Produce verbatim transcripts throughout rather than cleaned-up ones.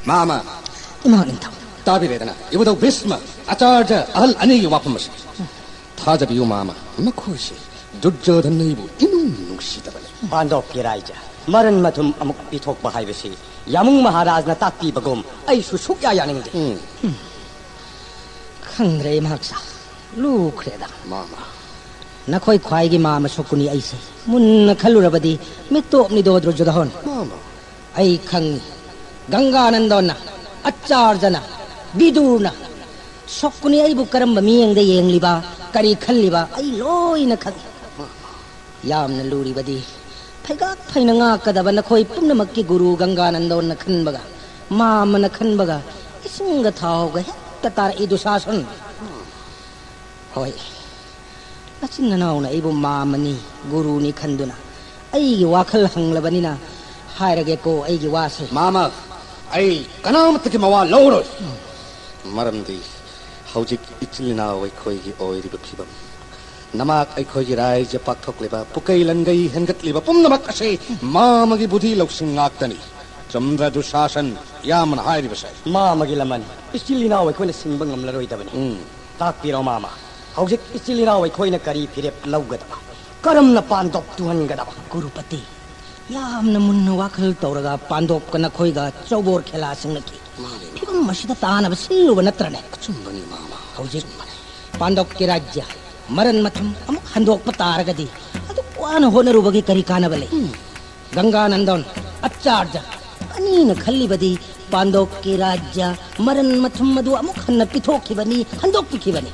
ꯃꯥꯃ, ꯏꯃꯥ ꯅꯤꯡꯊꯧ꯫ ꯇꯥꯕꯤꯔꯦꯗꯅ, ꯏꯕꯨꯙꯧ ꯚꯤꯁꯃ, ꯑꯆꯥꯔꯖ ꯑꯍꯜ ꯑꯅꯤꯒꯤ ꯋꯥꯐꯝ ꯑꯁꯤ꯫ ꯊꯥꯖꯕꯤꯌꯨ ꯃꯥꯃ, ꯃꯈꯣꯏꯁꯤ ꯗꯨꯔꯖꯣꯙꯟꯅ ꯑꯩꯕꯨ ꯏꯅꯨꯡ ꯅꯨꯡꯁꯤꯗꯕꯅꯤ꯫ ꯄꯥꯟꯗꯣꯞꯀꯤ ꯔꯥꯏꯖ ꯃꯔꯟ ꯃꯊꯨꯝ ꯑꯃꯨꯛ ꯄꯤꯊꯣꯛꯄ ꯍꯥꯏꯕꯁꯤ ꯌꯥꯃꯨꯡ ꯃꯍꯥꯔꯥꯖꯅ ꯇꯥꯛꯄꯤꯕꯒꯨꯝ ꯑꯩꯁꯨ ꯁꯨꯛꯌꯥ ꯌꯥꯅꯤꯡꯗꯦ꯫ ꯎꯝ꯫ ꯈꯪꯗ꯭ꯔꯦ, ꯏꯃꯥꯛꯁꯥ꯫ ꯂꯨꯈ꯭ꯔꯦꯗ꯫ ꯃꯥꯃ꯫ ꯅꯈꯣꯏ ꯈ꯭ꯋꯥꯏꯒꯤ ꯃꯥꯃ ꯁꯣꯀꯨꯅꯤ ꯑꯩꯁꯦ ꯃꯨꯟꯅ ꯈꯜꯂꯨꯔꯕꯗꯤ ꯃꯤꯇꯣꯞꯅꯤꯗꯣ, ꯗꯨꯔꯖꯣꯙꯟ꯫ ꯃꯥꯃ꯫ ꯑꯩ ꯈꯪꯉꯤ꯫ ꯒꯪꯒꯥꯅꯟꯗꯣꯟꯅ, ꯑꯆꯥꯔꯖꯅ, ꯕꯤꯗꯨꯔꯅ, ꯁꯣꯀꯨꯅꯤ ꯑꯩꯕꯨ ꯀꯔꯝꯕ ꯃꯤꯠꯌꯦꯡꯗ ꯌꯦꯡꯂꯤꯕ, ꯀꯔꯤ ꯈꯜꯂꯤꯕ, ꯑꯩ ꯂꯣꯏꯅ ꯈꯪꯉꯤ꯫ ꯌꯥꯝꯅ ꯂꯨꯔꯤꯕꯗꯤ, ꯐꯩꯒꯥꯛ ꯐꯩꯅ ꯉꯥꯛꯀꯗꯕ ꯅꯈꯣꯏ ꯄꯨꯝꯅꯃꯛꯀꯤ ꯒꯨꯔꯨ ꯒꯪꯒꯥꯅꯟꯗꯣꯟꯅ ꯈꯟꯕꯒ, ꯃꯥꯃꯅ ꯈꯟꯕꯒ, ꯏꯁꯤꯡꯒ ꯊꯥꯎꯒ ꯍꯦꯛꯇ ꯇꯥꯔꯛꯏ, ꯗꯨꯁꯥꯁꯟ꯫ ꯍꯣꯏ, ꯅꯆꯤꯟ ꯅꯅꯥꯎꯅ ꯑꯩꯕꯨ ꯃꯥꯃꯅꯤ, ꯒꯨꯔꯨꯅꯤ ꯈꯟꯗꯨꯅ ꯑꯩꯒꯤ ꯋꯥꯈꯜ ꯍꯪꯂꯕꯅꯤꯅ ꯍꯥꯏꯔꯒꯦꯀꯣ ꯑꯩꯒꯤ ꯋꯥꯁꯦ꯫ ꯃꯥꯃ, ꯑꯩ ꯀꯅꯥꯃꯠꯇꯒꯤ ꯃꯋꯥ ꯂꯧꯔꯣꯏ꯫ ꯃꯔꯝꯗꯤ ꯍꯧꯖꯤꯛ ꯏꯆꯤꯜ ꯏꯅꯥꯎ ꯑꯩꯈꯣꯏꯒꯤ ꯑꯣꯏꯔꯤꯕ ꯐꯤꯕꯝ, ꯅꯃꯥꯛ ꯑꯩꯈꯣꯏꯒꯤ ꯔꯥꯏꯖ ꯄꯥꯛꯊꯣꯛꯂꯤꯕ, ꯄꯨꯀꯩ ꯂꯟꯒꯩ ꯍꯦꯟꯒꯠꯂꯤꯕ ꯄꯨꯝꯅꯃꯛ ꯑꯁꯤ ꯃꯥꯃꯒꯤ ꯕꯨꯙꯤ ꯂꯧꯁꯤꯡ ꯉꯥꯛꯇꯅꯤ꯫ ꯆꯨꯝꯗ꯭ꯔ ꯗꯨꯁꯥꯁꯟ, ꯏꯌꯥꯝꯕꯅ ꯍꯥꯏꯔꯤꯕꯁꯦ? ꯃꯥꯃꯒꯤ ꯂꯃꯟ ꯏꯆꯤꯜ ꯏꯅꯥꯎ ꯑꯩꯈꯣꯏꯅ ꯁꯤꯡꯕ ꯉꯝꯂꯔꯣꯏꯗꯕꯅꯤ꯫ ꯎꯝ꯫ ꯇꯥꯛꯄꯤꯔꯣ ꯃꯥꯃ, ꯍꯧꯖꯤꯛ ꯏꯆꯤꯜ ꯏꯅꯥꯎ ꯑꯩꯈꯣꯏꯅ ꯀꯔꯤ ꯐꯤꯔꯦꯞ ꯂꯧꯒꯗꯕ? ꯀꯔꯝꯅ ꯄꯥꯟꯗꯣꯞ ꯇꯨꯍꯟꯒꯗꯕ? ꯒꯨꯔꯨꯄꯇꯤ, ꯌꯥꯝꯅ ꯃꯨꯟꯅ ꯋꯥꯈꯜ ꯇꯧꯔꯒ ꯄꯥꯟꯗꯣꯞꯀ ꯅꯈꯣꯏꯒ ꯆꯧꯕꯣꯔ ꯈꯦꯂꯥ ꯁꯤꯡꯂꯛꯈꯤ꯫ ꯃꯥꯅꯦ, ꯃꯥꯅꯦ꯫ ꯐꯤꯕꯝ ꯑꯁꯤꯗ ꯇꯥꯅꯕ ꯁꯤꯜꯂꯨꯕ ꯅꯠꯇ꯭ꯔꯅꯦ? ꯑꯆꯨꯝꯕꯅꯤ, ꯃꯥꯃ꯫ ꯍꯧꯖꯤꯛ ꯑꯆꯨꯝꯕꯅꯤ꯫ ꯄꯥꯟꯗꯣꯞꯀꯤ ꯔꯥꯖ꯭ꯌ ꯃꯔꯟ ꯃꯊꯨꯝ ꯑꯃꯨꯛ ꯍꯟꯗꯣꯛꯄ ꯇꯥꯔꯒꯗꯤ, ꯑꯗꯨꯛ ꯋꯥꯅ ꯍꯣꯠꯅꯔꯨꯕꯒꯤ ꯀꯔꯤ ꯀꯥꯟꯅꯕ ꯂꯩ? ꯎꯝ꯫ ꯒꯪꯒꯥꯅꯟꯗꯣꯟ, ꯑꯆꯥꯔꯖ ꯑꯅꯤꯅ ꯈꯜꯂꯤꯕꯗꯤ ꯄꯥꯟꯗꯣꯞꯀꯤ ꯔꯥꯖ꯭ꯌ ꯃꯔꯟ ꯃꯊꯨꯝ ꯑꯗꯨ ꯑꯃꯨꯛ ꯍꯟꯅ ꯄꯤꯊꯣꯛꯈꯤꯕꯅꯤ, ꯍꯟꯗꯣꯛꯄꯤꯈꯤꯕꯅꯤ꯫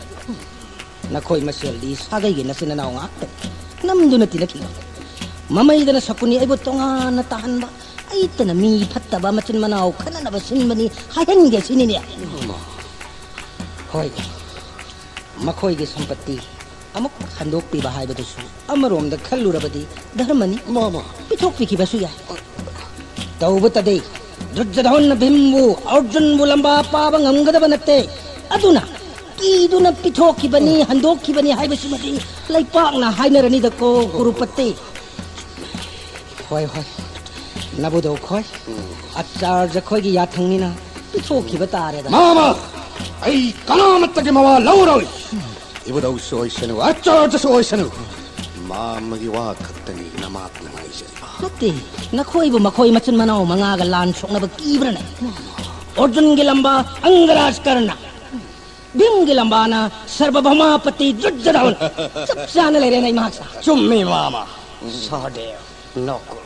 ꯅꯈꯣꯏ ꯃꯁꯦꯜꯗꯤ ꯁꯥꯒꯩꯒꯤ ꯅꯆꯤꯟ ꯅꯅꯥꯎ ꯉꯥꯛꯇꯅꯤ꯫ ꯅꯝꯗꯨꯅ ꯇꯤꯟꯅꯈꯤꯕ꯫ ꯃꯃꯩꯗꯅ ꯁꯀꯨꯅꯤ ꯑꯩꯕꯨ ꯇꯣꯉꯥꯟꯅ ꯇꯥꯍꯟꯕ, ꯑꯩꯇꯅ ꯃꯤ ꯐꯠꯇꯕ ꯃꯆꯤꯟ ꯃꯅꯥꯎ ꯈꯠꯅꯅꯕ ꯁꯤꯟꯕꯅꯤ ꯍꯥꯏꯍꯟꯒꯦ ꯁꯤꯅꯤꯅꯦ꯫ ꯍꯣꯏ, ꯃꯈꯣꯏꯒꯤ ꯁꯝꯄꯠꯇꯤ ꯑꯃꯨꯛ ꯍꯟꯗꯣꯛꯄꯤꯕ ꯍꯥꯏꯕꯗꯨꯁꯨ ꯑꯃꯔꯣꯝꯗ ꯈꯜꯂꯨꯔꯕꯗꯤ ꯙꯔꯃꯅꯤ꯫ ꯃꯥꯃ꯫ ꯄꯤꯊꯣꯛꯄꯤꯈꯤꯕꯁꯨ ꯌꯥꯏ꯫ ꯇꯧꯕꯇꯗꯤ ꯗꯨꯔꯖꯣꯙꯟꯅ ꯚꯤꯝꯕꯨ, ꯑꯔꯖꯨꯟꯕꯨ ꯂꯝꯕꯥ ꯄꯥꯕ ꯉꯝꯒꯗꯕ ꯅꯠꯇꯦ꯫ ꯑꯗꯨꯅ ꯀꯤꯗꯨꯅ ꯄꯤꯊꯣꯛꯈꯤꯕꯅꯤ, ꯍꯟꯗꯣꯛꯈꯤꯕꯅꯤ ꯍꯥꯏꯕꯁꯤꯃꯗꯤ ꯂꯩꯄꯥꯛꯅ ꯍꯥꯏꯅꯔꯅꯤꯗꯀꯣ, ꯀꯨꯔꯨꯄꯇꯤ꯫ ꯍꯣꯏ, ꯍꯣꯏ꯫ ꯅꯕꯨꯙꯧ ꯈꯣꯏ, ꯑꯆꯥꯔꯖ ꯈꯣꯏꯒꯤ ꯌꯥꯊꯪꯅꯤꯅ ꯄꯤꯊꯣꯛꯈꯤꯕ ꯇꯥꯔꯦꯗ꯫ ꯃꯥꯃ, ꯑꯩ ꯀꯅꯥꯃꯠꯇꯒꯤ ꯃꯋꯥ ꯂꯧꯔꯣꯏ꯫ ꯏꯕꯨꯙꯧꯁꯨ ꯑꯣꯏꯁꯅꯨ, ꯑꯆꯥꯔꯖꯁꯨ ꯑꯣꯏꯁꯅꯨ, ꯃꯥꯃꯒꯤ ꯋꯥ ꯈꯛꯇꯅꯤ ꯅꯃꯥꯛꯅ ꯉꯥꯏꯖꯔꯤꯕ꯫ ꯅꯠꯇꯦ, ꯅꯈꯣꯏꯕꯨ ꯃꯈꯣꯏ ꯃꯆꯤꯟ ꯃꯅꯥꯎ ꯃꯉꯥꯒ ꯂꯥꯟ ꯁꯣꯛꯅꯕ ꯀꯤꯕ꯭ꯔꯅꯦ? ꯑꯔꯖꯨꯟꯒꯤ ꯂꯝꯕꯥ ꯑꯪꯒꯔꯥꯖ ꯀꯔꯅ, ꯚꯤꯝꯒꯤ ꯂꯝꯕꯥꯅ ꯁꯔꯕꯚꯧꯃꯥꯄꯇꯤ ꯗꯨꯔꯖꯣꯙꯟ꯫ ꯆꯞ ꯆꯥꯅ ꯂꯩꯔꯦꯅꯦ ꯏꯃꯥꯛꯁꯦ꯫ ꯆꯨꯝꯃꯤ ꯃꯥꯃ꯫ ꯁꯍꯗꯦꯕ, ꯅꯀꯨꯜ,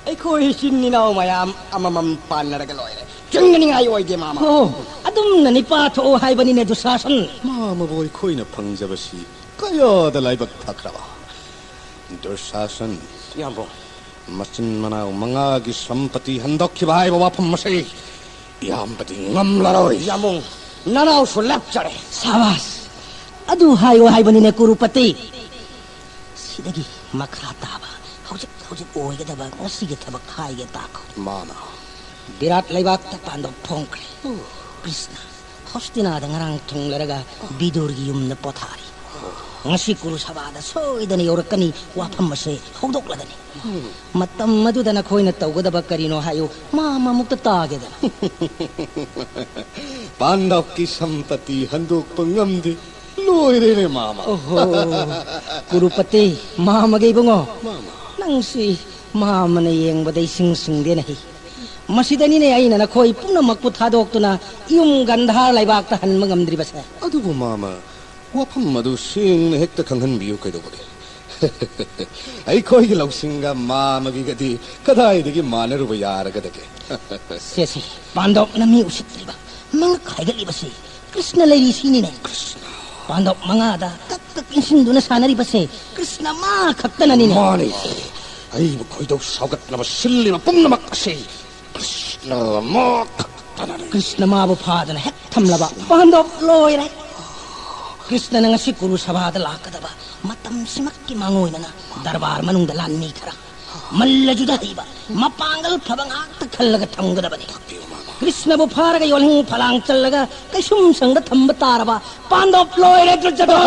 ꯑꯩꯈꯣꯏ ꯏꯆꯤꯟ ꯏꯅꯥꯎ ꯃꯌꯥꯝ ꯑꯃꯃꯝ ꯄꯥꯟꯅꯔꯒ ꯂꯣꯏꯔꯦ꯫ ꯆꯤꯡꯅꯅꯤꯡꯉꯥꯏ ꯑꯣꯏꯗꯦ ꯃꯥꯃ꯫ ꯑꯣ, ꯑꯗꯨꯝꯅ ꯅꯤꯄꯥ ꯊꯣꯛꯑꯣ ꯍꯥꯏꯕꯅꯤꯅꯦ ꯗꯨꯁꯥꯁꯟ꯫ ꯃꯥꯃꯕꯨ ꯑꯩꯈꯣꯏꯅ ꯐꯪꯖꯕꯁꯤ ꯀꯌꯥꯗ ꯂꯥꯏꯕꯛ ꯐꯈ꯭ꯔꯕ꯫ ꯗꯨꯁꯥꯁꯟ꯫ ꯌꯥꯝꯕꯨꯡ꯫ ꯃꯆꯤꯟ ꯃꯅꯥꯎ ꯃꯉꯥꯒꯤ ꯁꯝꯄꯇꯤ ꯍꯟꯗꯣꯛꯈꯤꯕ ꯍꯥꯏꯕ ꯋꯥꯐꯝ ꯑꯁꯤ ꯏꯌꯥꯝꯕꯗꯤ ꯉꯝꯂꯔꯣꯏ꯫ ꯌꯥꯝꯕꯨꯡ, ꯅꯅꯥꯎꯁꯨ ꯂꯦꯞꯆꯔꯦ꯫ ꯁꯥꯕꯥꯁ! ꯑꯗꯨ ꯍꯥꯏꯌꯣ ꯍꯥꯏꯕꯅꯤꯅꯦ ꯀꯨꯔꯨꯄꯇꯤ꯫ ꯁꯤꯗꯒꯤ ꯃꯈꯥ ꯇꯥꯕ ꯍꯧꯖꯤꯛ ꯍꯧꯖꯤꯛ ꯑꯣꯏꯒꯗꯕ ꯉꯁꯤꯒꯤ ꯊꯕꯛ ꯍꯥꯏꯒꯦ ꯇꯥꯈꯣ꯫ ꯃꯥꯃ꯫ ꯕꯤꯔꯥꯠ ꯂꯩꯕꯥꯛꯇ ꯄꯥꯟꯗꯧ ꯐꯣꯡꯈ꯭ꯔꯦ꯫ ꯀ꯭ꯔꯤꯁꯅ ꯍꯣꯁꯇꯤꯅꯥꯗ ꯉꯔꯥꯡ ꯊꯨꯡꯂꯔꯒ ꯕꯤꯗꯨꯔꯒꯤ ꯌꯨꯝꯗ ꯄꯣꯊꯥꯔꯤ꯫ ꯉꯁꯤ ꯀꯨꯔꯨ ꯁꯚꯥꯗ ꯁꯣꯏꯗꯅ ꯌꯧꯔꯛꯀꯅꯤ, ꯋꯥꯐꯝ ꯑꯁꯦ ꯍꯧꯗꯣꯛꯂꯒꯅꯤ꯫ ꯃꯇꯝ ꯑꯗꯨꯗ ꯅꯈꯣꯏꯅ ꯇꯧꯒꯗꯕ ꯀꯔꯤꯅꯣ ꯍꯥꯏꯌꯨ, ꯃꯥꯃ ꯑꯃꯨꯛꯇ ꯇꯥꯒꯦꯗꯅ꯫ ꯄꯥꯟꯗꯧꯀꯤ ꯁꯝꯄꯇꯤ ꯍꯟꯗꯣꯛꯄ ꯉꯝꯗꯦ꯫ ꯂꯣꯏꯔꯦꯅꯦ, ꯃꯥꯃ꯫ ꯑꯣꯍꯣ, ꯀꯨꯔꯨꯄꯇꯤ, ꯃꯥꯃꯒꯤ ꯏꯕꯨꯡꯉꯣ꯫ ꯃꯥꯃ꯫ ꯅꯪꯁꯤ ꯃꯥꯃꯅ ꯌꯦꯡꯕꯗ ꯏꯁꯤꯡ ꯁꯤꯡꯗꯦꯅꯦ꯫ ꯃꯁꯤꯗꯅꯤꯅꯦ ꯑꯩꯅ ꯅꯈꯣꯏ ꯄꯨꯝꯅꯃꯛꯄꯨ ꯊꯥꯗꯣꯛꯇꯨꯅ ꯌꯨꯝ ꯒꯟꯙꯥꯔ ꯂꯩꯕꯥꯛꯇ ꯍꯟꯕ ꯉꯝꯗ꯭ꯔꯤꯕꯁꯦ꯫ ꯑꯗꯨꯕꯨ ꯃꯥꯃ, ꯋꯥꯐꯝ ꯑꯗꯨ ꯁꯦꯡꯅ ꯍꯦꯛꯇ ꯈꯪꯍꯟꯕꯤꯌꯨ ꯀꯩꯗꯧꯕꯒꯦ? ꯑꯩꯈꯣꯏꯒꯤ ꯂꯧꯁꯤꯡꯒ ꯃꯥꯃꯒꯤꯒꯗꯤ ꯀꯗꯥꯏꯗꯒꯤ ꯃꯥꯟꯅꯔꯨꯕ ꯌꯥꯔꯒꯗꯒꯦ? ꯁꯦ, ꯁꯦ, ꯄꯥꯟꯗꯧꯅ ꯃꯤ ꯎꯁꯤꯠꯇ꯭ꯔꯤꯕ, ꯃꯉꯛ ꯍꯥꯏꯒꯠꯂꯤꯕꯁꯤ ꯀ꯭ꯔꯤꯁꯅ ꯂꯩꯔꯤꯁꯤꯅꯤꯅꯦ꯫ ꯀ꯭ꯔꯤꯁꯅ꯫ ꯄꯥꯟꯗꯧ ꯃꯉꯥꯗ ꯀꯛ ꯀꯛ ꯏꯟꯁꯤꯟꯗꯨꯅ ꯁꯥꯟꯅꯔꯤꯕꯁꯦ ꯀ꯭ꯔꯤꯁꯅ ꯃꯥ ꯈꯛꯇꯅꯅꯤꯅꯦ꯫ ꯃꯥꯅꯤ꯫ ꯑꯩꯕꯨ ꯈꯣꯏꯗꯧ ꯁꯥꯎꯒꯠꯅꯕ ꯁꯤꯜꯂꯤꯕ ꯄꯨꯝꯅꯃꯛ ꯑꯁꯤ ꯀ꯭ꯔꯤꯁꯅ ꯃꯥ ꯈꯛꯇꯅꯅꯤ꯫ ꯀ꯭ꯔꯤꯁꯅ ꯃꯥꯕꯨ ꯐꯥꯗꯨꯅ ꯍꯦꯛ ꯊꯝꯂꯕ ꯄꯥꯟꯗꯧ ꯂꯣꯏꯔꯦ꯫ ꯀ꯭ꯔꯤꯁꯅꯅ ꯉꯁꯤ ꯀꯨꯔꯨ ꯁꯚꯥꯗ ꯂꯥꯛꯀꯗꯕ ꯃꯇꯝꯁꯤꯃꯛꯀꯤ ꯃꯥꯡꯑꯣꯏꯅꯅ ꯗꯔꯕꯥꯔ ꯃꯅꯨꯡꯗ ꯂꯥꯟꯃꯤ ꯈꯔ, ꯃꯜꯂ ꯌꯨꯙ ꯍꯩꯕ, ꯃꯄꯥꯡꯒꯜ ꯐꯕ ꯉꯥꯛꯇ ꯈꯜꯂꯒ ꯊꯝꯒꯗꯕꯅꯤ꯫ ꯀ꯭ꯔꯤꯁꯅꯕꯨ ꯐꯥꯔꯒ ꯌꯣꯜꯍꯤꯡ ꯐꯂꯥꯡ ꯆꯜꯂꯒ ꯀꯩꯁꯨꯝ ꯁꯪꯗ ꯊꯝꯕ ꯇꯥꯔꯕ ꯄꯥꯟꯗꯧ ꯂꯣꯏꯔꯦ ꯗꯨꯔꯖꯣꯙꯟ꯫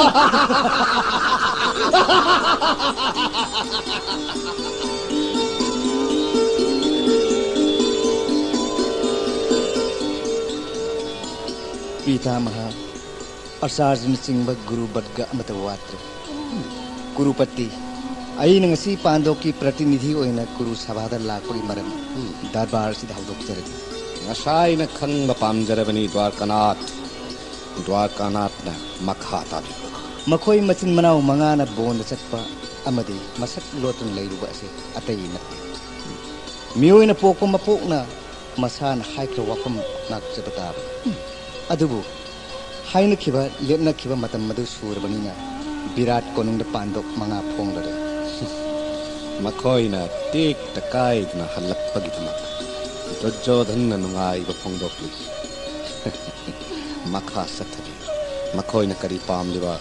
ꯄꯤꯇꯥꯃꯍꯥ, ꯑꯆꯥꯔꯖꯅꯆꯤꯡꯕ ꯒꯨꯔꯨ ꯕꯔꯒ ꯑꯃꯠꯇ ꯋꯥꯠꯇ꯭ꯔꯦ꯫ ꯀꯨꯔꯨꯄꯇꯤ, ꯑꯩꯅ ꯉꯁꯤ ꯄꯥꯟꯗꯣꯞꯀꯤ ꯄ꯭ꯔꯇꯤꯅꯤꯙꯤ ꯑꯣꯏꯅ ꯀꯨꯔꯨ ꯁꯚꯥꯗ ꯂꯥꯛꯄꯒꯤ ꯃꯔꯝ ꯗꯔꯕꯥꯔ ꯑꯁꯤꯗ ꯍꯧꯗꯣꯛꯆꯔꯒꯦ꯫ ꯉꯁꯥꯏꯅ ꯈꯪꯕ ꯄꯥꯝꯖꯔꯕꯅꯤ, ꯗ꯭ꯋꯥꯔꯀꯥꯅꯥꯊ꯫ ꯗ꯭ꯋꯥꯔꯀꯥꯅꯥꯊꯅ ꯃꯈꯥ ꯇꯥꯕꯤꯔꯛꯎ꯫ ꯃꯈꯣꯏ ꯃꯆꯤꯟ ꯃꯅꯥꯎ ꯃꯉꯥꯅ ꯕꯣꯟꯗ ꯆꯠꯄ ꯑꯃꯗꯤ ꯃꯁꯛ ꯂꯣꯠꯇꯨꯅ ꯂꯩꯔꯨꯕ ꯑꯁꯤ ꯑꯇꯩ ꯅꯠꯇꯦ꯫ ꯃꯤꯑꯣꯏꯅ ꯄꯣꯛꯄ ꯃꯄꯣꯛꯅ ꯃꯁꯥꯅ ꯍꯥꯏꯈ꯭ꯔ ꯋꯥꯐꯝ ꯉꯥꯛꯆꯕ ꯇꯥꯕꯅꯤ꯫ ꯑꯗꯨꯕꯨ ꯍꯥꯏꯅꯈꯤꯕ, ꯂꯦꯞꯅꯈꯤꯕ ꯃꯇꯝ ꯑꯗꯨ ꯁꯨꯔꯕꯅꯤꯅ ꯕꯤꯔꯥꯠ ꯀꯣꯅꯨꯡꯗ ꯄꯥꯟꯗꯣꯞ ꯃꯉꯥ ꯐꯣꯡꯂꯔꯦ꯫ ꯃꯈꯣꯏꯅ ꯇꯦꯛꯇ ꯀꯥꯏꯗꯅ ꯍꯜꯂꯛꯄꯒꯤꯗꯃꯛ ꯗꯨꯔꯖꯣꯙꯟꯅ ꯅꯨꯡꯉꯥꯏꯕ ꯐꯣꯡꯗꯣꯛꯂꯤ꯫ ꯃꯈꯥ ꯆꯠꯊꯕꯤꯌꯨ꯫ ꯃꯈꯣꯏꯅ ꯀꯔꯤ ꯄꯥꯝꯂꯤꯕ?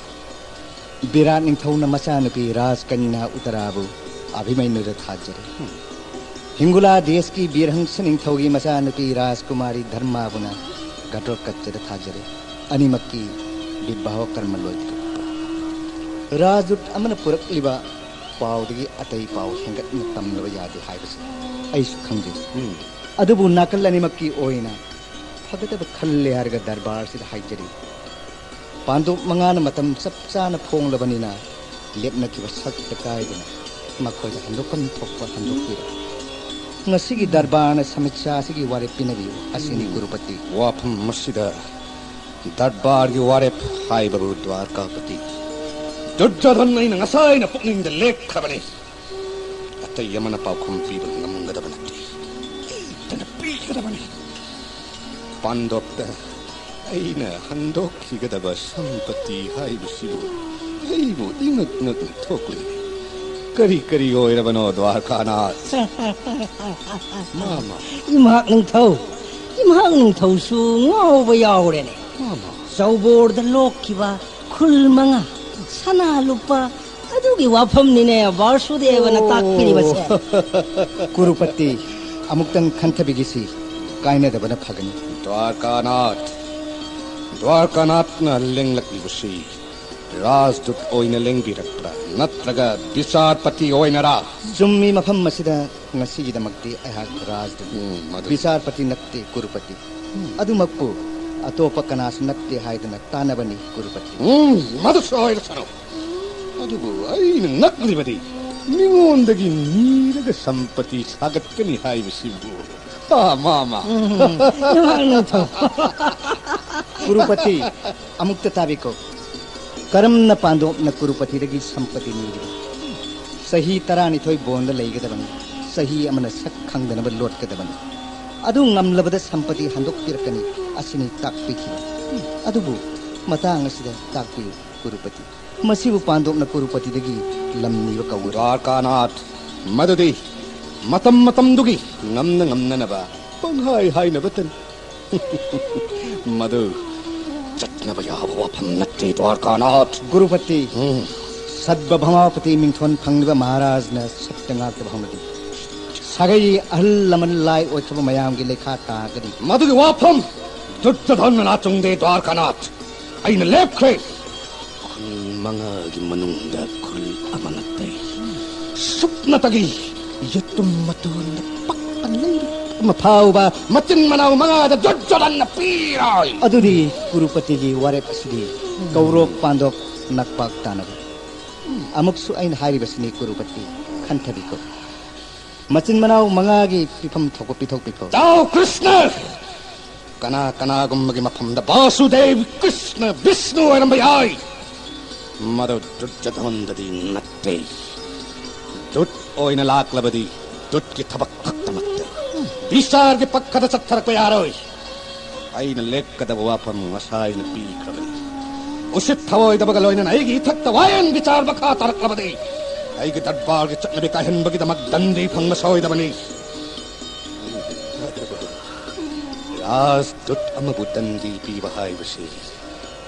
ꯕꯤꯔꯥꯠ ꯅꯤꯡꯊꯧꯅ ꯃꯆꯥꯅꯨꯄꯤ ꯔꯥꯖꯀꯟꯌꯥ ꯎꯇꯔꯥꯕꯨ ꯑꯚꯤꯃꯟꯌꯨꯗ ꯊꯥꯖꯔꯦ꯫ ꯍꯤꯡꯒꯨꯂꯥ ꯗꯦꯁꯀꯤ ꯕꯤꯔꯍꯪꯁ ꯅꯤꯡꯊꯧꯒꯤ ꯃꯆꯥꯅꯨꯄꯤ ꯔꯥꯖꯀꯨꯃꯥꯔꯤ ꯙꯔꯃꯥꯕꯨꯅ ꯘꯇꯣꯠꯀꯆꯗ ꯊꯥꯖꯔꯦ꯫ ꯑꯅꯤꯃꯛꯀꯤ ꯕꯤꯕꯥꯍ ꯀꯔꯃ ꯂꯣꯏꯗ꯭ꯔꯤ꯫ ꯔꯥꯖꯗꯨꯠ ꯑꯃꯅ ꯄꯨꯔꯛꯂꯤꯕ ꯄꯥꯎꯗꯒꯤ ꯑꯇꯩ ꯄꯥꯎ ꯍꯦꯟꯒꯠꯅ ꯇꯝꯂꯕ ꯌꯥꯗꯦ ꯍꯥꯏꯕꯁꯤ ꯑꯩꯁꯨ ꯈꯪꯖꯩ꯫ ꯑꯗꯨꯕꯨ ꯅꯥꯀꯜ ꯑꯅꯤꯃꯛꯀꯤ ꯑꯣꯏꯅ ꯐꯒꯗꯕ ꯈꯜꯂꯦ ꯍꯥꯏꯔꯒ ꯗꯔꯕꯥꯔꯁꯤꯗ ꯍꯥꯏꯖꯔꯤ꯫ ꯄꯥꯟꯗꯣꯞ ꯃꯉꯥꯅ ꯃꯇꯝ ꯆꯞ ꯆꯥꯅ ꯐꯣꯡꯂꯕꯅꯤꯅ ꯂꯦꯞꯅꯈꯤꯕ ꯁꯛꯇ ꯀꯥꯏꯗꯅ ꯃꯈꯣꯏꯗ ꯍꯟꯗꯣꯛꯐꯝ ꯊꯣꯛꯄ ꯍꯟꯗꯣꯛꯄꯤꯔꯣ꯫ ꯉꯁꯤꯒꯤ ꯗꯔꯕꯥꯔꯅ ꯁꯃꯤꯠꯁꯥ ꯑꯁꯤꯒꯤ ꯋꯥꯔꯦꯞ ꯄꯤꯅꯕꯤꯌꯨ꯫ ꯑꯁꯤꯅꯤ ꯀꯨꯔꯨꯄꯇꯤ꯫ ꯋꯥꯐꯝ ꯑꯁꯤꯗ ꯗꯔꯕꯥꯔꯒꯤ ꯋꯥꯔꯦꯞ ꯍꯥꯏꯕꯕꯨ ꯗ꯭ꯋꯥꯔꯀꯥꯄꯇꯤ, ꯗꯨꯔꯖꯣꯙꯟ ꯑꯩꯅ ꯉꯁꯥꯏꯅ ꯄꯨꯛꯅꯤꯡꯗ ꯂꯦꯞꯈ꯭ꯔꯕꯅꯤ꯫ ꯑꯇꯩ ꯑꯃꯅ ꯄꯥꯎꯈꯨꯝ ꯄꯤꯕ ꯉꯝꯒꯗꯕ ꯅꯠꯇꯦ꯫ ꯑꯩꯇꯅ ꯄꯤꯒꯗꯕꯅꯤ꯫ ꯄꯥꯟꯗꯣꯞꯇ ꯑꯩꯅ ꯍꯟꯗꯣꯛꯈꯤꯒꯗꯕ ꯁꯝꯄꯇꯤ ꯍꯥꯏꯕꯁꯤꯕꯨ ꯑꯩꯕꯨ ꯏꯉꯛ ꯉꯛꯅ ꯊꯣꯛꯂꯤ꯫ ꯀꯔꯤ ꯀꯔꯤ ꯑꯣꯏꯔꯕꯅꯣ, ꯗ꯭ꯋꯥꯔꯀꯥꯅꯥꯊ? ꯃꯥꯃ꯫ ꯏꯃꯥꯛ ꯅꯤꯡꯊꯧ, ꯏꯃꯥꯛ ꯅꯤꯡꯊꯧꯁꯨ ꯉꯥꯎꯕ ꯌꯥꯎꯔꯦꯅꯦ꯫ ꯃꯥꯃ꯫ ꯆꯧꯕꯣꯔꯗ ꯂꯣꯛꯈꯤꯕ ꯈꯨꯜ ꯃꯉꯥ, ꯁꯅꯥ ꯂꯨꯄꯥ, ꯑꯗꯨꯒꯤ ꯋꯥꯐꯝꯅꯤꯅꯦ ꯕꯥꯔꯁꯨꯗꯦꯕꯅ ꯇꯥꯛꯄꯤꯔꯤꯕꯁꯦ꯫ ꯀꯨꯔꯨꯄꯇꯤ, ꯑꯃꯨꯛꯇꯪ ꯈꯟꯊꯕꯤꯒꯤꯁꯤ, ꯀꯥꯏꯅꯗꯕꯅ ꯐꯒꯅꯤ꯫ ꯗ꯭ꯋꯥꯔꯀꯥꯅꯥꯊ, ꯗ꯭ꯋꯥꯔꯀꯥꯅꯥꯊꯅ ꯂꯦꯡꯂꯛꯂꯤꯕꯁꯤ ꯔꯥꯖꯗꯨꯠ ꯑꯣꯏꯅ ꯂꯦꯡꯕꯤꯔꯛꯄ꯭ꯔꯥ, ꯅꯠꯇ꯭ꯔꯒ ꯕꯤꯆꯥꯔꯄꯇꯤ ꯑꯣꯏꯅꯔꯥ? ꯆꯨꯝꯃꯤ, ꯃꯐꯝ ꯑꯁꯤꯗ ꯉꯁꯤꯒꯤꯗꯃꯛꯇꯤ ꯑꯩꯍꯥꯛ ꯔꯥꯖꯗꯨꯠꯅꯤ꯫ ꯎꯝ, ꯃꯗꯨ ꯕꯤꯆꯥꯔꯄꯇꯤ ꯅꯠꯇꯦ, ꯀꯨꯔꯨꯄꯇꯤ꯫ ꯑꯗꯨꯃꯛꯄꯨ ꯑꯇꯣꯞꯄ ꯀꯅꯥꯁꯨ ꯅꯠꯇꯦ ꯍꯥꯏꯗꯅ ꯇꯥꯟꯅꯕꯅꯤ, ꯀꯨꯔꯨꯄꯇꯤ꯫ ꯎꯝ, ꯃꯗꯨꯁꯨ ꯑꯣꯏꯔꯁꯅꯨ꯫ ꯑꯗꯨꯕꯨ ꯑꯩꯅ ꯉꯛꯂꯤꯕꯗꯤ, ꯃꯤꯉꯣꯟꯗꯒꯤ ꯅꯤꯔꯒ ꯁꯝꯄꯇꯤ ꯁꯥꯒꯠꯀꯅꯤ ꯍꯥꯏꯕꯁꯤꯕꯨ꯫ ꯑꯥ, ꯃꯥ, ꯃꯥ꯫ ꯎꯝ, ꯅꯃꯥꯡ ꯅꯪꯊꯧ꯫ ꯀꯨꯔꯨꯄꯇꯤ, ꯑꯃꯨꯛꯇ ꯇꯥꯕꯤꯀꯣ꯫ ꯀꯔꯝꯅ ꯄꯥꯟꯗꯣꯞꯅ ꯀꯨꯔꯨꯄꯇꯤꯗꯒꯤ ꯁꯝꯄꯇꯤ ꯅꯤꯔꯤꯕ? ꯆꯍꯤ ꯇꯔꯥꯅꯤꯊꯣꯏ ꯕꯣꯟꯗ ꯂꯩꯒꯗꯕꯅꯤ꯫ ꯆꯍꯤ ꯑꯃꯅ ꯁꯛ ꯈꯪꯗꯅꯕ ꯂꯣꯠꯀꯗꯕꯅꯤ꯫ ꯑꯗꯨ ꯉꯝꯂꯕꯗ ꯁꯝꯄꯇꯤ ꯍꯟꯗꯣꯛꯄꯤꯔꯛꯀꯅꯤ꯫ ꯑꯁꯤꯅꯤ ꯇꯥꯛꯄꯤꯈꯤꯕ꯫ ꯑꯗꯨꯕꯨ ꯃꯇꯥꯡ ꯑꯁꯤꯗ ꯇꯥꯛꯄꯤꯌꯨ, ꯀꯨꯔꯨꯄꯇꯤ꯫ ꯃꯁꯤꯕꯨ ꯄꯥꯟꯗꯣꯞꯅ ꯀꯨꯔꯨꯄꯇꯤꯗꯒꯤ ꯂꯝ ꯅꯤꯕ ꯀꯧꯕ꯭ꯔꯥ? ꯗ꯭ꯋꯥꯔꯀꯥꯅꯥꯊ, ꯃꯗꯨꯗꯤ ꯃꯇꯝ ꯃꯇꯝꯗꯨꯒꯤ ꯉꯝꯅ ꯉꯝꯅꯅꯕ ꯄꯪꯍꯥꯏ ꯍꯥꯏꯅꯕꯇꯅꯤ꯫ ꯃꯗꯨ ꯆꯠꯅꯕ ꯌꯥꯕ ꯋꯥꯐꯝ ꯅꯠꯇꯦ, ꯗ꯭ꯋꯥꯔꯀꯥꯅꯥꯊ꯫ ꯒꯨꯔꯨꯄꯇꯤ, ꯎꯝ꯫ ꯁꯠꯕ ꯚꯃꯥꯄꯇꯤ ꯃꯤꯡꯊꯣꯟ ꯐꯪꯂꯤꯕ ꯃꯍꯥꯔꯥꯖꯅ ꯁꯠꯇ ꯉꯥꯛꯇꯕ ꯍꯧꯅꯗꯦ꯫ ꯁꯥꯒꯩ ꯑꯍꯜ ꯂꯃꯟ ꯂꯥꯏ ꯑꯣꯏꯈ꯭ꯔꯕ ꯃꯌꯥꯝꯒꯤ ꯂꯩꯈꯥ ꯇꯥꯒꯅꯤ꯫ ꯃꯗꯨꯒꯤ ꯋꯥꯐꯝ ꯗꯨꯔꯖꯣꯙꯟ ꯃꯅꯥ ꯆꯨꯡꯗꯦ, ꯗ꯭ꯋꯥꯔꯀꯥꯅꯥꯊ꯫ ꯑꯩꯅ ꯂꯦꯞꯈ꯭ꯔꯦ꯫ ꯈꯨꯟ ꯃꯉꯥꯒꯤ ꯃꯅꯨꯡꯗ ꯈꯨꯜ ꯑꯃ ꯅꯠꯇꯦ꯫ ꯁꯨꯞꯅꯇꯒꯤ ꯌꯦꯇꯨꯝ ꯃꯇꯣꯟꯗ ꯄꯛꯄ ꯂꯩꯔꯤꯛ ꯑꯃ ꯐꯥꯎꯕ ꯃꯆꯤꯟ ꯃꯅꯥꯎ ꯃꯉꯥꯗ ꯗꯨꯔꯖꯣꯙꯟꯅ ꯄꯤꯔꯣꯏ꯫ ꯑꯗꯨꯗꯤ ꯀꯨꯔꯨꯄꯇꯤꯒꯤ ꯋꯥꯔꯦꯞ ꯑꯁꯤꯗꯤ ꯀꯧꯔꯣꯞ ꯄꯥꯟꯗꯣꯞ ꯅꯛꯄꯥꯛ ꯇꯥꯟꯅꯕ꯫ ꯑꯃꯨꯛꯁꯨ ꯑꯩꯅ ꯍꯥꯏꯔꯤꯕꯁꯤꯅꯤ, ꯀꯨꯔꯨꯄꯇꯤ, ꯈꯟꯊꯕꯤꯈꯣ꯫ ꯃꯆꯤꯟ ꯃꯅꯥꯎ ꯃꯉꯥꯒꯤ ꯄꯤꯐꯝ ꯊꯣꯛꯄ ꯄꯤꯊꯣꯛꯄꯤꯈꯣ꯫ ꯇꯥꯎ ꯀ꯭ꯔꯤꯁꯅ! ꯀꯅꯥ ꯀꯅꯥꯒꯨꯝꯕꯒꯤ ꯃꯐꯝꯗ ꯕꯥꯁꯨꯗꯦꯕ, ꯀ꯭ꯔꯤꯁꯅ, ꯕꯤꯁꯅꯨ ꯑꯣꯏꯔꯝꯕ ꯌꯥꯏ꯫ ꯃꯗꯨ ꯗꯨꯔꯖꯣꯙꯟꯗꯗꯤ ꯅꯠꯇꯦ꯫ ꯗꯨꯠ ꯑꯣꯏꯅ ꯂꯥꯛꯂꯕꯗꯤ ꯗꯨꯠꯀꯤ ꯊꯕꯛ ꯈꯛꯇꯃꯛꯇ ꯕꯤꯆꯥꯔꯒꯤ ꯄꯛꯈꯗ ꯆꯠꯊꯔꯛꯄ ꯌꯥꯔꯣꯏ꯫ ꯑꯩꯅ ꯂꯦꯞꯀꯗꯕ ꯋꯥꯐꯝ ꯉꯁꯥꯏꯅ ꯄꯤꯈ꯭ꯔꯕꯅꯤ꯫ ꯎꯁꯤꯠ ꯊꯑꯣꯏꯗꯕꯒ ꯂꯣꯏꯅꯅ ꯑꯩꯒꯤ ꯏꯊꯛꯇ ꯋꯥꯌꯦꯟ ꯕꯤꯆꯥꯔ ꯃꯈꯥ ꯇꯥꯔꯛꯂꯕꯗꯤ ꯑꯩꯒꯤ ꯗꯔꯕꯥꯔꯒꯤ ꯆꯠꯅꯕꯤ ꯀꯥꯏꯍꯟꯕꯒꯤꯗꯃꯛ ꯗꯟꯗꯤ ꯐꯪꯕ ꯁꯣꯏꯗꯕꯅꯤ꯫ ꯔꯥꯖꯗꯨꯠ ꯑꯃꯕꯨ ꯗꯟꯗꯤ ꯄꯤꯕ ꯍꯥꯏꯕꯁꯤ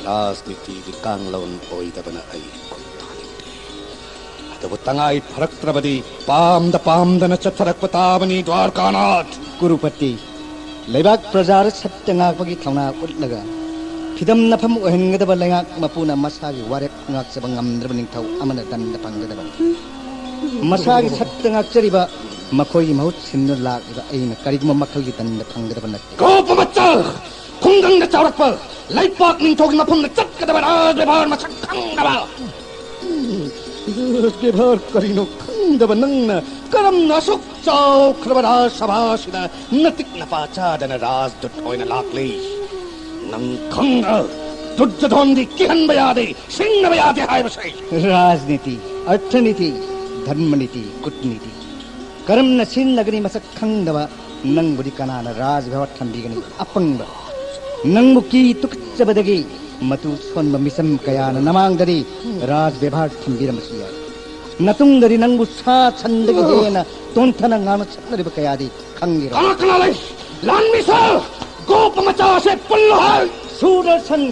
ꯔꯥꯖꯅꯤꯇꯤꯒꯤ ꯀꯥꯡꯂꯣꯟ ꯑꯣꯏꯗꯕꯅ ꯑꯩ ꯈꯨꯠ ꯊꯥꯅꯤꯡꯗꯦ꯫ ꯑꯗꯨꯕꯨ ꯇꯉꯥꯏ ꯐꯔꯛꯇ꯭ꯔꯕꯗꯤ ꯄꯥꯝꯗ ꯄꯥꯝꯗꯅ ꯆꯠꯊꯔꯛꯄ ꯇꯥꯕꯅꯤ, ꯗ꯭ꯋꯥꯔꯀꯥꯅꯥꯊ꯫ ꯀꯨꯔꯨꯄꯇꯤ, ꯂꯩꯕꯥꯛ ꯄ꯭ꯔꯖꯥꯗ ꯁꯠꯇ ꯉꯥꯛꯄꯒꯤ ꯊꯧꯅꯥ ꯎꯠꯂꯒ ꯐꯤꯗꯝ ꯅꯐꯝ ꯑꯣꯏꯍꯟꯒꯗꯕ ꯂꯩꯉꯥꯛ ꯃꯄꯨꯅ ꯃꯁꯥꯒꯤ ꯋꯥꯔꯦꯞ ꯉꯥꯛꯆꯕ ꯉꯝꯗ꯭ꯔꯕ ꯅꯤꯡꯊꯧ ꯑꯃꯅ ꯗꯟꯗ ꯐꯪꯒꯗꯕꯅꯤ꯫ ꯃꯁꯥꯒꯤ ꯁꯠꯇ ꯉꯥꯛꯆꯔꯤꯕ ꯃꯈꯣꯏꯒꯤ ꯃꯍꯨꯠ ꯁꯤꯟꯗꯨꯅ ꯂꯥꯛꯂꯤꯕ ꯑꯩꯅ ꯀꯔꯤꯒꯨꯝꯕ ꯃꯈꯜꯒꯤ ꯗꯟꯗ ꯐꯪꯒꯗꯕ ꯅꯠꯇꯦ꯫ ꯀꯣꯄꯃꯠꯇ! ꯈꯨꯡꯒꯪꯗ ꯆꯥꯎꯔꯛꯄ, ꯂꯩꯄꯥꯛ ꯅꯤꯡꯊꯧꯒꯤ ꯃꯐꯝꯗ ꯆꯠꯀꯗꯕ ꯔꯥꯖ ꯕꯦꯚꯥꯔ ꯃꯁꯛ ꯈꯪꯗꯕ꯫ ꯕꯦꯚꯥꯔ ꯀꯔꯤꯅꯣ ꯈꯪꯗꯕ ꯅꯪꯅ ꯀꯔꯝꯅ ꯑꯁꯨꯛ ꯆꯥꯎꯈ꯭ꯔꯕ ꯔꯥꯖ ꯁꯚꯥꯁꯤꯗ ꯅꯇꯤꯛ ꯅꯄꯥ ꯆꯥꯗꯅ ꯔꯥꯖꯗꯨꯠ ꯑꯣꯏꯅ ꯂꯥꯛꯂꯤ? ꯅꯪ ꯈꯪꯗ꯭ꯔ? ꯗꯨꯔꯖꯣꯙꯣꯟꯗꯤ ꯀꯤꯍꯟꯕ ꯌꯥꯗꯦ, ꯁꯤꯡꯅꯕ ꯌꯥꯗꯦ ꯍꯥꯏꯕꯁꯦ꯫ ꯔꯥꯖꯅꯤꯇꯤ, ꯑꯔꯊꯅꯤꯇꯤ, ꯙꯔꯃꯅꯤꯇꯤ, ꯀꯨꯠꯅꯤꯇꯤ꯫ ꯀꯔꯝꯅ ꯁꯤꯖꯤꯟꯅꯒꯅꯤ ꯃꯁꯛ ꯈꯪꯗꯕ ꯅꯪꯕꯨꯗꯤ ꯀꯅꯥꯅ ꯔꯥꯖ ꯕꯦꯚꯥꯔ ꯊꯝꯕꯤꯒꯅꯤ? ꯑꯄꯪꯕ꯫ ꯅꯪꯕꯨ ꯀꯤ ꯇꯨꯀꯠꯆꯕꯗꯒꯤ ꯃꯇꯨ ꯁꯣꯟꯕ ꯃꯤꯆꯝ ꯀꯌꯥꯅ ꯅꯃꯥꯡꯗꯗꯤ ꯔꯥꯖ ꯕꯦꯚꯥꯔ ꯊꯝꯕꯤꯔꯝꯕꯁꯨ ꯌꯥꯏ꯫ ꯅꯇꯨꯡꯗꯗꯤ ꯅꯪꯕꯨ ꯁꯥ ꯁꯟꯗꯒꯤ ꯍꯦꯟꯅ ꯇꯣꯟꯊꯅ ꯉꯥꯡꯅ ꯁꯛꯅꯔꯤꯕ ꯀꯌꯥꯗꯤ ꯈꯪꯂꯤꯔꯣ? ꯀꯅꯥ ꯀꯅꯥ ꯂꯩ? ꯂꯥꯟꯃꯤꯁꯥ, ꯒꯣꯄ ꯃꯆꯥꯁꯦ ꯄꯨꯜꯂꯨ ꯍꯥꯏ꯫ ꯁꯨꯗꯔꯁꯟ,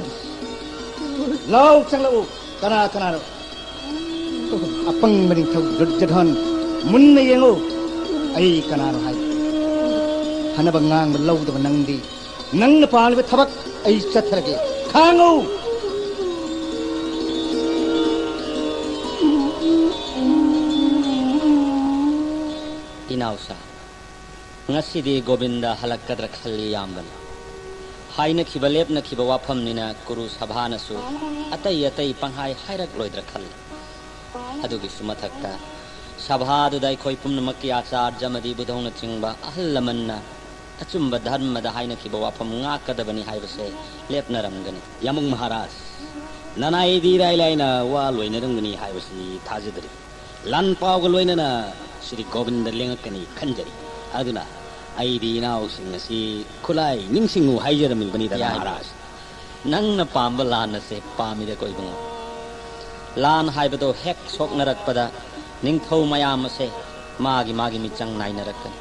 ꯂꯥꯎ ꯆꯪꯂꯛꯎ꯫ ꯀꯅꯥ ꯀꯅꯥꯅꯣ? ꯑꯄꯪꯕ ꯅꯤꯡꯊꯧ ꯗꯨꯔꯖꯣꯙꯟ, ꯃꯨꯟꯅ ꯌꯦꯡꯉꯨ꯫ ꯑꯩ ꯀꯅꯥꯅꯣ ꯍꯥꯏ꯫ ꯐꯅꯕ ꯉꯥꯡꯕ ꯂꯧꯗꯕ ꯅꯪꯗꯤ, ꯅꯪꯅ ꯄꯥꯝꯂꯤꯕ ꯊꯕꯛ ꯑꯩ ꯆꯠꯊꯔꯒꯦ꯫ ꯈꯥꯡꯉꯨ꯫ ꯏꯅꯥꯎꯁꯥ, ꯉꯁꯤꯗꯤ ꯒꯣꯕꯤꯟꯗ ꯍꯜꯂꯛꯀꯗ꯭ꯔꯥ ꯈꯜꯂꯤ, ꯏꯌꯥꯝꯕꯅ꯫ ꯍꯥꯏꯅꯈꯤꯕ ꯂꯦꯞꯅꯈꯤꯕ ꯋꯥꯐꯝꯅꯤꯅ ꯀꯨꯔꯨ ꯁꯚꯥꯅꯁꯨ ꯑꯇꯩ ꯑꯇꯩ ꯄꯪꯍꯥꯏ ꯍꯥꯏꯔꯛꯂꯣꯏꯗ꯭ꯔꯥ ꯈꯜꯂꯤ꯫ ꯑꯗꯨꯒꯤꯁꯨ ꯃꯊꯛꯇ ꯁꯚꯥꯗꯨꯗ ꯑꯩꯈꯣꯏ ꯄꯨꯝꯅꯃꯛꯀꯤ ꯑꯆꯥꯔꯖ ꯑꯃꯗꯤ ꯕꯨꯙꯧꯅꯆꯤꯡꯕ ꯑꯍꯜ ꯂꯃꯟꯅ ꯑꯆꯨꯝꯕ ꯙꯔꯃꯗ ꯍꯥꯏꯅꯈꯤꯕ ꯋꯥꯐꯝ ꯉꯥꯛꯀꯗꯕꯅꯤ ꯍꯥꯏꯕꯁꯦ ꯂꯦꯞꯅꯔꯝꯒꯅꯤ꯫ ꯌꯥꯃꯨꯡ ꯃꯍꯥꯔꯥꯖ, ꯅꯅꯥꯏꯗꯤ ꯏꯔꯥꯏ ꯂꯥꯏꯅ ꯋꯥ ꯂꯣꯏꯅꯔꯝꯒꯅꯤ ꯍꯥꯏꯕꯁꯤ ꯊꯥꯖꯗ꯭ꯔꯤ꯫ ꯂꯥꯟ ꯄꯥꯎꯒ ꯂꯣꯏꯅꯅ ꯁ꯭ꯔꯤ ꯒꯣꯕꯤꯟꯗ ꯂꯦꯡꯉꯛꯀꯅꯤ ꯈꯟꯖꯔꯤ꯫ ꯑꯗꯨꯅ ꯑꯩꯗꯤ ꯏꯅꯥꯎꯁꯤꯡ ꯑꯁꯤ ꯈꯨꯠꯂꯥꯏ ꯅꯤꯡꯁꯤꯡꯉꯨ ꯍꯥꯏꯖꯔꯝꯃꯤꯕꯅꯤꯗ, ꯌꯥꯏ꯫ ꯃꯍꯥꯔꯥꯖ꯫ ꯅꯪꯅ ꯄꯥꯝꯕ ꯂꯥꯟ ꯑꯁꯦ ꯄꯥꯝꯃꯤꯗꯀꯣ, ꯏꯕꯨꯡꯉꯣ꯫ ꯂꯥꯟ ꯍꯥꯏꯕꯗꯣ ꯍꯦꯛ ꯁꯣꯛꯅꯔꯛꯄꯗ ꯅꯤꯡꯊꯧ ꯃꯌꯥꯝ ꯑꯁꯦ ꯃꯥꯒꯤ ꯃꯥꯒꯤ ꯃꯤꯆꯪ ꯅꯥꯏꯅꯔꯛꯀꯅꯤ꯫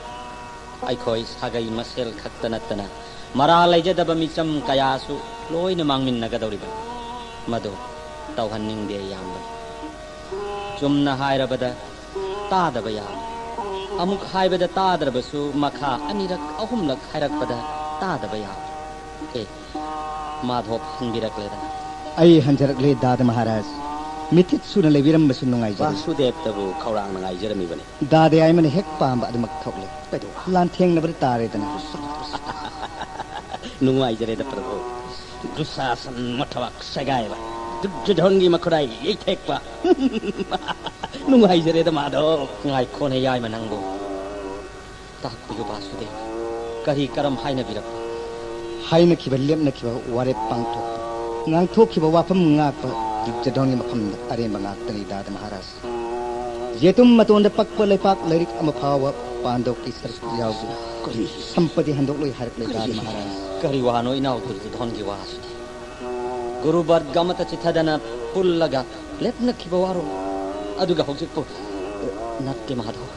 ꯑꯩꯈꯣꯏ ꯁꯥꯒꯩ ꯃꯁꯦꯜ ꯈꯛꯇ ꯅꯠꯇꯅ ꯃꯔꯥꯜ ꯂꯩꯖꯗꯕ ꯃꯤꯆꯝ ꯀꯌꯥꯁꯨ ꯂꯣꯏꯅ ꯃꯥꯡꯃꯤꯟꯅꯒꯗꯧꯔꯤꯕꯅꯤ꯫ ꯃꯗꯨ ꯇꯧꯍꯟꯅꯤꯡꯗꯦ, ꯏꯌꯥꯝꯕ꯫ ꯆꯨꯝꯅ ꯍꯥꯏꯔꯕꯗ ꯇꯥꯗꯕ ꯌꯥꯕ, ꯑꯃꯨꯛ ꯍꯥꯏꯕꯗ ꯇꯥꯗ꯭ꯔꯕꯁꯨ ꯃꯈꯥ ꯑꯅꯤꯔꯛ ꯑꯍꯨꯝꯂꯛ ꯍꯥꯏꯔꯛꯄꯗ ꯇꯥꯗꯕ ꯌꯥꯕ꯫ ꯑꯦ, ꯃꯥꯙꯣꯞ ꯍꯟꯕꯤꯔꯛꯂꯦꯗꯅ꯫ ꯑꯩ ꯍꯟꯖꯔꯛꯂꯦ, ꯗꯥꯗꯥ ꯃꯍꯥꯔꯥꯖ꯫ ꯃꯤꯊꯤꯠ ꯁꯨꯅ ꯂꯩꯕꯤꯔꯝꯕꯁꯨ ꯅꯨꯡꯉꯥꯏꯖꯔꯦ꯫ ꯕꯥꯁꯨꯗꯦꯕꯇꯕꯨ ꯈꯧꯔꯥꯡꯅ ꯉꯥꯏꯖꯔꯝꯃꯤꯕꯅꯤ꯫ ꯗꯥꯗꯥ ꯌꯥꯏꯃꯅ ꯍꯦꯛ ꯄꯥꯝꯕ ꯑꯗꯨꯃꯛ ꯊꯣꯛꯂꯦ꯫ ꯀꯩꯗꯧꯕ? ꯂꯥꯟꯊꯦꯡꯅꯕꯗ ꯇꯥꯔꯦꯗꯅ꯫ ꯅꯨꯡꯉꯥꯏꯖꯔꯦꯗ ꯄ꯭ꯔꯚꯨ꯫ ꯗꯨꯁꯥꯁꯟ ꯃꯊꯕꯥꯛ ꯁꯦꯒꯥꯏꯕ, ꯗꯨꯔꯖꯣꯙꯟꯒꯤ ꯃꯈꯨꯔꯥꯏ ꯌꯩꯊꯦꯛꯄ꯫ ꯅꯨꯡꯉꯥꯏꯖꯔꯦꯗ ꯃꯥꯙꯕ꯫ ꯉꯥꯏꯈꯣꯅꯦ ꯌꯥꯏꯃ ꯅꯪꯕꯨ꯫ ꯇꯥꯛꯄꯤꯌꯨ ꯕꯥꯁꯨꯗꯦꯕ꯫ ꯀꯔꯤ ꯀꯔꯝ ꯍꯥꯏꯅꯕꯤꯔꯛꯄ? ꯍꯥꯏꯅꯈꯤꯕ ꯂꯦꯞꯅꯈꯤꯕ ꯋꯥꯔꯦꯞ ꯄꯥꯡꯊꯣꯛꯄ, ꯉꯥꯡꯊꯣꯛꯈꯤꯕ ꯋꯥꯐꯝ ꯉꯥꯛꯄ ꯗꯨꯔꯖꯣꯙꯟꯒꯤ ꯃꯐꯝꯗ ꯑꯔꯦꯝꯕ ꯉꯥꯛꯇꯅꯤ ꯗꯥꯗ ꯃꯍꯥꯔꯥꯖ꯫ ꯌꯦꯇꯨꯝ ꯃꯇꯣꯟꯗ ꯄꯛꯄ ꯂꯩꯄꯥꯛ ꯂꯥꯏꯔꯤꯛ ꯑꯃ ꯐꯥꯎꯕ ꯄꯥꯟꯗꯧꯀꯤ ꯁꯔꯨꯛ ꯌꯥꯎꯗꯦ꯫ ꯀꯔꯤ? ꯁꯝꯄꯇꯤ ꯍꯟꯗꯣꯛꯂꯣꯏ ꯍꯥꯏꯔꯛꯂꯦ ꯗꯥꯗ ꯀꯔꯤ? ꯃꯍꯥꯔꯥꯖ꯫ ꯀꯔꯤ ꯋꯥꯅꯣ ꯏꯅꯥꯎ ꯗꯨꯔꯖꯣꯙꯟꯒꯤ ꯋꯥꯁꯤꯗꯤ? ꯒꯨꯔꯨ ꯕꯔꯒ ꯑꯃꯠꯇ ꯆꯤꯊꯗꯅ ꯄꯨꯜꯂꯒ ꯂꯦꯞꯅꯈꯤꯕ ꯋꯥꯔꯣ? ꯑꯗꯨꯒ ꯍꯧꯖꯤꯛꯄꯨ? ꯅꯠꯇꯦ ꯃꯥꯙꯕ,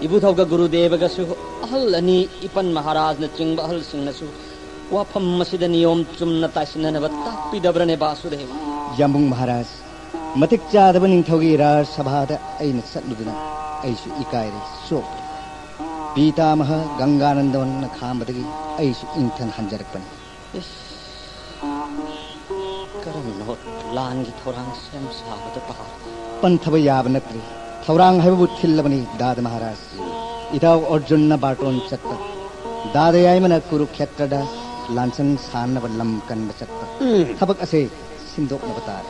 ꯏꯕꯨꯙꯧꯒ ꯒꯨꯔꯨꯗꯦꯕꯒꯁꯨ, ꯑꯍꯜ ꯑꯅꯤ ꯏꯄꯟ ꯃꯍꯥꯔꯥꯖꯅ ꯆꯤꯡꯕ ꯑꯍꯜꯁꯤꯡꯅꯁꯨ ꯋꯥꯐꯝ ꯑꯁꯤꯗ ꯅꯤꯌꯣꯝ ꯆꯨꯝꯅ ꯇꯥꯏꯁꯤꯟꯅꯅꯕ ꯇꯥꯛꯄꯤꯗꯕ꯭ꯔꯅꯦ ꯕꯥꯁꯨꯗꯦꯕ? ꯌꯥꯝꯕꯨꯡ ꯃꯍꯥꯔꯥꯖ, ꯃꯇꯤꯛ ꯆꯥꯗꯕ ꯅꯤꯡꯊꯧꯒꯤ ꯔꯥꯖ ꯁꯚꯥꯗ ꯑꯩꯅ ꯆꯠꯂꯨꯗꯨꯅ ꯑꯩꯁꯨ ꯏꯀꯥꯏꯔꯦ, ꯆꯣꯞꯄꯦ꯫ ꯄꯤꯇꯥꯃꯍ ꯒꯪꯒꯥꯅꯟꯗꯣꯟꯅ ꯈꯥꯝꯕꯗꯒꯤ ꯑꯩꯁꯨ ꯏꯪꯊꯟ ꯍꯟꯖꯔꯛꯄꯅꯤ꯫ ꯏꯁ, ꯀꯔꯝꯅꯣ ꯂꯥꯟꯒꯤ ꯊꯧꯔꯥꯡ ꯁꯦꯝ ꯁꯥꯕꯗ ꯇꯥꯔꯕ? ꯄꯟꯊꯕ ꯌꯥꯕ ꯅꯠꯇ꯭ꯔꯦ꯫ ꯊꯧꯔꯥꯡ ꯍꯥꯏꯕꯕꯨ ꯊꯤꯜꯂꯕꯅꯤ ꯗꯥꯗ ꯃꯍꯥꯔꯥꯖ꯫ ꯏꯇꯥꯎ ꯑꯔꯖꯨꯟꯅ ꯕꯥꯔꯇꯣꯟ ꯆꯠꯄ, ꯗꯥꯗ ꯌꯥꯏꯃꯅ ꯀꯨꯔꯨꯈꯦꯇ꯭ꯔꯗ ꯂꯥꯟꯁꯪ ꯁꯥꯅꯅꯕ ꯂꯝ ꯀꯟꯕ ꯆꯠꯄ꯫ ꯎꯝ꯫ ꯊꯕꯛ ꯑꯁꯦ ꯁꯤꯟꯗꯣꯛꯅꯕ ꯇꯥꯔꯦ꯫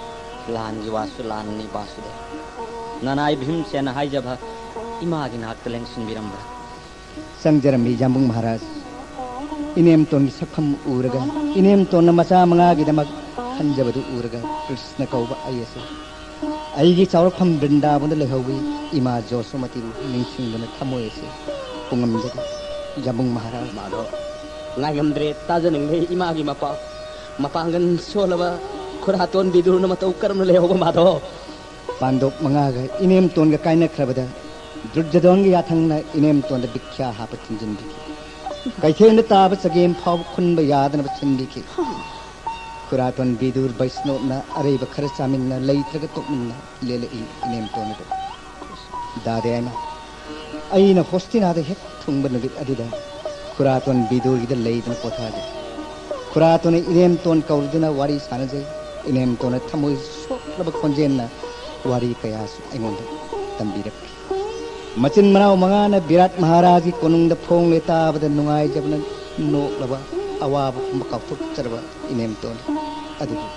ꯂꯥꯟꯒꯤ ꯋꯥꯁꯨ ꯂꯥꯟꯅꯤ ꯕꯥꯁꯨꯗꯦꯕ꯫ ꯅꯅꯥꯏ ꯚꯤꯝꯁꯦꯟꯅ ꯍꯥꯏꯖꯕ ꯏꯃꯥꯒꯤ ꯅꯥꯛꯇ ꯂꯦꯡꯁꯤꯟꯕꯤꯔꯝꯕ꯭ꯔꯥ? ꯆꯪꯖꯔꯝꯃꯤ ꯌꯥꯝꯕꯨꯡ ꯃꯍꯥꯔꯥꯖ꯫ ꯏꯅꯦꯝꯇꯣꯟꯒꯤ ꯁꯛꯐꯝ ꯎꯔꯒ, ꯏꯅꯦꯝꯇꯣꯟꯅ ꯃꯆꯥ ꯃꯉꯥꯒꯤꯗꯃꯛ ꯈꯟꯖꯕꯗꯨ ꯎꯔꯒ ꯀ꯭ꯔꯤꯁꯅ ꯀꯧꯕ ꯑꯩ ꯑꯁꯤ ꯑꯩꯒꯤ ꯆꯥꯎꯔꯛꯐꯝ ꯕ꯭ꯔꯤꯟꯗꯥꯕꯟꯗ ꯂꯩꯍꯧꯕꯤ ꯏꯃꯥ ꯖꯣꯁꯣꯃꯇꯤꯕꯨ ꯅꯤꯡꯁꯤꯡꯗꯨꯅ ꯊꯃꯣꯏ ꯑꯁꯤ ꯄꯨꯡꯉꯝꯖꯔꯤ ꯌꯥꯝꯕꯨꯡ ꯃꯍꯥꯔꯥꯖ꯫ ꯃꯥꯙꯕ, ꯉꯥꯏꯉꯝꯗ꯭ꯔꯦ, ꯇꯥꯖꯅꯤꯡꯂꯦ ꯏꯃꯥꯒꯤ ꯃꯄꯥꯎ꯫ ꯃꯄꯥꯡꯒꯜ ꯁꯣꯜꯂꯕ ꯈꯨꯔꯥꯇꯣꯟ ꯕꯤꯗꯨꯔꯅ ꯃꯇꯧ ꯀꯔꯝꯅ ꯂꯩꯍꯧꯕ ꯃꯥꯙꯕ? ꯄꯥꯟꯗꯣꯞ ꯃꯉꯥꯒ ꯏꯅꯦꯝꯇꯣꯟꯒ ꯀꯥꯏꯅꯈ꯭ꯔꯕꯗ ꯗꯨꯔꯖꯣꯙꯟꯒꯤ ꯌꯥꯊꯪꯅ ꯏꯅꯦꯝꯇꯣꯟꯗ ꯚꯤꯈ꯭ꯌꯥ ꯍꯥꯞꯄ ꯊꯤꯟꯖꯤꯟꯕꯤꯈꯤ꯫ ꯀꯩꯊꯦꯜꯗ ꯇꯥꯕ ꯆꯒꯦꯝ ꯐꯥꯎꯕ ꯈꯨꯟꯕ ꯌꯥꯗꯅꯕ ꯁꯤꯟꯕꯤꯈꯤ꯫ ꯈꯨꯔꯥꯇꯣꯟ ꯕꯤꯗꯨꯔ ꯕꯩꯁꯅꯣꯞꯅ ꯑꯔꯩꯕ ꯈꯔ ꯆꯥꯃꯤꯟꯅ, ꯂꯩꯇ꯭ꯔꯒ ꯇꯣꯛꯃꯤꯟꯅ ꯂꯦꯜꯂꯛꯏ ꯏꯅꯦꯝꯇꯣꯟ ꯑꯗꯨ꯫ ꯗꯥꯗꯦ ꯌꯥꯏꯃ, ꯑꯩꯅ ꯍꯣꯁꯇꯤꯅꯥꯗ ꯍꯦꯛ ꯊꯨꯡꯕ ꯅꯨꯃꯤꯠ ꯑꯗꯨꯗ ꯈꯨꯔꯥꯇꯣꯟ ꯕꯤꯗꯨꯔꯒꯤꯗ ꯂꯩꯗꯨꯅ ꯄꯣꯊꯥꯖꯩ꯫ ꯈꯨꯔꯥꯇꯣꯟꯅ ꯏꯅꯦꯝꯇꯣꯟ ꯀꯧꯔꯗꯨꯅ ꯋꯥꯔꯤ ꯁꯥꯅꯖꯩ꯫ ꯏꯅꯦꯝꯇꯣꯟꯅ ꯊꯃꯣꯏ ꯁꯣꯛꯂꯕ ꯈꯣꯟꯖꯦꯜꯅ ꯋꯥꯔꯤ ꯀꯌꯥꯁꯨ ꯑꯩꯉꯣꯟꯗ ꯇꯝꯕꯤꯔꯛꯈꯤ꯫ ꯃꯆꯤꯟ ꯃꯅꯥꯎ ꯃꯉꯥꯅ ꯕꯤꯔꯥꯠ ꯃꯍꯥꯔꯥꯖꯒꯤ ꯀꯣꯅꯨꯡꯗ ꯐꯣꯡꯂꯦ ꯇꯥꯕꯗ ꯅꯨꯡꯉꯥꯏꯖꯕꯅ ꯅꯣꯛꯂꯕ ꯑꯋꯥꯕ ꯄꯨꯝꯕ ꯀꯥꯎꯊꯣꯛꯆꯔꯕ ꯏꯅꯦꯝꯇꯣꯟ꯫ ꯑꯗꯨꯕꯨ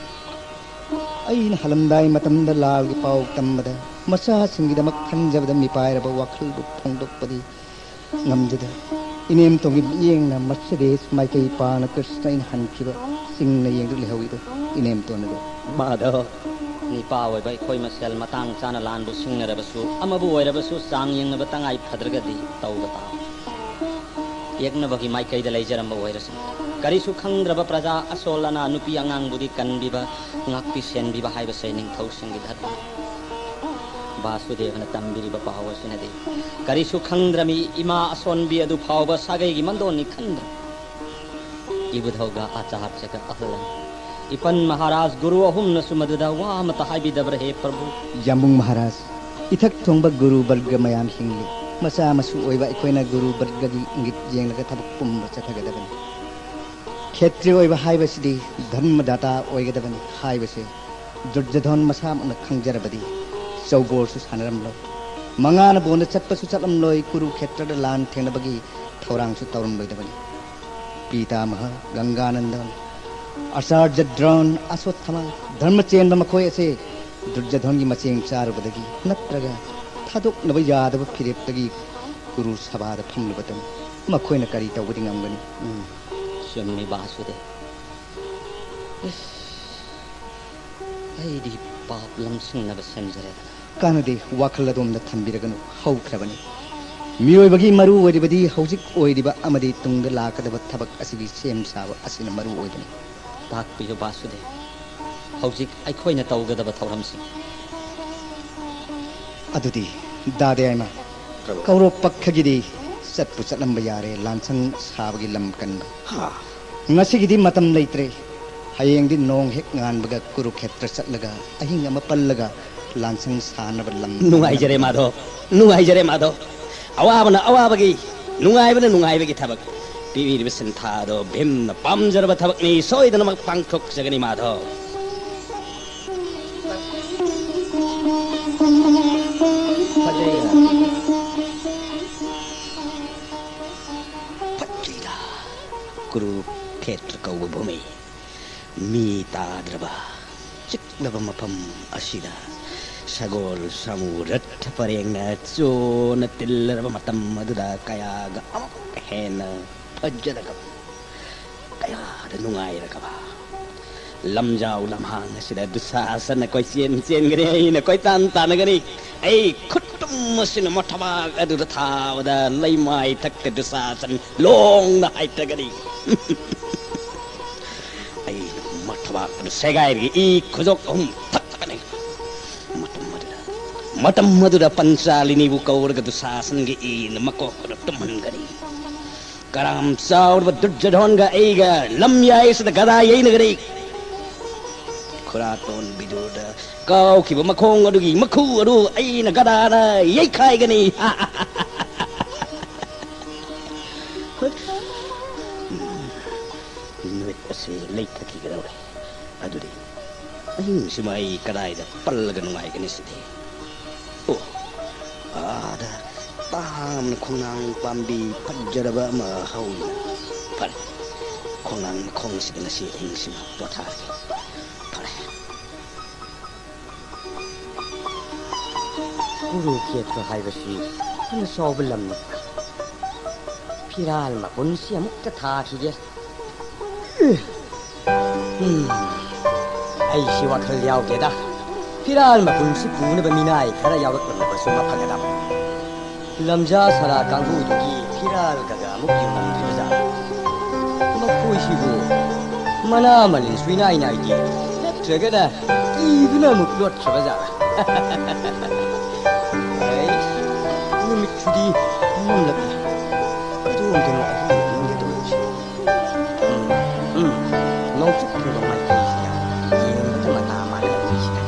ꯑꯩꯅ ꯍꯜꯂꯝꯗꯥꯏ ꯃꯇꯝꯗ ꯂꯥꯜꯒꯤ ꯄꯥꯎ ꯇꯝꯕꯗ ꯃꯆꯥꯁꯤꯡꯒꯤꯗꯃꯛ ꯈꯟꯖꯕꯗ ꯃꯤꯄꯥꯏꯔꯕ ꯋꯥꯈꯜꯕꯨ ꯐꯣꯡꯗꯣꯛꯄꯗꯤ ꯉꯝꯖꯗꯦ꯫ ꯏꯅꯦꯝꯇꯣꯟꯒꯤ ꯃꯤꯠꯌꯦꯡꯅ ꯃꯔꯁꯤꯗꯦꯁ ꯃꯥꯏꯀꯩ ꯄꯥꯡꯅ ꯀ꯭ꯔꯤꯁꯅ ꯑꯩꯅ ꯍꯟꯈꯤꯕ ꯆꯤꯡꯅ ꯌꯦꯡꯗꯨꯅ ꯂꯩꯍꯧꯏꯗꯣ ꯏꯅꯦꯝꯇꯣꯟ ꯑꯗꯨ꯫ ꯃꯥꯙꯕ, ꯅꯤꯄꯥ ꯑꯣꯏꯕ ꯑꯩꯈꯣꯏ ꯃꯁꯦꯜ ꯃꯇꯥꯡ ꯆꯥꯅ ꯂꯥꯟꯕꯨ ꯁꯤꯡꯅꯔꯕꯁꯨ, ꯑꯃꯕꯨ ꯑꯣꯏꯔꯕꯁꯨ ꯆꯥꯡ ꯌꯦꯡꯅꯕ ꯇꯉꯥꯏ ꯐꯗ꯭ꯔꯒꯗꯤ ꯇꯧꯕ ꯇꯥꯕ꯫ ꯌꯦꯛꯅꯕꯒꯤ ꯃꯥꯏꯀꯩꯗ ꯂꯩꯖꯔꯝꯕ ꯑꯣꯏꯔꯁꯨ, ꯀꯔꯤꯁꯨ ꯈꯪꯗ꯭ꯔꯕ ꯄ꯭ꯔꯖꯥ ꯑꯁꯣꯜ ꯑꯅꯥ ꯅꯨꯄꯤ ꯑꯉꯥꯡꯕꯨꯗꯤ ꯀꯟꯕꯤꯕ, ꯉꯥꯛꯄꯤ ꯁꯦꯟꯕꯤꯕ ꯍꯥꯏꯕꯁꯦ ꯅꯤꯡꯊꯧꯁꯤꯡꯒꯤ ꯙꯔꯃꯅꯤ꯫ ꯕꯥꯁꯨꯗꯦꯕꯅ ꯇꯝꯕꯤꯔꯤꯕ ꯄꯥꯎ ꯑꯁꯤꯅꯗꯤ ꯀꯔꯤꯁꯨ ꯈꯪꯗ꯭ꯔꯃꯤ ꯏꯃꯥ ꯑꯁꯣꯟꯕꯤ ꯑꯗꯨ ꯐꯥꯎꯕ ꯁꯥꯒꯩꯒꯤ ꯃꯟꯗꯣꯟꯅꯤ ꯈꯟꯗ꯭ꯔ? ꯏꯕꯨꯙꯧꯒ ꯑꯥꯆꯥꯔꯌꯒ ꯑꯍꯜ ꯑꯅꯤ, ꯏꯄꯟ ꯃꯍꯥꯔꯥꯖ ꯒꯨꯔꯨ ꯑꯍꯨꯝꯅꯁꯨ ꯃꯗꯨꯗ ꯋꯥ ꯑꯃꯠꯇ ꯍꯥꯏꯕꯤꯗꯕ꯭ꯔꯥ, ꯍꯦ ꯄ꯭ꯔꯚꯨ? ꯌꯥꯝꯕꯨꯡ ꯃꯍꯥꯔꯥꯖ, ꯏꯊꯛ ꯊꯣꯡꯕ ꯒꯨꯔꯨ ꯕꯔꯒ ꯃꯌꯥꯝ ꯍꯤꯡꯂꯤ꯫ ꯃꯆꯥ ꯃꯁꯨ ꯑꯣꯏꯕ ꯑꯩꯈꯣꯏꯅ ꯒꯨꯔꯨ ꯕꯔꯒꯒꯤ ꯏꯪꯒꯤꯠ ꯌꯦꯡꯂꯒ ꯊꯕꯛ ꯄꯨꯝꯕ ꯆꯠꯊꯒꯗꯕꯅꯤ꯫ ꯈꯦꯇ꯭ꯔꯤ ꯑꯣꯏꯕ ꯍꯥꯏꯕꯁꯤꯗꯤ ꯙꯔꯃꯗꯥꯇꯥ ꯑꯣꯏꯒꯗꯕꯅꯤ ꯍꯥꯏꯕꯁꯦ ꯗꯨꯔꯖꯣꯙꯟ ꯃꯁꯥꯃꯛꯅ ꯈꯪꯖꯔꯕꯗꯤ ꯆꯧꯕꯣꯜꯁꯨ ꯁꯥꯟꯅꯔꯝꯂꯣꯏ꯫ ꯃꯉꯥꯅ ꯕꯣꯟꯗ ꯆꯠꯄꯁꯨ ꯆꯠꯂꯝꯂꯣꯏ, ꯀꯨꯔꯨ ꯈꯦꯇ꯭ꯔꯗ ꯂꯥꯟ ꯊꯦꯡꯅꯕꯒꯤ ꯊꯧꯔꯥꯡꯁꯨ ꯇꯧꯔꯝꯂꯣꯏꯗꯕꯅꯤ꯫ ꯄꯤꯇꯥꯃꯍ, ꯒꯪꯒꯥꯅꯟꯗꯟ, ꯑꯆꯥꯔꯖ ꯗ꯭ꯔꯣꯟ, ꯑꯁꯣꯠꯊꯃ, ꯙꯔꯃ ꯆꯦꯟꯕ ꯃꯈꯣꯏ ꯑꯁꯦ ꯗꯨꯔꯖꯣꯙꯟꯒꯤ ꯃꯆꯦꯡ ꯆꯥꯔꯨꯕꯗꯒꯤ ꯅꯠꯇ꯭ꯔꯒ ꯊꯥꯗꯣꯛꯅꯕ ꯌꯥꯗꯕ ꯐꯤꯔꯦꯞꯇꯒꯤ ꯀꯨꯔꯨ ꯁꯚꯥꯗ ꯐꯝꯂꯨꯕꯇꯅꯤ꯫ ꯃꯈꯣꯏꯅ ꯀꯔꯤ ꯇꯧꯕꯗꯤ ꯉꯝꯒꯅꯤ? ꯎꯝ꯫ ꯆꯨꯝꯃꯤ ꯕꯥꯁꯨꯗꯦꯕ꯫ ꯏꯁ, ꯑꯩꯗꯤ ꯄꯥꯞ ꯂꯝꯁꯤꯡꯅꯕ ꯁꯦꯝꯖꯔꯦꯗꯅ꯫ ꯀꯥꯟꯅꯗꯦ, ꯋꯥꯈꯜ ꯑꯗꯣꯝꯗ ꯊꯝꯕꯤꯔꯒꯅꯨ, ꯍꯧꯈ꯭ꯔꯕꯅꯤ꯫ ꯃꯤꯑꯣꯏꯕꯒꯤ ꯃꯔꯨ ꯑꯣꯏꯔꯤꯕꯗꯤ ꯍꯧꯖꯤꯛ ꯑꯣꯏꯔꯤꯕ ꯑꯃꯗꯤ ꯇꯨꯡꯗ ꯂꯥꯛꯀꯗꯕ ꯊꯕꯛ ꯑꯁꯤꯒꯤ ꯁꯦꯝ ꯁꯥꯕ ꯑꯁꯤꯅ ꯃꯔꯨ ꯑꯣꯏꯕꯅꯤ꯫ ꯇꯥꯛꯄꯤꯌꯨ ꯕꯥꯁꯨꯗꯦꯕ, ꯍꯧꯖꯤꯛ ꯑꯩꯈꯣꯏꯅ ꯇꯧꯒꯗꯕ ꯊꯧꯔꯝꯁꯤꯡ꯫ ꯑꯗꯨꯗꯤ ꯗꯥꯗꯥ ꯌꯥꯏꯃ, ꯄ꯭ꯔꯚꯨ꯫ ꯀꯧꯔꯣꯞ ꯄꯛꯈꯒꯤꯗꯤ ꯆꯠꯄꯨ ꯆꯠꯂꯝꯕ ꯌꯥꯔꯦ, ꯂꯥꯟꯁꯪ ꯁꯥꯕꯒꯤ ꯂꯝ ꯀꯟꯕ꯫ ꯍꯥ꯫ ꯉꯁꯤꯒꯤꯗꯤ ꯃꯇꯝ ꯂꯩꯇ꯭ꯔꯦ꯫ ꯍꯌꯦꯡꯗꯤ ꯅꯣꯡ ꯍꯦꯛ ꯉꯥꯟꯕꯒ ꯀꯨꯔꯨꯈꯦꯇ꯭ꯔ ꯆꯠꯂꯒ ꯑꯍꯤꯡ ꯑꯃ ꯄꯜꯂꯒ ꯂꯥꯟꯁꯪ ꯁꯥꯅꯕ ꯂꯝ ꯅꯨꯡꯉꯥꯏꯖꯔꯦ ꯀꯟꯅꯕ꯫ ꯃꯥꯙꯕ, ꯅꯨꯡꯉꯥꯏꯖꯔꯦ ꯃꯥꯙꯕ꯫ ꯑꯋꯥꯕꯅ ꯑꯋꯥꯕꯒꯤ, ꯅꯨꯡꯉꯥꯏꯕꯅ ꯅꯨꯡꯉꯥꯏꯕꯒꯤ ꯊꯕꯛ꯫ ꯄꯤꯕꯤꯔꯤꯕ ꯁꯤꯟꯊꯥ ꯑꯗꯣ ꯚꯤꯝꯅ ꯄꯥꯝꯖꯔꯕ ꯊꯕꯛꯅꯤ, ꯁꯣꯏꯗꯅꯃꯛ ꯄꯥꯡꯊꯣꯛꯆꯒꯅꯤ ꯃꯥꯙꯕ꯫ ꯐꯖꯩ꯫ ꯐꯠꯇ꯭ꯔꯤꯗ꯫ ꯀꯨꯔꯨ ꯈꯦꯇ꯭ꯔ ꯀꯧꯕ ꯚꯨꯃꯤ, ꯃꯤ ꯇꯥꯗ꯭ꯔꯕ ꯆꯤꯛꯂꯕ ꯃꯐꯝ ꯑꯁꯤꯗ ꯁꯒꯣꯜ ꯁꯥꯃꯨ ꯔꯠꯊ ꯄꯔꯦꯡꯅ ꯆꯣꯅ ꯇꯤꯜꯂꯔꯕ ꯃꯇꯝ ꯑꯗꯨꯗ ꯀꯌꯥꯒ ꯑꯃꯨꯛ ꯍꯦꯟꯅ ꯐꯖꯔꯒꯕ, ꯀꯌꯥꯗ ꯅꯨꯡꯉꯥꯏꯔꯒꯕ ꯂꯝꯖꯥꯎ ꯂꯝꯍꯥꯡ ꯑꯁꯤꯗ ꯗꯨꯁꯥꯁꯟꯅ ꯀꯣꯏꯆꯦꯟ ꯆꯦꯟꯒꯅꯤ, ꯑꯩꯅ ꯀꯣꯏꯇꯥꯟ ꯇꯥꯟꯅꯒꯅꯤ꯫ ꯑꯩ ꯈꯨꯠꯇꯨꯝ ꯑꯁꯤꯅ ꯃꯊꯕꯥꯛ ꯑꯗꯨꯗ ꯊꯥꯕꯗ ꯂꯩꯃꯥꯏ ꯊꯛꯇ ꯗꯨꯁꯥꯁꯟ ꯂꯣꯡꯅ ꯍꯥꯏꯊꯒꯅꯤ꯫ ꯑꯩ ꯃꯊꯕꯥꯛ ꯑꯗꯨ ꯁꯦꯒꯥꯏꯔꯒ ꯏ ꯈꯨꯖꯣꯛ ꯑꯍꯨꯝ ꯊꯛꯊꯛꯀꯅꯤ꯫ ꯃꯇꯝ ꯑꯗꯨꯗ, ꯃꯇꯝ ꯑꯗꯨꯗ ꯄꯟꯆꯥꯂꯤꯅꯤꯕꯨ ꯀꯧꯔꯒ ꯗꯨꯁꯥꯁꯟꯒꯤ ꯏꯅ ꯃꯀꯣꯛ ꯑꯗꯨ ꯇꯨꯝꯍꯟꯒꯅꯤ꯫ ꯀꯔꯥꯝ ꯆꯥꯎꯔꯕ ꯗꯨꯔꯖꯣꯙꯣꯟꯒ ꯑꯩꯒ ꯂꯝꯌꯥꯏꯁꯤꯗ ꯒꯗꯥ ꯌꯩꯅꯒꯅꯤ꯫ ꯈꯨꯔꯥꯇꯣꯟ ꯕꯤꯗꯨꯔꯗ ꯀꯥꯎꯈꯤꯕ ꯃꯈꯣꯡ ꯑꯗꯨꯒꯤ ꯃꯈꯨ ꯑꯗꯨ ꯑꯩꯅ ꯒꯗꯥꯅ ꯌꯩꯈꯥꯏꯒꯅꯤ꯫ ꯅꯨꯃꯤꯠ ꯑꯁꯤ ꯂꯩꯊꯈꯤꯒꯗꯧꯔꯦ꯫ ꯑꯗꯨꯗꯤ ꯑꯍꯤꯡꯁꯤꯃ ꯑꯩ ꯀꯗꯥꯏꯗ ꯄꯜꯂꯒ ꯅꯨꯡꯉꯥꯏꯒꯅꯤ ꯁꯤꯗꯤ? ꯑꯣ, ꯑꯥꯗ ꯇꯥꯡꯅ ꯈꯣꯡꯅꯥꯡ ꯄꯥꯝꯕꯤ ꯐꯖꯔꯕ ꯑꯃ ꯍꯧꯏ꯫ ꯐꯔꯦ, ꯈꯣꯡꯅꯥꯡ ꯃꯈꯣꯡ ꯑꯁꯤꯗ ꯉꯁꯤ ꯑꯍꯤꯡꯁꯤꯃ ꯄꯣꯊꯥꯔꯒꯦ꯫ ꯐꯔꯦ꯫ ꯀꯨꯔꯨꯈꯦꯇ꯭ꯔ ꯍꯥꯏꯕꯁꯤ ꯐꯅ ꯆꯥꯎꯕ ꯂꯝꯅꯤ꯫ ꯐꯤꯔꯥꯜ ꯃꯄꯨꯟꯁꯤ ꯑꯃꯨꯛꯇ ꯊꯥꯈꯤꯒꯦ꯫ ꯎꯝ, ꯑꯩꯁꯤ ꯋꯥꯈꯜ ꯌꯥꯎꯗꯦꯗ꯫ ꯐꯤꯔꯥꯜ ꯃꯄꯨꯟꯁꯤ ꯄꯨꯅꯕ ꯃꯤꯅꯥꯏ ꯈꯔ ꯌꯥꯎꯔꯛꯂꯝꯂꯕꯁꯨ ꯃꯐꯒꯗꯕ꯫ ꯂꯝꯖꯥ ꯁꯔꯥ ꯀꯥꯡꯕꯨꯗꯨꯒꯤ ꯐꯤꯔꯥꯜꯒꯒ ꯑꯃꯨꯛ ꯌꯦꯡꯉꯝꯗ꯭ꯔꯤꯕꯖꯥꯠꯂ? ꯃꯈꯣꯏꯁꯤꯕꯨ ꯃꯅꯥ ꯃꯅꯤꯟꯁꯨ ꯏꯅꯥꯏ ꯅꯥꯏꯗꯦ, ꯅꯠꯇ꯭ꯔꯒꯅ ꯀꯤꯗꯨꯅ ꯑꯃꯨꯛ ꯂꯣꯠꯈ꯭ꯔꯕꯖꯥꯠꯂ? ꯑꯩ, ꯅꯨꯃꯤꯠꯁꯤꯗꯤ ꯃꯝꯂꯛꯂꯦ꯫ ꯀꯗꯣꯝꯗꯅꯣ ꯑꯍꯤꯡ ꯑꯍꯤꯡꯗ ꯇꯧꯔꯤꯁꯤ? ꯎꯝ, ꯎꯝ, ꯅꯣꯡꯆꯨꯞ ꯊꯪꯕ ꯃꯥꯏꯀꯩꯁꯤꯗ ꯌꯦꯡꯕꯗ ꯃꯇꯥ ꯃꯥꯟꯅꯗ꯭ꯔꯤꯁꯤꯗ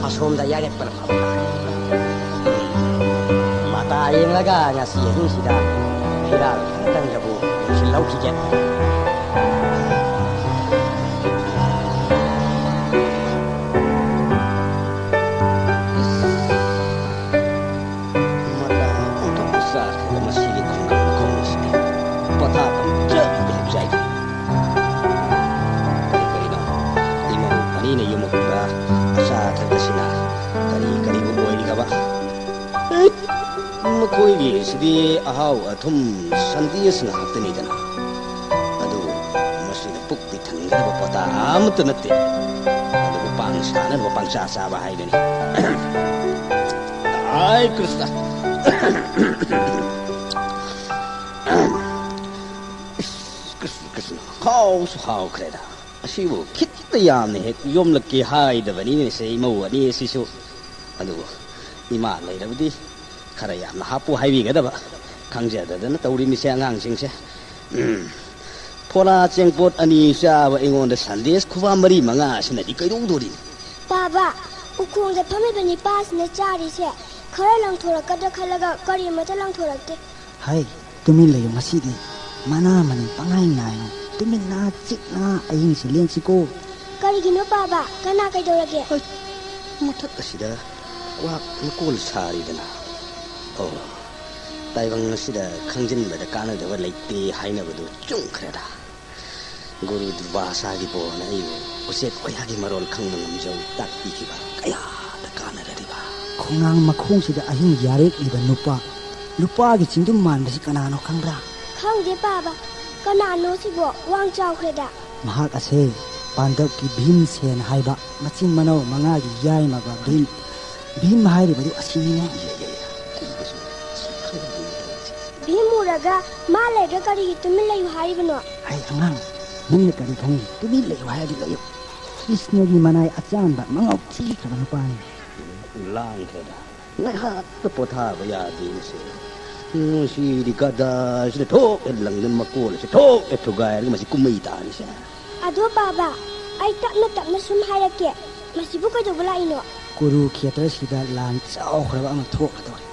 ꯑꯁꯣꯝꯗ ꯌꯥꯔꯦꯞꯄꯅ ꯐꯕ ꯇꯥꯔꯦ꯫ ꯎꯝ, ꯃꯇꯥ ꯌꯦꯡꯂꯒ ꯉꯁꯤ ꯑꯍꯤꯡꯁꯤꯗ ꯐꯤꯔꯥꯜ ꯈꯔꯇꯪꯗꯕꯨ ꯂꯣꯏꯁꯤꯜꯍꯧꯈꯤꯒꯦ꯫ ꯃꯇꯥ ꯑꯣꯟꯊꯣꯛꯅ ꯆꯥꯈ꯭ꯔꯕ ꯃꯁꯤꯒꯤ ꯈꯣꯡꯅꯥꯡ ꯃꯈꯣꯡ ꯑꯁꯤꯗꯤ ꯄꯣꯊꯥꯐꯝ ꯆꯞ ꯍꯦꯛ ꯆꯥꯏ꯫ ꯃꯈꯣꯏꯒꯤꯁꯤꯗꯤ ꯑꯍꯥꯎ ꯑꯊꯨꯝ ꯁꯟꯗꯦꯁ ꯉꯥꯛꯇꯅꯤꯗꯅ꯫ ꯑꯗꯨꯕꯨ ꯃꯁꯤꯅ ꯄꯨꯛꯇꯤ ꯊꯟꯒꯗꯕ ꯄꯣꯇꯥ ꯑꯃꯠꯇ ꯅꯠꯇꯦ꯫ ꯑꯗꯨꯕꯨ ꯄꯥꯡ ꯁꯥꯅꯅꯕ ꯄꯪꯆꯥ ꯆꯥꯕ ꯍꯥꯏꯗꯨꯅꯤ꯫ ꯑꯥꯏ ꯀ꯭ꯔꯤꯁꯅ꯫ ꯏꯁ, ꯀ꯭ꯔꯤꯁꯅ, ꯀ꯭ꯔꯤꯁꯅ, ꯍꯥꯎꯁꯨ ꯍꯥꯎꯈ꯭ꯔꯦꯗ꯫ ꯑꯁꯤꯕꯨ ꯈꯤꯠꯇ ꯌꯥꯝꯅ ꯍꯦꯛ ꯌꯣꯝꯂꯛꯀꯦ ꯍꯥꯏꯗꯕꯅꯤꯅꯦ ꯁꯦ ꯏꯃꯧ ꯑꯅꯤ ꯑꯁꯤꯁꯨ꯫ ꯑꯗꯨꯕꯨ ꯏꯃꯥ ꯂꯩꯔꯕꯗꯤ ꯈꯔ ꯌꯥꯝꯅ ꯍꯥꯞꯄꯨ ꯍꯥꯏꯕꯤꯒꯗꯕ꯫ ꯈꯪꯖꯗꯗꯅ ꯇꯧꯔꯤꯃꯤꯁꯦ ꯑꯉꯥꯡꯁꯤꯡꯁꯦ꯫ ꯎꯝ꯫ ꯐꯣꯂꯥ ꯆꯦꯡꯄꯣꯠ ꯑꯅꯤ ꯆꯥꯕ ꯑꯩꯉꯣꯟꯗ ꯁꯟꯗꯦꯁ ꯈꯨꯕꯥ ꯃꯔꯤ ꯃꯉꯥ ꯑꯁꯤꯅꯗꯤ ꯀꯩꯗꯧꯗꯣꯔꯤ? ꯄꯥꯕ, ꯎꯈꯣꯡꯗ ꯐꯝꯃꯤꯕ ꯅꯤꯄꯥꯁꯤꯅ ꯆꯥꯔꯤꯁꯦ ꯈꯔ ꯂꯪꯊꯣꯔꯛꯀꯗ꯭ꯔꯥ ꯈꯜꯂꯒ ꯀꯔꯤꯃꯠꯇ ꯂꯪꯊꯣꯔꯛꯇꯦ꯫ ꯍꯩ, ꯇꯨꯃꯤꯟ ꯂꯩꯌꯨ ꯉꯁꯤꯗꯤ꯫ ꯃꯅꯥ ꯃꯅꯤꯟ ꯄꯪꯉꯥꯏ ꯉꯥꯏꯅꯨ꯫ ꯇꯨꯃꯤꯟꯅ ꯆꯤꯛꯅ ꯑꯍꯤꯡꯁꯤ ꯂꯦꯟꯁꯤꯀꯣ꯫ ꯀꯔꯤꯒꯤꯅꯣ ꯄꯥꯕ? ꯀꯅꯥ ꯀꯩꯗꯧꯔꯒꯦ? ꯍꯩ, ꯃꯊꯛ ꯑꯁꯤꯗ ꯀ꯭ꯋꯥꯛ ꯃꯀꯣꯜ ꯁꯥꯔꯤꯗꯅ꯫ ꯑꯣ, ꯇꯥꯏꯕꯪ ꯑꯁꯤꯗ ꯈꯪꯖꯤꯟꯕꯗ ꯀꯥꯟꯅꯗꯕ ꯂꯩꯇꯦ ꯍꯥꯏꯅꯕꯗꯨ ꯆꯨꯝꯈ꯭ꯔꯦꯗ꯫ ꯒꯨꯔꯨ ꯗꯨꯔꯕꯥꯁꯥꯒꯤ ꯕꯣꯔꯅ ꯑꯩꯕꯨ ꯎꯆꯦꯛ ꯋꯥꯌꯥꯒꯤ ꯃꯔꯣꯜ ꯈꯪꯕ ꯉꯝꯖꯧ ꯇꯥꯛꯄꯤꯈꯤꯕ ꯀꯌꯥꯗ ꯀꯥꯟꯅꯔꯔꯤꯕ꯫ ꯈꯣꯡꯅꯥꯡ ꯃꯈꯣꯡꯁꯤꯗ ꯑꯍꯤꯡ ꯌꯥꯔꯦꯛꯂꯤꯕ ꯅꯨꯄꯥ, ꯅꯨꯄꯥꯒꯤ ꯆꯤꯡꯗꯨꯝ ꯃꯥꯟꯕꯁꯤ ꯀꯅꯥꯅꯣ ꯈꯪꯕ꯭ꯔꯥ? ꯈꯪꯗꯦ ꯄꯥꯕ, ꯀꯅꯥꯅꯣ ꯁꯤꯕꯣ? ꯋꯥꯡ ꯆꯥꯎꯈ꯭ꯔꯦꯗ꯫ ꯃꯍꯥꯛ ꯑꯁꯦ ꯄꯥꯟꯗꯕꯀꯤ ꯚꯤꯝꯁꯦꯟ ꯍꯥꯏꯕ ꯃꯆꯤꯟ ꯃꯅꯥꯎ ꯃꯉꯥꯒꯤ ꯌꯥꯏꯃꯕ ꯚꯤꯝ, ꯚꯤꯝ ꯍꯥꯏꯔꯤꯕꯗꯨ ꯑꯁꯤꯅꯤꯅꯦ꯫ ꯚꯤꯝ ꯎꯔꯒ ꯃꯥ ꯂꯩꯔꯒ ꯀꯔꯤꯒꯤ ꯇꯨꯃꯤꯟ ꯂꯩꯌꯨ ꯍꯥꯏꯔꯤꯕꯅꯣ? ꯍꯩ ꯑꯉꯥꯡ, ꯅꯪꯅ ꯀꯔꯤ ꯈꯪꯉꯤ? ꯇꯨꯃꯤꯟ ꯂꯩꯌꯨ ꯍꯥꯏꯔꯗꯤ ꯂꯩꯌꯨ꯫ ꯀ꯭ꯔꯤꯁꯅꯒꯤ ꯃꯅꯥꯏ ꯑꯆꯥꯟꯕ ꯃꯉꯥꯎ ꯊꯤꯈ꯭ꯔꯕ ꯅꯨꯄꯥꯅꯤ꯫ ꯂꯥꯡꯈ꯭ꯔꯦꯗ꯫ ꯉꯥꯏꯍꯥꯛꯇ ꯄꯣꯊꯥꯕ ꯌꯥꯗꯦ ꯃꯁꯤ꯫ ꯉꯁꯤꯗꯤ ꯒꯗꯥꯁꯤꯅ ꯊꯣꯛ ꯍꯦꯛ ꯂꯪꯗꯅ ꯃꯀꯣꯜ ꯑꯁꯤ ꯊꯣꯛ ꯍꯦꯛ ꯊꯨꯒꯥꯏꯔꯒ ꯃꯁꯤ ꯀꯨꯝꯍꯩ ꯇꯥꯔꯤꯁꯦ꯫ ꯑꯗꯣ ꯄꯥꯕ, ꯑꯩ ꯇꯞꯅ ꯇꯞꯅ ꯁꯨꯝ ꯍꯥꯏꯔꯛꯀꯦ꯫ ꯃꯁꯤꯕꯨ ꯀꯩꯗꯧꯕ ꯂꯥꯛꯏꯅꯣ? ꯀꯨꯔꯨ ꯈꯦꯇ꯭ꯔꯁꯤꯗ ꯂꯥꯟ ꯆꯥꯎꯈ꯭ꯔꯕ ꯑꯃ ꯊꯣꯛꯀꯗꯧꯔꯤ꯫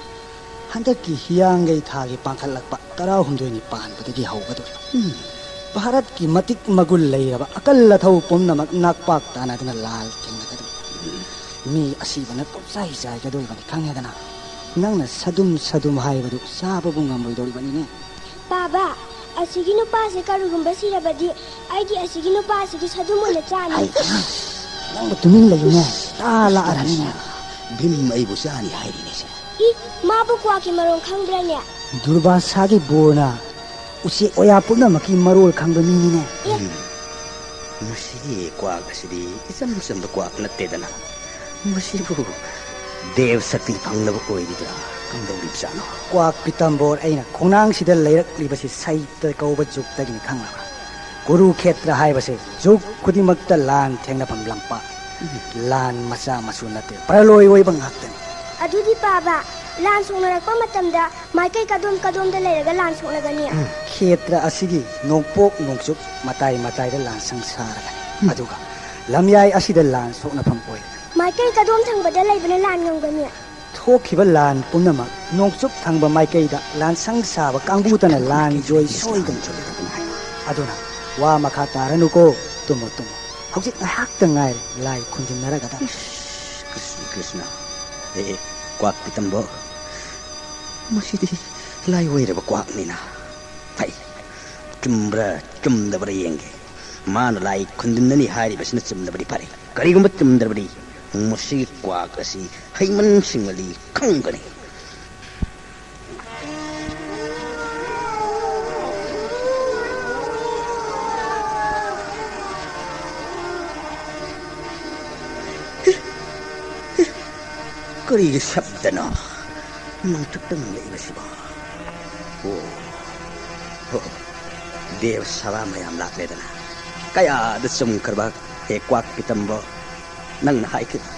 ꯍꯟꯗꯛꯀꯤ ꯍꯤꯌꯥꯡꯒꯩ ꯊꯥꯒꯤ ꯄꯥꯡꯈꯠꯂꯛꯄ ꯇꯔꯥꯍꯨꯝꯗꯣꯏꯅꯤ ꯄꯥꯟꯕꯗꯒꯤ ꯍꯧꯒꯗꯧꯔꯤ꯫ ꯎꯝ꯫ ꯚꯥꯔꯠꯀꯤ ꯃꯇꯤꯛ ꯃꯒꯨꯟ ꯂꯩꯔꯕ ꯑꯀꯜ ꯑꯊꯧ ꯄꯨꯝꯅꯃꯛ ꯅꯥꯛꯄꯥꯛ ꯇꯥꯅꯗꯨꯅ ꯂꯥꯜ ꯊꯦꯡꯅꯒꯗꯧꯔꯤ꯫ ꯎꯝ꯫ ꯃꯤ ꯑꯁꯤꯕꯅ ꯄꯨꯝꯆꯥꯏ ꯆꯥꯏꯒꯗꯧꯔꯤꯕꯅꯤ ꯈꯪꯉꯦꯗꯅ꯫ ꯅꯪꯅ ꯁꯗꯨꯝ ꯁꯗꯨꯝ ꯍꯥꯏꯕꯗꯨ ꯆꯥꯕꯕꯨ ꯉꯝꯂꯣꯏꯗꯧꯔꯤꯕꯅꯤꯅꯦ꯫ ꯄꯥꯕ, ꯑꯁꯤꯒꯤ ꯅꯨꯄꯥꯁꯦ ꯀꯔꯤꯒꯨꯝꯕ ꯁꯤꯔꯕꯗꯤ ꯑꯩꯗꯤ ꯑꯁꯤꯒꯤ ꯅꯨꯄꯥꯁꯤꯒꯤ ꯁꯗꯨꯝ ꯑꯣꯏꯅ ꯆꯥꯅꯤ꯫ ꯍꯩ, ꯅꯪꯕꯨ ꯇꯨꯃꯤꯟ ꯂꯩꯌꯨꯅꯦ꯫ ꯇꯥ ꯂꯥꯛꯑꯔꯅꯤꯅꯦ꯫ ꯚꯤꯝ ꯑꯩꯕꯨ ꯆꯥꯅꯤ ꯍꯥꯏꯔꯤꯅꯦꯁꯦ꯫ ꯏ, ꯃꯥꯕꯨ ꯀ꯭ꯋꯥꯛꯀꯤ ꯃꯔꯣꯟ ꯈꯪꯕ꯭ꯔꯅꯦ? ꯗꯨꯔꯕꯥꯁꯥꯒꯤ ꯕꯣꯔꯅ ꯎꯆꯦꯛ ꯋꯥꯌꯥ ꯄꯨꯝꯅꯃꯛꯀꯤ ꯃꯔꯣꯜ ꯈꯪꯕ ꯃꯤꯅꯤꯅꯦ꯫ ꯑꯦ꯫ ꯎꯝ꯫ ꯃꯁꯤꯒꯤ ꯀ꯭ꯋꯥꯛ ꯑꯁꯤꯗꯤ ꯏꯆꯝ ꯆꯝꯕ ꯀ꯭ꯋꯥꯛ ꯅꯠꯇꯦꯗꯅ꯫ ꯃꯁꯤꯕꯨ ꯗꯦꯕ ꯁꯛꯇꯤ ꯐꯪꯂꯕ ꯑꯣꯏꯔꯤꯕ꯭ꯔꯥ? ꯀꯝꯗꯧꯔꯤꯕꯖꯥꯠꯅꯣ? ꯀ꯭ꯋꯥꯛ ꯄꯤꯇꯝꯕꯣꯔ, ꯑꯩꯅ ꯈꯣꯡꯅꯥꯡꯁꯤꯗ ꯂꯩꯔꯛꯂꯤꯕꯁꯤ ꯁꯩꯇ ꯀꯧꯕ ꯖꯨꯒꯇꯒꯤꯅꯤ, ꯈꯪꯂꯕ? ꯀꯨꯔꯨꯈꯦꯇ꯭ꯔ ꯍꯥꯏꯕꯁꯦ ꯖꯨꯒ ꯈꯨꯗꯤꯡꯃꯛꯇ ꯂꯥꯟ ꯊꯦꯡꯅꯐꯝ ꯂꯝꯄꯥꯛ꯫ ꯎꯝ꯫ ꯂꯥꯟ ꯃꯆꯥ ꯃꯁꯨ ꯅꯠꯇꯦ, ꯄ꯭ꯔꯂꯣꯏ ꯑꯣꯏꯕ ꯉꯥꯛꯇꯅꯤ꯫ ꯑꯗꯨꯗꯤ ꯄꯥꯕ, ꯂꯥꯟ ꯁꯣꯛꯅꯔꯛꯄ ꯃꯇꯝꯗ ꯃꯥꯏꯀꯩ ꯀꯗꯣꯝ ꯀꯗꯣꯝꯗ ꯂꯩꯔꯒ ꯂꯥꯟ ꯁꯣꯛꯅꯒꯅꯤ? ꯎꯝ, ꯈꯦꯇ꯭ꯔ ꯑꯁꯤꯒꯤ ꯅꯣꯡꯄꯣꯛ ꯅꯣꯡꯆꯨꯞ ꯃꯇꯥꯏ ꯃꯇꯥꯏꯗ ꯂꯥꯟꯁꯪ ꯁꯥꯔꯒꯅꯤ꯫ ꯎꯝ꯫ ꯑꯗꯨꯒ ꯂꯝꯌꯥꯏ ꯑꯁꯤꯗ ꯂꯥꯟ ꯁꯣꯛꯅꯐꯝ ꯑꯣꯏ꯫ ꯃꯥꯏꯀꯩ ꯀꯗꯣꯝ ꯊꯪꯕꯗ ꯂꯩꯕꯅ ꯂꯥꯟ ꯉꯝꯒꯅꯤ? ꯊꯣꯛꯈꯤꯕ ꯂꯥꯟ ꯄꯨꯝꯅꯃꯛ ꯅꯣꯡꯆꯨꯞ ꯊꯪꯕ ꯃꯥꯏꯀꯩꯗ ꯂꯥꯟꯁꯪ ꯁꯥꯕ ꯀꯥꯡꯕꯨꯇꯅ ꯂꯥꯟ ꯖꯣꯏ ꯁꯣꯏꯗꯅ꯫ ꯑꯗꯨꯅ ꯋꯥ ꯃꯈꯥ ꯇꯥꯔꯅꯨꯀꯣ, ꯇꯨꯝꯃꯣ, ꯇꯨꯝꯃꯣ꯫ ꯍꯧꯖꯤꯛ ꯉꯥꯏꯍꯥꯛꯇ ꯉꯥꯏꯔꯦ ꯂꯥꯏ ꯈꯨꯟꯗꯤꯟꯅꯔꯒꯗꯕ꯫ ꯏꯁ, ꯀ꯭ꯔꯤꯁꯅ, ꯀ꯭ꯔꯤꯁꯅ꯫ ꯑꯦ, ꯑꯦ, ꯀ꯭ꯋꯥꯛ ꯄꯤꯇꯝꯕꯣ꯫ ꯃꯁꯤꯗꯤ ꯂꯥꯏ ꯑꯣꯏꯔꯕ ꯀ꯭ꯋꯥꯛꯅꯤꯅ꯫ ꯐꯩ, ꯆꯨꯝꯕ꯭ꯔꯥ ꯆꯨꯝꯗꯕ꯭ꯔꯥ ꯌꯦꯡꯒꯦ꯫ ꯃꯥꯅ ꯂꯥꯏ ꯈꯨꯟꯗꯤꯟꯅꯅꯤ ꯍꯥꯏꯔꯤꯕꯁꯤꯅ ꯆꯨꯝꯂꯕꯗꯤ ꯐꯔꯦ꯫ ꯀꯔꯤꯒꯨꯝꯕ ꯆꯨꯝꯗ꯭ꯔꯕꯗꯤ ꯃꯁꯤꯒꯤ ꯀ꯭ꯋꯥꯛ ꯑꯁꯤ ꯍꯩꯃꯟ ꯁꯤꯡꯃꯜꯂꯤ ꯈꯪꯒꯅꯤ꯫ ꯀꯔꯤꯒꯤ ꯁꯕꯗꯅꯣ ꯅꯣꯡꯆꯨꯞꯇ ꯉꯪꯂꯛꯏꯕꯁꯤꯕꯣ? ꯑꯣ, ꯍꯣ, ꯗꯦꯕ ꯁꯚꯥ ꯃꯌꯥꯝ ꯂꯥꯛꯂꯦꯗꯅ꯫ ꯀꯌꯥꯗ ꯆꯨꯝꯈ꯭ꯔꯕ ꯍꯦ ꯀ꯭ꯋꯥꯛ ꯄꯤꯇꯝꯕꯣ, ꯅꯪꯅ ꯍꯥꯏꯈꯤꯕ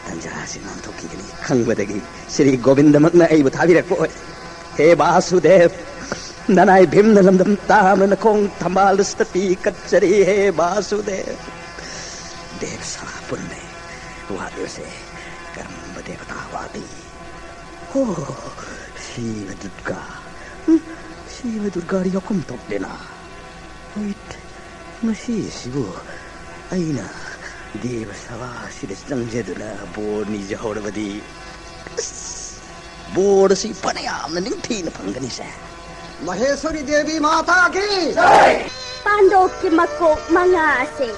ꯇꯟꯖꯥ ꯑꯁꯤ ꯅꯥꯟꯊꯣꯛꯈꯤꯒꯅꯤ ꯈꯪꯕꯗꯒꯤ ꯁ꯭ꯔꯤ ꯒꯣꯕꯤꯟꯗꯃꯛꯅ ꯑꯩꯕꯨ ꯊꯥꯕꯤꯔꯛꯄ ꯑꯣꯏ꯫ ꯍꯦ ꯕꯥꯁꯨꯗꯦꯕ, ꯅꯅꯥꯏ ꯚꯤꯝꯅ ꯂꯝꯗꯝ ꯇꯥꯕꯅ ꯈꯣꯡ ꯊꯝꯕꯥꯜ ꯁꯇꯤ ꯀꯠꯆꯔꯤ꯫ ꯍꯦ ꯕꯥꯁꯨꯗꯦꯕ, ꯗꯦꯕ ꯁꯥ ꯄꯨꯟꯅ ꯋꯥꯠꯂꯤꯕꯁꯦ ꯀꯔꯝꯕ ꯗꯦꯕꯇꯥ ꯋꯥꯠꯂꯤ? ꯍꯣ, ꯁꯤꯕ ꯗꯨꯔꯒꯥ꯫ ꯎꯝ, ꯁꯤꯕ ꯗꯨꯔꯒꯥꯗꯤ ꯌꯥꯎꯐꯝ ꯊꯣꯛꯇꯦꯅ꯫ ꯍꯣꯏꯠ, ꯉꯁꯤꯁꯤꯕꯨ ꯑꯩꯅ ꯗꯦꯕ ꯁꯚꯥꯁꯤꯗ ꯆꯪꯖꯗꯨꯅ ꯕꯣꯔ ꯅꯤꯖꯍꯧꯔꯕꯗꯤ, ꯑꯁ, ꯕꯣꯔ ꯑꯁꯤ ꯐꯅ ꯌꯥꯝꯅ ꯅꯤꯡꯊꯤꯅ ꯐꯪꯒꯅꯤꯁꯦ꯫ ꯃꯍꯦꯁ꯭ꯋꯔꯤ ꯗꯦꯕꯤ ꯃꯥꯇꯥ ꯀꯤ! ꯄꯥꯟꯗꯣꯞꯀꯤ ꯃꯀꯣꯛ ꯃꯉꯥ ꯑꯁꯦ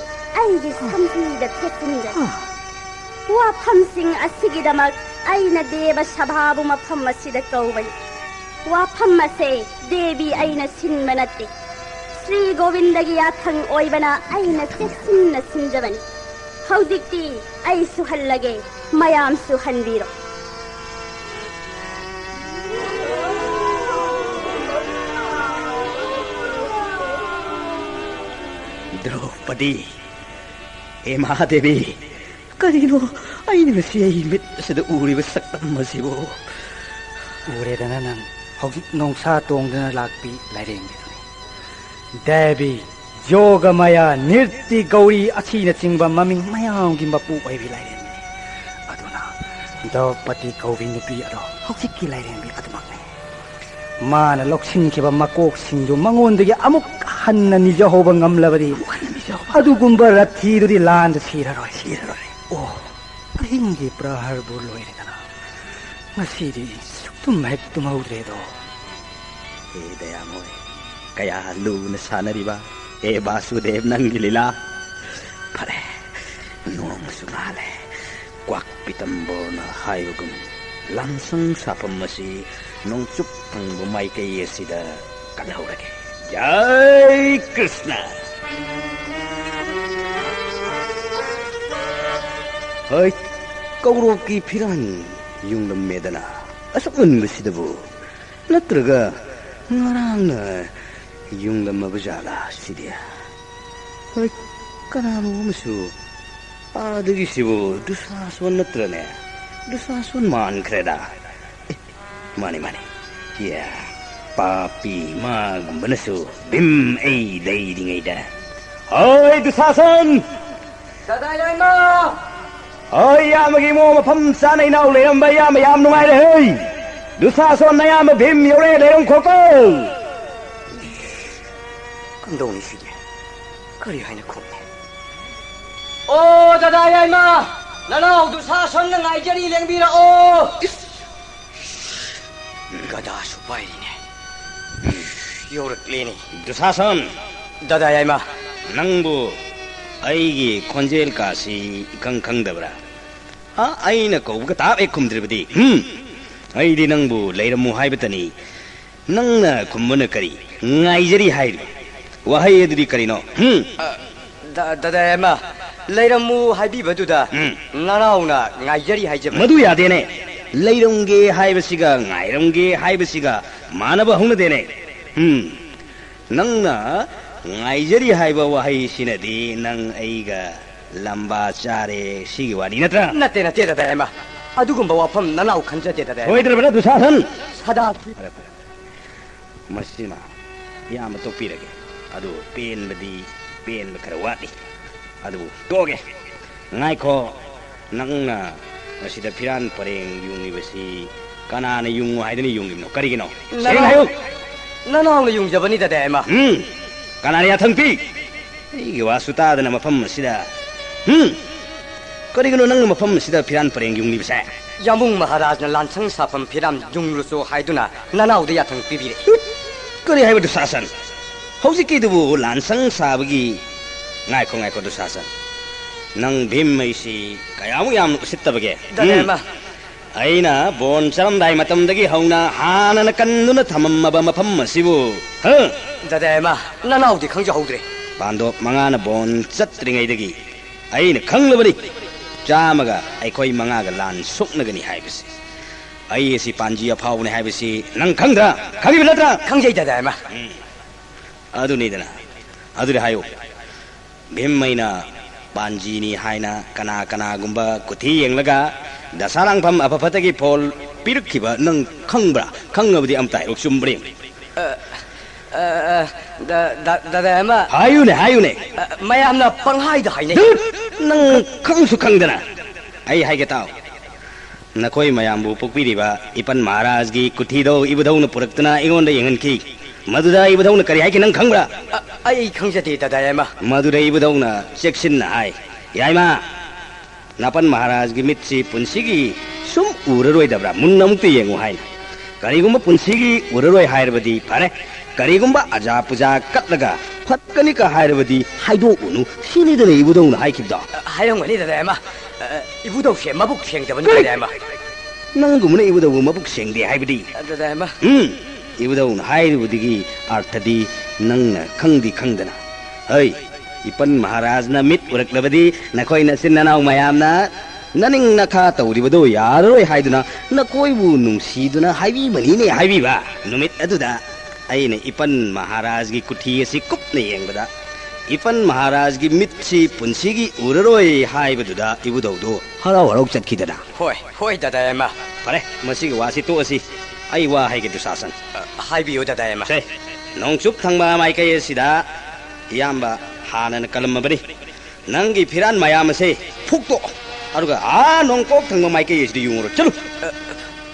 ꯑꯩꯒꯤ ꯁꯝꯕꯨꯗ ꯊꯦꯠꯆꯤꯟꯒꯅꯤ꯫ ꯋꯥꯐꯝꯁꯤꯡ ꯑꯁꯤꯒꯤꯗꯃꯛ ꯑꯩꯅ ꯗꯦꯕ ꯁꯚꯥꯕꯨ ꯃꯐꯝ ꯑꯁꯤꯗ ꯀꯧꯕꯅꯤ꯫ ꯋꯥꯐꯝ ꯑꯁꯦ ꯗꯦꯕꯤ ꯑꯩꯅ ꯁꯤꯟꯕ ꯅꯠꯇꯦ꯫ ꯁ꯭ꯔꯤ ꯒꯣꯕꯤꯟꯗꯒꯤ ꯌꯥꯊꯪ ꯑꯣꯏꯕꯅ ꯑꯩꯅ ꯆꯦꯛꯁꯤꯟꯅ ꯁꯤꯟꯖꯕꯅꯤ꯫ ꯍꯧꯖꯤꯛꯇꯤ ꯑꯩ ꯁꯨꯍꯜꯂꯒꯦ, ꯃꯌꯥꯝꯁꯨ ꯍꯟꯕꯤꯔꯣ꯫ ꯗ꯭ꯔꯧꯄꯗꯤ, ꯍꯦ ꯃꯍꯥꯗꯦꯕꯤ, ꯀꯔꯤꯅꯣ ꯑꯩꯅ ꯉꯁꯤ ꯑꯩ ꯃꯤꯠ ꯑꯁꯤꯗ ꯎꯔꯤꯕ ꯁꯛꯇꯝ ꯑꯁꯤꯕꯨ? ꯎꯔꯦꯗꯅ ꯅꯪ, ꯍꯧꯖꯤꯛ ꯅꯣꯡꯁꯥ ꯇꯣꯡꯗꯨꯅ ꯂꯥꯛꯄꯤ ꯂꯥꯏꯔꯦꯝꯕꯤꯗꯨꯅꯤ꯫ ꯗꯦꯕꯤ, ꯌꯣꯒ ꯃꯌꯥ, ꯅꯤꯔꯇꯤ ꯒꯧꯔꯤ ꯑꯁꯤꯅꯆꯤꯡꯕ ꯃꯃꯤꯡ ꯃꯌꯥꯝꯒꯤ ꯃꯄꯨ ꯑꯣꯏꯕꯤ ꯂꯥꯏꯔꯦꯝꯕꯤꯅꯤ꯫ ꯑꯗꯨꯅ ꯗ꯭ꯔꯧꯄꯗꯤ ꯀꯧꯕꯤ ꯅꯨꯄꯤ ꯑꯗꯣ ꯍꯧꯖꯤꯛꯀꯤ ꯂꯥꯏꯔꯦꯝꯕꯤ ꯑꯗꯨꯃꯛꯅꯤ꯫ ꯃꯥꯅ ꯂꯧꯁꯤꯟꯈꯤꯕ ꯃꯀꯣꯛꯁꯤꯡꯗꯨ ꯃꯉꯣꯟꯗꯒꯤ ꯑꯃꯨꯛ ꯍꯟꯅ ꯅꯤꯖꯍꯧꯕ ꯉꯝꯂꯕꯗꯤ, ꯑꯗꯨꯒꯨꯝꯕ ꯔꯊꯤꯗꯨꯗꯤ ꯂꯥꯟꯗ ꯁꯤꯔꯔꯣꯏ, ꯁꯤꯔꯔꯣꯏ꯫ ꯑꯣ, ꯑꯍꯤꯡꯒꯤ ꯄ꯭ꯔꯍꯔꯕꯨ ꯂꯣꯏꯔꯦꯗꯅ, ꯉꯁꯤꯗꯤ ꯁꯨꯛꯇꯨꯝ ꯍꯦꯛ ꯇꯨꯝꯍꯧꯗ꯭ꯔꯦꯗꯣ꯫ ꯍꯦ ꯗꯌꯥꯃꯣꯏ, ꯀꯌꯥ ꯂꯨꯅ ꯁꯥꯟꯅꯔꯤꯕ, ꯍꯦ ꯕꯥꯁꯨꯗꯦꯕ, ꯅꯪꯒꯤ ꯂꯤꯂꯥ꯫ ꯐꯔꯦ, ꯅꯣꯡꯁꯨ ꯉꯥꯜꯂꯦ꯫ ꯀ꯭ꯋꯥꯛ ꯄꯤꯇꯝꯕꯣꯔꯅ ꯍꯥꯏꯕꯒꯨꯝ, ꯂꯥꯡꯁꯪ ꯁꯥꯐꯝ ꯑꯁꯤ ꯅꯣꯡꯆꯨꯞ ꯊꯪꯕ ꯃꯥꯏꯀꯩ ꯑꯁꯤꯗ ꯀꯜꯍꯧꯔꯒꯦ꯫ ꯖꯥꯏ ꯀ꯭ꯔꯤꯁꯅ! ꯍꯩ, ꯀꯧꯔꯣꯛꯀꯤ ꯐꯤꯔꯥꯟ ꯌꯨꯡꯂꯝꯃꯦꯗꯅ, ꯑꯁꯨꯛ ꯉꯟꯕꯁꯤꯗꯕꯨ? ꯅꯠꯇ꯭ꯔꯒ ꯉꯔꯥꯡꯅ ꯌꯨꯡꯂꯝꯃꯕ ꯖꯥꯠꯂꯥ ꯁꯤꯗꯤ? ꯍꯣꯏ, ꯀꯅꯥꯅꯣ ꯑꯃꯁꯨ ꯑꯥꯗꯒꯤꯁꯤꯕꯨ ꯗꯨꯁꯥꯁꯣꯟ ꯅꯠꯇ꯭ꯔꯅꯦ? ꯗꯨꯁꯥꯁꯣꯟ ꯃꯥꯟꯈ꯭ꯔꯦꯗ꯫ ꯑꯦ, ꯃꯥꯅꯤ, ꯃꯥꯅꯤ꯫ ꯌꯥ, ꯄꯥꯄꯤ ꯃꯥꯒꯨꯝꯕꯅꯁꯨ ꯚꯤꯝ ꯑꯩ ꯂꯩꯔꯤꯉꯩꯗ꯫ ꯍꯣꯏ, ꯗꯨꯁꯥꯁꯣꯟ! ꯗꯥꯗꯥ ꯌꯥꯏꯃ! ꯍꯣꯏ, ꯏꯌꯥꯝꯕꯒꯤ ꯏꯃꯣ ꯃꯐꯝ ꯆꯥꯅ ꯏꯅꯥꯎ ꯂꯩꯔꯝꯕ ꯏꯌꯥꯝꯕ ꯌꯥꯝ ꯅꯨꯡꯉꯥꯏꯔꯦ ꯍꯣꯏ꯫ ꯗꯨꯁꯥꯁꯣꯟ ꯅꯌꯥꯝꯕ ꯚꯤꯝ ꯌꯧꯔꯦ, ꯂꯩꯔꯝꯈꯣꯀꯣ꯫ ꯀꯝꯗꯧꯅꯤ ꯁꯤꯗꯤ? ꯀꯔꯤ ꯍꯥꯏꯅ ꯈꯨꯝꯅꯤ? ꯑꯣ, ꯗꯥꯗꯥ ꯌꯥꯏꯃ! ꯅꯅꯥꯎ ꯗꯨꯁꯥꯁꯣꯟꯅ ꯉꯥꯏꯖꯔꯤ, ꯂꯦꯡꯕꯤꯔꯛꯑꯣ! ꯏꯁ! ꯒꯗꯥꯁꯨ ꯄꯥꯏꯔꯤꯅꯦ꯫ ꯌꯧꯔꯛꯂꯦꯅꯦ꯫ ꯗꯨꯁꯥꯁꯟ! ꯗꯥꯗꯥ ꯌꯥꯏꯃ꯫ ꯅꯪꯕꯨ ꯑꯩꯒꯤ ꯈꯣꯟꯖꯦꯜ ꯀꯥꯁꯤ ꯏꯈꯪ ꯈꯪꯗꯕ꯭ꯔꯥ? ꯑ, ꯑꯩꯅ ꯀꯧꯕꯒ ꯇꯥꯞ ꯍꯦꯛ ꯈꯨꯝꯗ꯭ꯔꯤꯕꯗꯤ? ꯍꯨꯝ! ꯑꯩꯗꯤ ꯅꯪꯕꯨ ꯂꯩꯔꯝꯃꯨ ꯍꯥꯏꯕꯇꯅꯤ꯫ ꯅꯪꯅ ꯈꯨꯝꯕꯅ ꯀꯔꯤ? ꯉꯥꯏꯖꯔꯤ ꯍꯥꯏꯔꯤꯕ ꯋꯥꯍꯩ ꯑꯗꯨꯗꯤ ꯀꯔꯤꯅꯣ? ꯍꯨꯝ! ꯑ, ꯗ-, ꯗꯗꯥ ꯑꯃ, ꯂꯩꯔꯝꯃꯨ ꯍꯥꯏꯕꯤꯕꯗꯨꯗ ꯎꯝ꯫ ꯅꯅꯥꯎꯅ ꯉꯥꯏꯖꯔꯤ ꯍꯥꯏꯖꯕꯅꯤ꯫ ꯃꯗꯨ ꯌꯥꯗꯦꯅꯦ꯫ ꯂꯩꯔꯝꯒꯦ ꯍꯥꯏꯕꯁꯤꯒ ꯉꯥꯏꯔꯝꯒꯦ ꯍꯥꯏꯕꯁꯤꯒ ꯃꯥꯟꯅꯕ ꯍꯧꯅꯗꯦꯅꯦ꯫ ꯎꯝ꯫ ꯅꯪꯅ ꯉꯥꯏꯖꯔꯤ ꯍꯥꯏꯕ ꯋꯥꯍꯩꯁꯤꯅꯗꯤ ꯅꯪ ꯑꯩꯒ ꯂꯝꯕꯥ ꯆꯥꯔꯦ ꯁꯤꯒꯤ ꯋꯥꯔꯤ ꯅꯠꯇ꯭ꯔꯥ? ꯅꯠꯇꯦ, ꯅꯠꯇꯦ, ꯗꯗꯥ ꯑꯃ꯫ ꯑꯗꯨꯒꯨꯝꯕ ꯋꯥꯐꯝ ꯅꯅꯥꯎ ꯈꯟꯖꯗꯦ, ꯗꯥ ꯗꯥꯏꯃ꯫ ꯁꯣꯏꯗ꯭ꯔꯕ꯭ꯔꯥ, ꯗꯨꯁꯥꯁꯟ? ꯁꯗꯥ꯫ ꯐꯔꯦ, ꯐꯔꯦ꯫ ꯃꯁꯤꯃ ꯏꯌꯥꯝꯕ ꯇꯣꯛꯄꯤꯔꯒꯦ꯫ ꯑꯗꯨ ꯄꯦꯟꯕꯗꯤ, ꯄꯦꯟꯕ ꯈꯔ ꯋꯥꯠꯂꯤ꯫ ꯑꯗꯨꯕꯨ ꯇꯣꯛꯑꯒꯦ꯫ ꯉꯥꯏꯈꯣ, ꯅꯪꯅ ꯃꯁꯤꯗ ꯐꯤꯔꯥꯟ ꯄꯔꯦꯡ ꯌꯨꯡꯉꯤꯕꯁꯤ ꯀꯅꯥꯅ ꯌꯨꯡꯉꯨ ꯍꯥꯏꯗꯨꯅ ꯌꯨꯡꯉꯤꯕꯅꯣ? ꯀꯔꯤꯒꯤꯅꯣ? ꯁꯦꯡꯅ ꯅꯅꯥꯎ-, ꯍꯥꯏꯌꯨ꯫ ꯅꯅꯥꯎꯅ ꯌꯨꯡꯖꯕꯅꯤ, ꯗꯥ ꯗꯥꯏꯃ꯫ ꯎꯝ, ꯀꯅꯥꯅ ꯌꯥꯊꯪ ꯄꯤ? ꯑꯩꯒꯤ ꯋꯥꯁꯨ ꯇꯥꯗꯅ ꯃꯐꯝ ꯑꯁꯤꯗ, ꯍꯨꯝ? ꯀꯔꯤꯒꯤꯅꯣ ꯅꯪꯅ ꯃꯐꯝ ꯑꯁꯤꯗ ꯐꯤꯔꯥꯟ ꯄꯔꯦꯡ ꯌꯨꯡꯂꯤꯕꯁꯦ? ꯌꯥꯝꯕꯨꯡ ꯃꯍꯥꯔꯥꯖꯅ ꯂꯥꯟꯁꯪ ꯁꯥꯐꯝ ꯐꯤꯔꯥꯟ ꯌꯨꯡꯂꯨꯆꯣ ꯍꯥꯏꯗꯨꯅ ꯅꯅꯥꯎꯗ ꯌꯥꯊꯪ ꯄꯤꯕꯤꯔꯦ꯫ ꯀꯔꯤ ꯍꯥꯏꯕ ꯗꯨꯁꯥꯁꯟ? ꯍꯧꯖꯤꯛꯀꯤꯗꯨꯕꯨ ꯂꯥꯟꯁꯪ ꯁꯥꯕꯒꯤ? ꯉꯥꯏꯈꯣ, ꯉꯥꯏꯈꯣ ꯗꯨꯁꯥꯁꯟ꯫ ꯅꯪ ꯚꯤꯝ ꯑꯩꯁꯤ ꯀꯌꯥꯃꯨꯛ ꯌꯥꯝꯅ ꯎꯁꯤꯠꯇꯕꯒꯦ? ꯗꯥ ꯎꯝ? ꯗꯥꯏꯃ꯫ ꯑꯩꯅ ꯕꯣꯟ ꯆꯥꯔꯝꯗꯥꯏ ꯃꯇꯝꯗꯒꯤ ꯍꯧꯅ ꯍꯥꯟꯅꯅ ꯀꯟꯗꯨꯅ ꯊꯝꯃꯝꯃꯕ ꯃꯐꯝ ꯑꯁꯤꯕꯨ, ꯍ? ꯗꯥ ꯗꯥꯏꯃ, ꯅꯅꯥꯎꯗꯤ ꯈꯪꯖꯍꯧꯗ꯭ꯔꯦ꯫ ꯄꯥꯟꯗꯣꯞ ꯃꯉꯥꯅ ꯕꯣꯟ ꯆꯠꯇ꯭ꯔꯤꯉꯩꯗꯒꯤ ꯑꯩꯅ ꯈꯪꯂꯕꯅꯤ꯫ ꯆꯥꯝꯃꯒ ꯑꯩꯈꯣꯏ ꯃꯉꯥꯒ ꯂꯥꯟ ꯁꯣꯛꯅꯒꯅꯤ ꯍꯥꯏꯕꯁꯤ꯫ ꯑꯩ ꯑꯁꯤ ꯄꯥꯟꯖꯤ ꯑꯐꯥꯎꯕꯅꯤ ꯍꯥꯏꯕꯁꯤ ꯅꯪ ꯈꯪꯗ꯭ꯔꯥ? ꯈꯪꯉꯤꯕ ꯅꯠꯇ꯭ꯔꯥ? ꯈꯪꯖꯩ, ꯗꯥ ꯗꯥꯏꯃ꯫ ꯎꯝ꯫ ꯑꯗꯨꯅꯤꯗꯅ꯫ ꯑꯗꯨꯗꯤ ꯍꯥꯏꯌꯨ꯫ ꯚꯤꯝ ꯑꯩꯅ ꯄꯥꯟꯖꯤꯅꯤ ꯍꯥꯏꯅ ꯀꯅꯥ ꯀꯅꯥꯒꯨꯝꯕ ꯀꯨꯊꯤ ꯌꯦꯡꯂꯒ ꯗꯁꯥ ꯂꯥꯡꯐꯝ ꯑꯐ ꯐꯠꯇꯒꯤ ꯐꯣꯜ ꯄꯤꯔꯛꯈꯤꯕ ꯅꯪ ꯈꯪꯕ꯭ꯔꯥ? ꯈꯪꯉꯕꯗꯤ ꯑꯝꯇ ꯍꯥꯏꯔꯛꯎ, ꯆꯨꯝꯕ꯭ꯔꯥ ꯌꯦꯡꯒꯦ꯫ ꯑ, ꯑ, ꯑ, ꯗ-, ꯗ-, ꯗꯥ ꯗꯥꯏꯃ꯫ ꯍꯥꯏꯌꯨꯅꯦ, ꯍꯥꯏꯌꯨꯅꯦ꯫ ꯑ, ꯃꯌꯥꯝꯅ ꯄꯪꯍꯥꯏꯗ ꯍꯥꯏꯅꯩ꯫ ꯗꯨꯠ! ꯅꯪ ꯈꯪꯁꯨ ꯈꯪꯗꯅ꯫ ꯑꯩ ꯍꯥꯏꯒꯦ ꯇꯥꯎ꯫ ꯅꯈꯣꯏ ꯃꯌꯥꯝꯕꯨ ꯄꯣꯛꯄꯤꯔꯤꯕ ꯏꯄꯟ ꯃꯍꯥꯔꯥꯖꯒꯤ ꯀꯨꯊꯤꯗꯣ ꯏꯕꯨꯙꯧꯅ ꯄꯨꯔꯛꯇꯨꯅ ꯑꯩꯉꯣꯟꯗ ꯌꯦꯡꯍꯟꯈꯤ꯫ ꯃꯗꯨꯗ ꯏꯕꯨꯙꯧꯅ ꯀꯔꯤ ꯍꯥꯏꯈꯤ ꯅꯪ ꯈꯪꯕ꯭ꯔꯥ? ꯑ, ꯑꯩ ꯈꯪꯖꯗꯦ, ꯗꯥ ꯗꯥꯏꯃ꯫ ꯃꯗꯨꯗ ꯏꯕꯨꯙꯧꯅ ꯆꯦꯛꯁꯤꯟꯅ ꯍꯥꯏ, "ꯌꯥꯏꯃ, ꯅꯥꯄꯟ ꯃꯍꯥꯔꯥꯖꯒꯤ ꯃꯤꯠꯁꯤ ꯄꯨꯟꯁꯤꯒꯤ ꯁꯨꯝ ꯎꯔꯔꯣꯏꯗꯕ꯭ꯔꯥ? ꯃꯨꯟꯅ ꯑꯃꯨꯛꯇ ꯌꯦꯡꯉꯨ" ꯍꯥꯏꯅ꯫ "ꯀꯔꯤꯒꯨꯝꯕ ꯄꯨꯟꯁꯤꯒꯤ ꯎꯔꯔꯣꯏ ꯍꯥꯏꯔꯕꯗꯤ ꯐꯔꯦ, ꯀꯔꯤꯒꯨꯝꯕ ꯑꯖꯥ ꯄꯨꯖꯥ ꯀꯠꯂꯒ ꯐꯠꯀꯅꯤꯀ ꯍꯥꯏꯔꯕꯗꯤ ꯍꯥꯏꯗꯣꯛꯎꯅꯨ" ꯁꯤꯅꯤꯗꯅ ꯏꯕꯨꯙꯧꯅ ꯍꯥꯏꯈꯤꯕꯗꯣ꯫ ꯑ, ꯍꯥꯏꯔꯝꯒꯅꯤ, ꯗꯥ ꯗꯥꯏꯃ꯫ ꯑ, ꯏꯕꯨꯙꯧꯁꯦ ꯃꯕꯨꯛ ꯁꯦꯡꯗꯕꯅꯤ, ꯀꯔꯤ? ꯗꯥꯗꯥ ꯌꯥꯏꯃ꯫ ꯅꯪꯒꯨꯝꯕꯅ ꯏꯕꯨꯙꯧꯕꯨ ꯃꯕꯨꯛ ꯁꯦꯡꯗꯦ ꯍꯥꯏꯕꯗꯤ? ꯑ, ꯗꯥꯗꯥ ꯌꯥꯏꯃ꯫ ꯎꯝ, ꯏꯕꯨꯙꯧꯅ ꯍꯥꯏꯔꯤꯕꯗꯨꯒꯤ ꯑꯔꯊꯗꯤ ꯅꯪꯅ ꯈꯪꯗꯤ ꯈꯪꯗꯅ꯫ ꯍꯩ, ꯏꯄꯟ ꯃꯍꯥꯔꯥꯖꯅ ꯃꯤꯠ ꯎꯔꯛꯂꯕꯗꯤ ꯅꯈꯣꯏ ꯅꯆꯤꯟ ꯅꯅꯥꯎ ꯃꯌꯥꯝꯅ ꯅꯅꯤꯡ ꯅꯈꯥ ꯇꯧꯔꯤꯕꯗꯨ ꯌꯥꯔꯔꯣꯏ ꯍꯥꯏꯗꯨꯅ ꯅꯈꯣꯏꯕꯨ ꯅꯨꯡꯁꯤꯗꯨꯅ ꯍꯥꯏꯕꯤꯕꯅꯤꯅꯦ ꯍꯥꯏꯕꯤꯕ꯫ ꯅꯨꯃꯤꯠ ꯑꯗꯨꯗ ꯑꯩꯅ ꯏꯄꯟ ꯃꯍꯥꯔꯥꯖꯒꯤ ꯀꯨꯊꯤ ꯑꯁꯤ ꯀꯨꯞꯅ ꯌꯦꯡꯕꯗ, ꯏꯄꯟ ꯃꯍꯥꯔꯥꯖꯒꯤ ꯃꯤꯠꯁꯤ ꯄꯨꯟꯁꯤꯒꯤ ꯎꯔꯔꯣꯏ ꯍꯥꯏꯕꯗꯨꯗ ꯏꯕꯨꯙꯧꯗꯨ ꯍꯔꯥꯎ ꯍꯔꯥꯎ ꯆꯠꯈꯤꯗꯅ꯫ ꯍꯣꯏ, ꯍꯣꯏ, ꯗꯥꯗꯥ ꯌꯥꯏꯃ꯫ ꯐꯔꯦ, ꯃꯁꯤꯒꯤ ꯋꯥꯁꯤ ꯇꯣꯛꯑꯁꯤ꯫ ꯑꯩ ꯋꯥ ꯍꯥꯏꯒꯦ, ꯗꯨꯁꯥꯁꯟ꯫ ꯑ, ꯍꯥꯏꯕꯤꯌꯨ, ꯗꯥꯗꯥ ꯌꯥꯏꯃ꯫ ꯁꯦ, ꯅꯣꯡꯆꯨꯞ ꯊꯪꯕ ꯃꯥꯏꯀꯩ ꯑꯁꯤꯗ ꯏꯌꯥꯝꯕ ꯍꯥꯟꯅꯅ ꯀꯜꯂꯝꯃꯕꯅꯤ꯫ ꯅꯪꯒꯤ ꯐꯤꯔꯥꯟ ꯃꯌꯥꯝ ꯑꯁꯦ ꯐꯨꯛꯇꯣꯛꯑꯣ꯫ ꯑꯗꯨꯒ ꯑꯥ ꯅꯣꯡꯄꯣꯛ ꯊꯪꯕ ꯃꯥꯏꯀꯩ ꯑꯁꯤꯗ ꯌꯨꯡꯉꯨꯔꯣ꯫ ꯆꯠꯂꯨ꯫ ꯑ,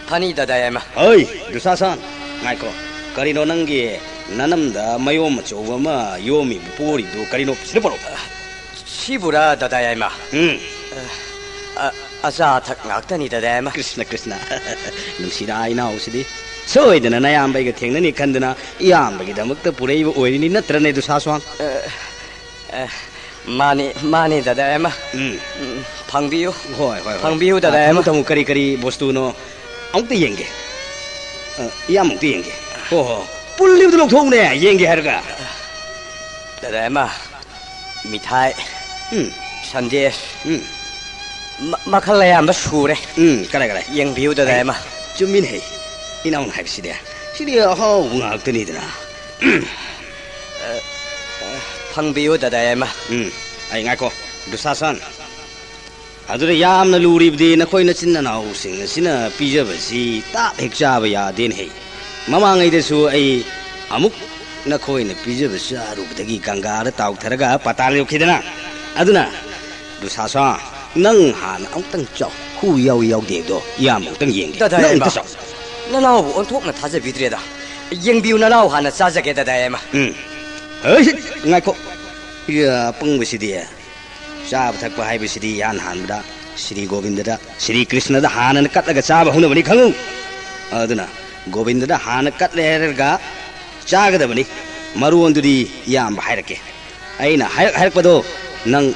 ꯐꯅꯤ, ꯗꯥꯗꯥ ꯌꯥꯏꯃ꯫ ꯍꯣꯏ, ꯗꯨꯁꯥꯁꯟ, ꯉꯥꯏꯈꯣ꯫ ꯀꯔꯤꯅꯣ ꯅꯪꯒꯤ ꯅꯅꯝꯗ ꯃꯌꯣꯝ ꯑꯆꯧꯕ ꯑꯃ ꯌꯣꯝꯃꯤꯕ ꯄꯣꯔꯤꯗꯨ ꯀꯔꯤꯅꯣ? ꯁꯤꯗ ꯄꯨꯔꯛꯑꯣ꯫ ꯑ, ꯁꯤꯕꯨꯔꯥ, ꯗꯥꯗꯥ ꯌꯥꯏꯃ? ꯎꯝ꯫ ꯑ, ꯑ, ꯑꯆꯥ ꯑꯊꯛ ꯉꯥꯛꯇꯅꯤ, ꯗꯥꯗꯥ ꯌꯥꯏꯃ꯫ ꯀ꯭ꯔꯤꯁꯅ, ꯀ꯭ꯔꯤꯁꯅ꯫ ꯅꯨꯡꯁꯤꯗ ꯏꯅꯥꯎꯁꯤꯗꯤ꯫ ꯁꯣꯏꯗꯅ ꯅꯌꯥꯝꯕꯩꯒ ꯊꯦꯡꯅꯅꯤ ꯈꯟꯗꯨꯅ ꯏꯌꯥꯝꯕꯒꯤꯗꯃꯛꯇ ꯄꯨꯔꯛꯏꯕ ꯑꯣꯏꯔꯤꯅꯤ ꯅꯠꯇ꯭ꯔꯅꯦ, ꯗꯨꯁꯥꯁ꯭ꯋꯥꯡ? ꯑ, ꯑ, ꯃꯥꯅꯤ, ꯃꯥꯅꯤ, ꯗꯥꯗꯥ ꯌꯥꯏꯃ꯫ ꯎꯝ꯫ ꯎꯝ, ꯐꯪꯕꯤꯌꯨ꯫ ꯍꯣꯏ, ꯍꯣꯏ, ꯍꯣꯏ꯫ ꯐꯪꯕꯤꯌꯨ, ꯗꯥꯗꯥ ꯑ, ꯊꯝꯃꯨ, ꯌꯥꯏꯃ꯫ ꯊꯝꯃꯨ, ꯀꯔꯤ, ꯀꯔꯤ ꯕꯣꯁꯇꯨꯅꯣ? ꯑꯃꯨꯛꯇ ꯌꯦꯡꯒꯦ꯫ ꯑ, ꯏꯌꯥꯝꯕ ꯑꯃꯨꯛꯇ ꯌꯦꯡꯒꯦ꯫ ꯍꯣ, ꯍꯣ꯫ ꯄꯨꯜꯂꯤꯕꯗꯨ ꯂꯧꯊꯣꯛꯎꯅꯦ, ꯌꯦꯡꯒꯦ ꯍꯥꯏꯔꯒ꯫ ꯗꯥꯗꯥ ꯌꯥꯏꯃ, ꯃꯤꯊꯥꯏ, ꯎꯝ꯫ ꯁꯟꯗꯦꯁ, ꯎꯝ꯫ ꯃ-, ꯃꯈꯜ ꯑꯌꯥꯝꯕ ꯁꯨꯔꯦ꯫ ꯎꯝ, ꯀꯔꯥꯏ, ꯀꯔꯥꯏ? ꯌꯦꯡꯕꯤꯌꯨ, ꯗꯥꯗꯥ ꯍꯩ, ꯌꯥꯏꯃ꯫ ꯆꯨꯝꯃꯤꯅꯦ ꯍꯩ꯫ ꯏꯅꯥꯎꯅ ꯍꯥꯏꯕꯁꯤꯗꯤ꯫ ꯁꯤꯗꯤ ꯑꯍꯥꯎꯕ ꯉꯥꯛꯇꯅꯤꯗꯅ꯫ ꯐꯪꯕꯤꯌꯨ, ꯗꯥꯗꯥ ꯌꯥꯏꯃ꯫ ꯎꯝ, ꯑꯩ ꯉꯥꯏꯈꯣ, ꯗꯨꯁꯥꯁꯟ꯫ ꯑꯗꯨꯗ ꯌꯥꯝꯅ ꯂꯨꯔꯤꯕꯗꯤ ꯅꯈꯣꯏ ꯅꯆꯤꯟ ꯅꯅꯥꯎꯁꯤꯡ ꯑꯁꯤꯅ ꯄꯤꯖꯕꯁꯤ ꯇꯥꯞ ꯍꯦꯛ ꯆꯥꯕ ꯌꯥꯗꯦꯅꯦ ꯍꯩ꯫ ꯃꯃꯥꯡꯉꯩꯗꯁꯨ ꯑꯩ ꯑꯃꯨꯛ ꯅꯈꯣꯏꯅ ꯄꯤꯖꯕ ꯆꯥꯔꯨꯕꯗꯒꯤ ꯒꯪꯒꯥꯗ ꯇꯥꯎꯊꯔꯒ ꯄꯇꯥꯜ ꯌꯧꯈꯤꯗꯅ꯫ ꯑꯗꯨꯅ, ꯗꯨꯁꯥꯁꯟ, ꯅꯪ ꯍꯥꯟꯅ ꯑꯃꯨꯛꯇꯪ ꯆꯥꯎ꯫ ꯈꯨ ꯌꯥꯎꯏ ꯌꯥꯎꯗꯦꯗꯣ ꯏꯌꯥꯝꯕ ꯑꯃꯨꯛꯇꯪ ꯌꯦꯡꯒꯦ꯫ ꯗꯥꯗꯥ ꯅꯪ ꯌꯥꯏꯃ, ꯑꯝꯇ ꯆꯥꯎ꯫ ꯅꯅꯥꯎꯕꯨ ꯑꯣꯟꯊꯣꯛꯅ ꯊꯥꯖꯕꯤꯗ꯭ꯔꯦꯗ꯫ ꯌꯦꯡꯕꯤꯌꯨ, ꯅꯅꯥꯎ ꯍꯥꯟꯅ ꯆꯥꯖꯒꯦ, ꯗꯥꯗꯥ ꯌꯥꯏꯃ꯫ ꯎꯝ꯫ ꯍꯩ, ꯉꯥꯏꯈꯣ꯫ ꯏꯌꯥ, ꯑꯄꯪꯕꯁꯤꯗꯤ꯫ ꯆꯥꯕ ꯊꯛꯄ ꯍꯥꯏꯕꯁꯤꯗꯤ ꯏꯍꯥꯟ ꯍꯥꯟꯕꯗ ꯁ꯭ꯔꯤ ꯒꯣꯕꯤꯟꯗꯗ, ꯁ꯭ꯔꯤ ꯀ꯭ꯔꯤꯁꯅꯗ ꯍꯥꯟꯅꯅ ꯀꯠꯂꯒ ꯆꯥꯕ ꯍꯧꯅꯕꯅꯤ ꯈꯪꯉꯨ꯫ ꯑꯗꯨꯅ ꯒꯣꯕꯤꯟꯗꯗ ꯍꯥꯟꯅ ꯀꯠꯂꯦ ꯍꯥꯏꯔꯒ ꯆꯥꯒꯗꯕꯅꯤ꯫ ꯃꯔꯣꯟꯗꯨꯗꯤ ꯏꯌꯥꯝꯕ ꯍꯥꯏꯔꯛꯀꯦ꯫ ꯑꯩꯅ ꯍꯥꯏꯔꯛ ꯍꯥꯏꯔꯛꯄꯗꯣ ꯅꯪ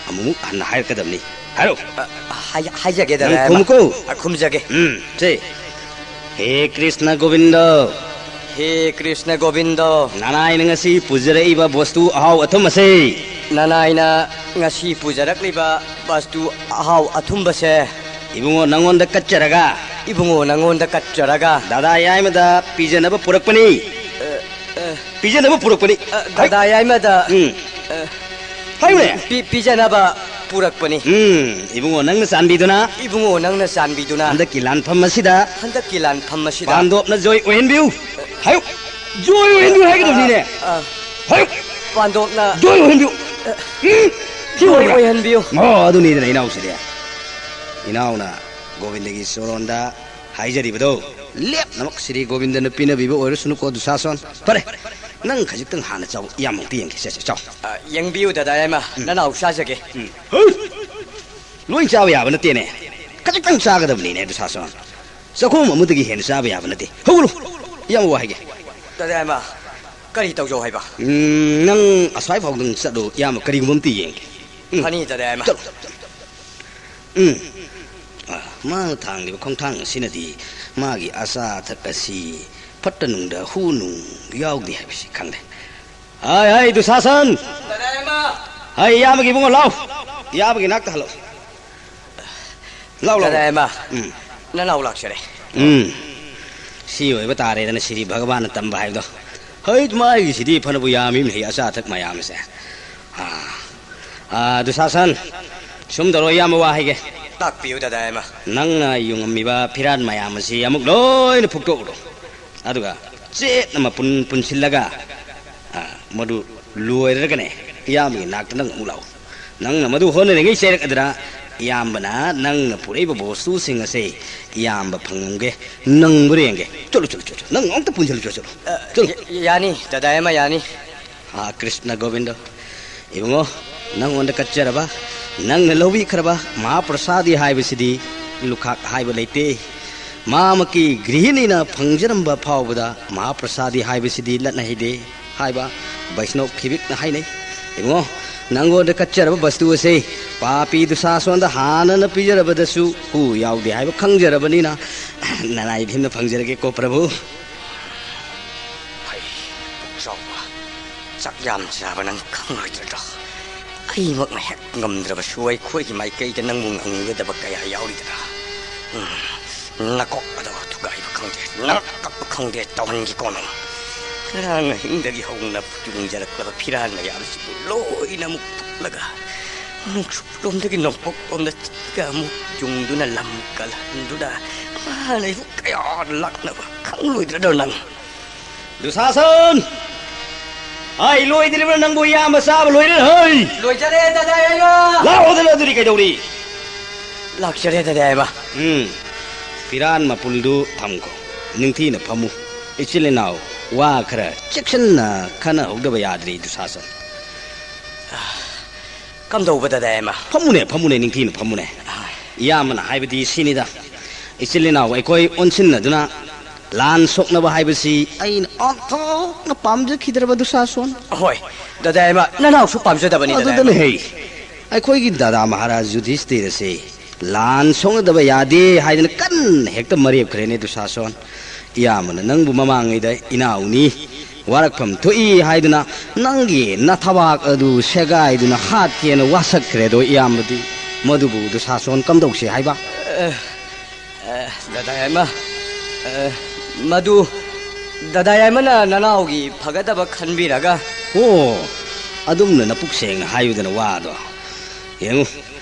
ꯑꯃꯨꯛ ꯍꯟꯅ ꯍꯥꯏꯔꯛꯀꯗꯕꯅꯤ꯫ ꯍꯥꯏꯔꯣ꯫ ꯑ, ꯍꯥꯏ-, ꯍꯥꯏꯖꯒꯦ, ꯅꯪ ꯗꯗꯥ ꯑꯃ꯫ ꯈꯨꯝꯃꯨꯀꯣ꯫ ꯑ, ꯈꯨꯝꯖꯒꯦ꯫ ꯎꯝ, ꯁꯦ꯫ ꯍꯦ ꯀ꯭ꯔꯤꯁꯅ ꯒꯣꯕꯤꯟꯗ꯫ ꯍꯦ ꯀ꯭ꯔꯤꯁꯅ ꯒꯣꯕꯤꯟꯗ꯫ ꯅꯅꯥꯏꯅ ꯉꯁꯤ ꯄꯨꯖꯔꯛꯏꯕ ꯕꯣꯁꯇꯨ ꯑꯍꯥꯎ ꯑꯊꯨꯝ ꯑꯁꯦ꯫ ꯅꯅꯥꯏꯅ ꯉꯁꯤ ꯄꯨꯖꯔꯛꯂꯤꯕ ꯕꯣꯁꯇꯨ ꯑꯍꯥꯎ ꯑꯊꯨꯝꯕꯁꯦ꯫ ꯏꯕꯨꯡꯉꯣ ꯅꯪꯉꯣꯟꯗ ꯀꯠꯆꯔꯒ꯫ ꯏꯕꯨꯡꯉꯣ ꯅꯪꯉꯣꯟꯗ ꯀꯠꯆꯔꯒ꯫ ꯗꯥꯗꯥ ꯌꯥꯏꯃꯗ ꯄꯤꯖꯅꯕ ꯄꯨꯔꯛꯄꯅꯤ꯫ ꯑ, ꯑ, ꯄꯤꯖꯅꯕ ꯄꯨꯔꯛꯄꯅꯤ꯫ ꯑ, ꯗꯥꯗꯥ ꯌꯥꯏꯃꯗ, ꯎꯝ꯫ ꯑ, ꯍꯥꯏꯌꯨꯅꯦ꯫ ꯄꯤ-, ꯄꯤꯖꯅꯕ ꯄꯨꯔꯛꯄꯅꯤ꯫ ꯎꯝ, ꯏꯕꯨꯡꯉꯣ ꯅꯪꯅ ꯆꯥꯟꯕꯤꯗꯨꯅ꯫ ꯏꯕꯨꯡꯉꯣ ꯅꯪꯅ ꯆꯥꯟꯕꯤꯗꯨꯅ꯫ ꯍꯟꯗꯛꯀꯤ ꯂꯥꯟꯐꯝ ꯑꯁꯤꯗ꯫ ꯍꯟꯗꯛꯀꯤ ꯂꯥꯟꯐꯝ ꯑꯁꯤꯗ꯫ ꯄꯥꯟꯗꯣꯞꯅ ꯖꯣꯏ ꯑꯣꯏꯍꯟꯕꯤꯌꯨ꯫ ꯍꯥꯏꯌꯨ꯫ ꯖꯣꯏ ꯑꯣꯏꯍꯟꯕꯤꯌꯨ ꯍꯥꯏꯒꯗꯕꯅꯤꯅꯦ꯫ ꯑ, ꯑ, ꯍꯥꯏꯌꯨ꯫ ꯄꯥꯟꯗꯣꯞꯅ꯫ ꯖꯣꯏ ꯑꯣꯏꯍꯟꯕꯤꯌꯨ꯫ ꯑ, ꯎꯝ, ꯁꯤ ꯖꯣꯏ ꯑꯣꯏꯕ꯭ꯔꯥ? ꯑꯣꯏꯍꯟꯕꯤꯌꯨ꯫ ꯑꯣ, ꯑꯗꯨꯅꯤꯗꯅ ꯏꯅꯥꯎꯁꯤꯗꯤ꯫ ꯏꯅꯥꯎꯅ ꯒꯣꯕꯤꯟꯗꯒꯤ ꯆꯣꯔꯣꯟꯗ ꯍꯥꯏꯖꯔꯤꯕꯗꯣ ꯂꯦꯞꯅꯃꯛ ꯁ꯭ꯔꯤ ꯒꯣꯕꯤꯟꯗꯅ ꯄꯤꯅꯕꯤꯕ ꯑꯣꯏꯔꯁꯅꯨꯀꯣ, ꯗꯨꯁꯥꯁꯣꯟ꯫ ꯐꯔꯦ, ꯅꯪ ꯈꯖꯤꯛꯇꯪ ꯍꯥꯟꯅ ꯆꯥꯎ, ꯏꯌꯥꯝꯕ ꯑꯃꯨꯛꯇ ꯌꯦꯡꯒꯦ꯫ ꯁꯦ, ꯁꯦ, ꯆꯥꯎ꯫ ꯑ, ꯌꯦꯡꯕꯤꯌꯨ, ꯗꯗꯥ ꯌꯥꯏꯃ, ꯎꯝ꯫ ꯅꯅꯥꯎ ꯆꯥꯖꯒꯦ꯫ ꯎꯝ꯫ ꯍꯩ! ꯂꯣꯏ ꯆꯥꯕ ꯌꯥꯕ ꯅꯠꯇꯦꯅꯦ꯫ ꯈꯖꯤꯛꯇꯪ ꯆꯥꯒꯗꯕꯅꯤꯅꯦ, ꯗꯨꯁꯥꯁꯣꯟ꯫ ꯆꯥꯛꯈꯣꯝ ꯑꯃꯗꯒꯤ ꯍꯦꯟꯅ ꯆꯥꯕ ꯌꯥꯕ ꯅꯠꯇꯦ꯫ ꯍꯧꯒꯠꯂꯨ, ꯏꯌꯥꯝꯕ ꯋꯥ ꯍꯥꯏꯒꯦ꯫ ꯗꯗꯥ ꯌꯥꯏꯃ, ꯀꯔꯤ ꯇꯧꯖꯧ ꯍꯥꯏꯕ? ꯎꯝ, ꯅꯪ ꯑꯁ꯭ꯋꯥꯏ ꯐꯥꯎꯗꯪ ꯆꯠꯂꯨ, ꯏꯌꯥꯝꯕ ꯀꯔꯤꯒꯨꯝꯕ ꯑꯝꯇ ꯌꯦꯡꯒꯦ꯫ ꯎꯝ꯫ ꯐꯅꯤ, ꯗꯗꯥ ꯌꯥꯏꯃ꯫ ꯆꯠꯂꯨ, ꯆꯠꯂꯨ, ꯆꯠꯂꯨ꯫ ꯎꯝ꯫ ꯑ, ꯃꯥꯅ ꯊꯥꯡꯂꯤꯕ ꯈꯣꯡꯊꯥꯡ ꯑꯁꯤꯅꯗꯤ ꯃꯥꯒꯤ ꯑꯆꯥ ꯑꯊꯛ ꯑꯁꯤ ꯐꯠꯇ ꯅꯨꯡꯗ ꯍꯨ ꯅꯨꯡ ꯌꯥꯎꯗꯦ ꯍꯥꯏꯕꯁꯤ ꯈꯪꯂꯦ꯫ ꯍꯥꯏ, ꯍꯥꯏ, ꯗꯨꯁꯥꯁꯟ! ꯗꯗꯥ ꯌꯥꯏꯃ! ꯍꯥꯏ, ꯏꯌꯥꯝꯕꯒꯤ ꯏꯕꯨꯡꯉꯣ, ꯂꯥꯎ! ꯏꯌꯥꯝꯕꯒꯤ ꯅꯥꯛꯇ ꯍꯜꯂꯛꯎ꯫ ꯂꯥꯎ, ꯂꯥꯎ, ꯗꯗꯥ ꯂꯥꯎ꯫ ꯌꯥꯏꯃ, ꯎꯝ꯫ ꯅꯅꯥꯎ ꯂꯥꯛꯆꯔꯦ꯫ ꯎꯝ꯫ ꯁꯤ ꯑꯣꯏꯕ ꯇꯥꯔꯦꯗꯅ ꯁꯤꯗꯤ ꯚꯒꯕꯥꯟꯅ ꯇꯝꯕ ꯍꯥꯏꯕꯗꯣ꯫ ꯍꯩꯠ, ꯃꯥꯒꯤꯁꯤꯗꯤ ꯐꯅꯕꯨ ꯌꯥꯝꯃꯤꯅꯦꯍꯦ, ꯑꯆꯥ ꯑꯊꯛ ꯃꯌꯥꯝꯁꯦ꯫ ꯑꯥ, ꯑꯥ, ꯗꯨꯁꯥꯁꯟ, ꯁꯨꯝ ꯇꯧꯔꯣ, ꯏꯌꯥꯝꯕ ꯋꯥ ꯍꯥꯏꯒꯦ꯫ ꯇꯥꯛꯄꯤꯌꯨ, ꯗꯗꯥ ꯌꯥꯏꯃ꯫ ꯅꯪꯅ ꯌꯨꯡꯉꯝꯃꯤꯕ ꯐꯤꯔꯥꯟ ꯃꯌꯥꯝ ꯑꯁꯤ ꯑꯃꯨꯛ ꯂꯣꯏꯅ ꯐꯨꯛꯇꯣꯛꯎꯔꯣ꯫ ꯑꯗꯨꯒ ꯆꯦꯠꯅ ꯃꯄꯨꯟ ꯄꯨꯟꯁꯤꯜꯂꯒ, ꯑꯥ, ꯃꯗꯨ ꯂꯣꯏꯔꯒꯅꯦ, ꯏꯌꯥꯝꯕꯒꯤ ꯅꯥꯛꯇ ꯅꯪ ꯑꯃꯨꯛ ꯂꯥꯛꯎ꯫ ꯅꯪꯅ ꯃꯗꯨ ꯍꯣꯠꯅꯔꯤꯉꯩ ꯆꯩꯔꯛ ꯑꯗꯨꯗ ꯏꯌꯥꯝꯕꯅ ꯅꯪꯅ ꯄꯨꯔꯛꯏꯕ ꯕꯣꯁꯇꯨꯁꯤꯡ ꯑꯁꯦ ꯏꯌꯥꯝꯕ ꯐꯪꯉꯝꯒꯦ, ꯅꯪꯕ꯭ꯔꯥ ꯌꯦꯡꯒꯦ꯫ ꯆꯠꯂꯨ, ꯆꯠꯂꯨ, ꯆꯠꯂꯨ, ꯆꯠꯂꯨ꯫ ꯅꯪ ꯑꯃꯨꯛꯇ ꯄꯨꯟꯁꯤꯜꯂꯨ, ꯆꯠꯂꯨ, ꯆꯠꯂꯨ꯫ ꯑ, ꯆꯠꯂꯨ꯫ ꯌꯥ-, ꯌꯥꯅꯤ, ꯗꯗꯥ ꯌꯥꯏꯃ, ꯌꯥꯅꯤ꯫ ꯍꯥ ꯀ꯭ꯔꯤꯁꯅ ꯒꯣꯕꯤꯟꯗ, ꯏꯕꯨꯡꯉꯣ, ꯅꯪꯉꯣꯟꯗ ꯀꯠꯆꯔꯕ, ꯅꯪꯅ ꯂꯧꯕꯤꯈ꯭ꯔꯕ ꯃꯍꯥꯄ꯭ꯔꯁꯥꯗꯤ ꯍꯥꯏꯕꯁꯤꯗꯤ ꯂꯨꯈꯥꯛ ꯍꯥꯏꯕ ꯂꯩꯇꯦ꯫ ꯃꯥꯃꯛꯀꯤ ꯒ꯭ꯔꯤꯍꯤꯅꯤꯅ ꯐꯪꯖꯔꯝꯕ ꯐꯥꯎꯕꯗ ꯃꯍꯥꯄ꯭ꯔꯁꯥꯗꯤ ꯍꯥꯏꯕꯁꯤꯗꯤ ꯂꯠꯅ ꯍꯩꯗꯦ ꯍꯥꯏꯕ ꯕꯩꯁꯅꯣꯞ ꯈꯤꯕꯤꯛꯅ ꯍꯥꯏꯅꯩ꯫ ꯏꯕꯨꯡꯉꯣ, ꯅꯪꯉꯣꯟꯗ ꯀꯠꯆꯔꯕ ꯕꯁꯇꯨ ꯑꯁꯤ ꯄꯥꯄꯤ ꯗꯨꯁꯥꯁꯣꯟꯗ ꯍꯥꯟꯅꯅ ꯄꯤꯖꯔꯕꯗꯁꯨ ꯍꯨ ꯌꯥꯎꯗꯦ ꯍꯥꯏꯕ ꯈꯪꯖꯔꯕꯅꯤꯅ, ꯅꯅꯥꯏ ꯏꯊꯤꯟꯗ ꯐꯪꯖꯔꯒꯦꯀꯣ, ꯄ꯭ꯔꯚꯨ꯫ ꯍꯩ, ꯄꯨꯛ ꯆꯥꯎꯕ, ꯆꯥꯛ ꯌꯥꯝ ꯆꯥꯕ ꯅꯪ ꯈꯪꯂꯣꯏꯗ꯭ꯔꯗꯣ? ꯑꯩꯃꯛꯅ ꯍꯦꯛ ꯉꯝꯗ꯭ꯔꯕꯁꯨ ꯑꯩꯈꯣꯏꯒꯤ ꯃꯥꯏꯀꯩꯗ ꯅꯪꯕꯨ ꯉꯝꯒꯗꯕ ꯀꯌꯥ ꯌꯥꯎꯔꯤꯗꯅ꯫ ꯎꯝ, ꯅꯀꯣꯛ ꯑꯗꯣ ꯊꯨꯒꯥꯏꯕ ꯈꯪꯗꯦ, ꯅꯪ ꯀꯛꯄ ꯈꯪꯗꯦ, ꯇꯧꯍꯟꯒꯦꯀꯣ ꯅꯪ꯫ ꯉꯔꯥꯡ ꯑꯍꯤꯡꯗꯒꯤ ꯍꯧꯅ ꯌꯨꯡꯖꯔꯛꯂꯕ ꯐꯤꯔꯥꯟ ꯃꯌꯥꯝꯁꯤꯕꯨ ꯂꯣꯏꯅ ꯑꯃꯨꯛ ꯐꯨꯛꯂꯒ, ꯅꯣꯡꯆꯨꯞꯂꯣꯝꯗꯒꯤ ꯅꯣꯡꯄꯣꯛꯂꯣꯝꯗ ꯆꯠꯂꯒ ꯑꯃꯨꯛ ꯌꯨꯡꯗꯨꯅ ꯂꯝ ꯀꯜꯍꯟꯗꯨꯅ ꯃꯥꯅ ꯑꯩꯕꯨ ꯀꯌꯥ ꯂꯥꯛꯅꯕ ꯈꯪꯂꯣꯏꯗ꯭ꯔꯗꯣ ꯅꯪ? ꯗꯨꯁꯥꯁꯟ! ꯍꯥꯏ, ꯂꯣꯏꯗ꯭ꯔꯤꯕ꯭ꯔꯥ ꯅꯪꯕꯨ ꯏꯌꯥꯝꯕ ꯆꯥꯕ ꯂꯣꯏꯔꯦ, ꯍꯩ! ꯂꯣꯏꯖꯔꯦ, ꯗꯗꯥ ꯌꯥꯏꯃ! ꯂꯥꯛꯑꯣꯗꯅ ꯑꯗꯨꯗꯤ ꯀꯩꯗꯧꯔꯤ? ꯂꯥꯛꯆꯔꯦ, ꯗꯗꯥ ꯌꯥꯏꯃ꯫ ꯎꯝ, ꯐꯤꯔꯥꯟ ꯃꯄꯨꯜꯗꯨ ꯊꯝꯈꯣ꯫ ꯅꯤꯡꯊꯤꯅ ꯐꯝꯃꯨ꯫ ꯏꯆꯤꯜ ꯏꯅꯥꯎ ꯋꯥ ꯈꯔ ꯆꯦꯛꯁꯤꯟꯅ ꯈꯟꯅꯍꯧꯗꯕ ꯌꯥꯗ꯭ꯔꯤ, ꯗꯨꯁꯥꯁꯟ꯫ ꯀꯝꯗꯧꯕ, ꯗꯗꯥ ꯌꯥꯏꯃ? ꯐꯝꯃꯨꯅꯦ, ꯐꯝꯃꯨꯅꯦ, ꯅꯤꯡꯊꯤꯅ ꯐꯝꯃꯨꯅꯦ꯫ ꯑꯥ꯫ ꯏꯌꯥꯝꯕꯅ ꯍꯥꯏꯕꯗꯤ ꯁꯤꯅꯤꯗ, ꯏꯆꯤꯜ ꯏꯅꯥꯎ ꯑꯩꯈꯣꯏ ꯑꯣꯟꯁꯤꯟꯅꯗꯨꯅ ꯂꯥꯟ ꯁꯣꯛꯅꯕ ꯍꯥꯏꯕꯁꯤ ꯑꯩꯅ ꯑꯣꯟꯊꯣꯛꯅ ꯄꯥꯝꯖꯈꯤꯗ꯭ꯔꯕ, ꯗꯨꯁꯥꯁꯣꯟ꯫ ꯍꯣꯏ, ꯗꯗꯥ ꯌꯥꯏꯃ, ꯅꯅꯥꯎꯁꯨ ꯄꯥꯝꯖꯗꯕꯅꯤ, ꯗꯗꯥ ꯑꯗꯨꯗꯅꯦ ꯌꯥꯏꯃ꯫ ꯍꯩ, ꯑꯩꯈꯣꯏꯒꯤ ꯗꯗꯥ ꯃꯍꯥꯔꯥꯖ ꯌꯨꯙꯤꯁꯇꯤꯔ ꯑꯁꯤ ꯂꯥꯟ ꯁꯣꯛꯅꯗꯕ ꯌꯥꯗꯦ ꯍꯥꯏꯗꯅ ꯀꯟꯅ ꯍꯦꯛꯇ ꯃꯔꯦꯞꯈ꯭ꯔꯦꯅꯦ, ꯗꯨꯁꯥꯁꯣꯟ꯫ ꯏꯌꯥꯝꯕꯅ ꯅꯪꯕꯨ ꯃꯃꯥꯡꯉꯩꯗ ꯏꯅꯥꯎꯅꯤ, ꯋꯥꯔꯛꯐꯝ ꯊꯣꯛꯏ ꯍꯥꯏꯗꯨꯅ ꯅꯪꯒꯤ ꯅꯊꯕꯥꯛ ꯑꯗꯨ ꯁꯦꯒꯥꯏꯗꯨꯅ ꯍꯥꯠꯀꯦꯅ ꯋꯥꯁꯛꯈ꯭ꯔꯦꯗꯣ, ꯏꯌꯥꯝꯕꯗꯤ ꯃꯗꯨꯕꯨ ꯗꯨꯁꯥꯁꯣꯟ ꯀꯝꯗꯧꯁꯦ ꯍꯥꯏꯕ? ꯑ, ꯑ, ꯗꯗꯥ ꯌꯥꯏꯃ, ꯑ, ꯃꯗꯨ ꯗꯗꯥ ꯌꯥꯏꯃꯅ ꯅꯅꯥꯎꯒꯤ ꯐꯒꯗꯕ ꯈꯟꯕꯤꯔꯒ꯫ ꯑꯣ, ꯑꯗꯨꯝꯅ ꯅꯄꯨꯛ ꯁꯦꯡꯅ ꯍꯥꯏꯌꯨꯗꯅ ꯋꯥꯗꯣ꯫ ꯌꯦꯡꯉꯨ,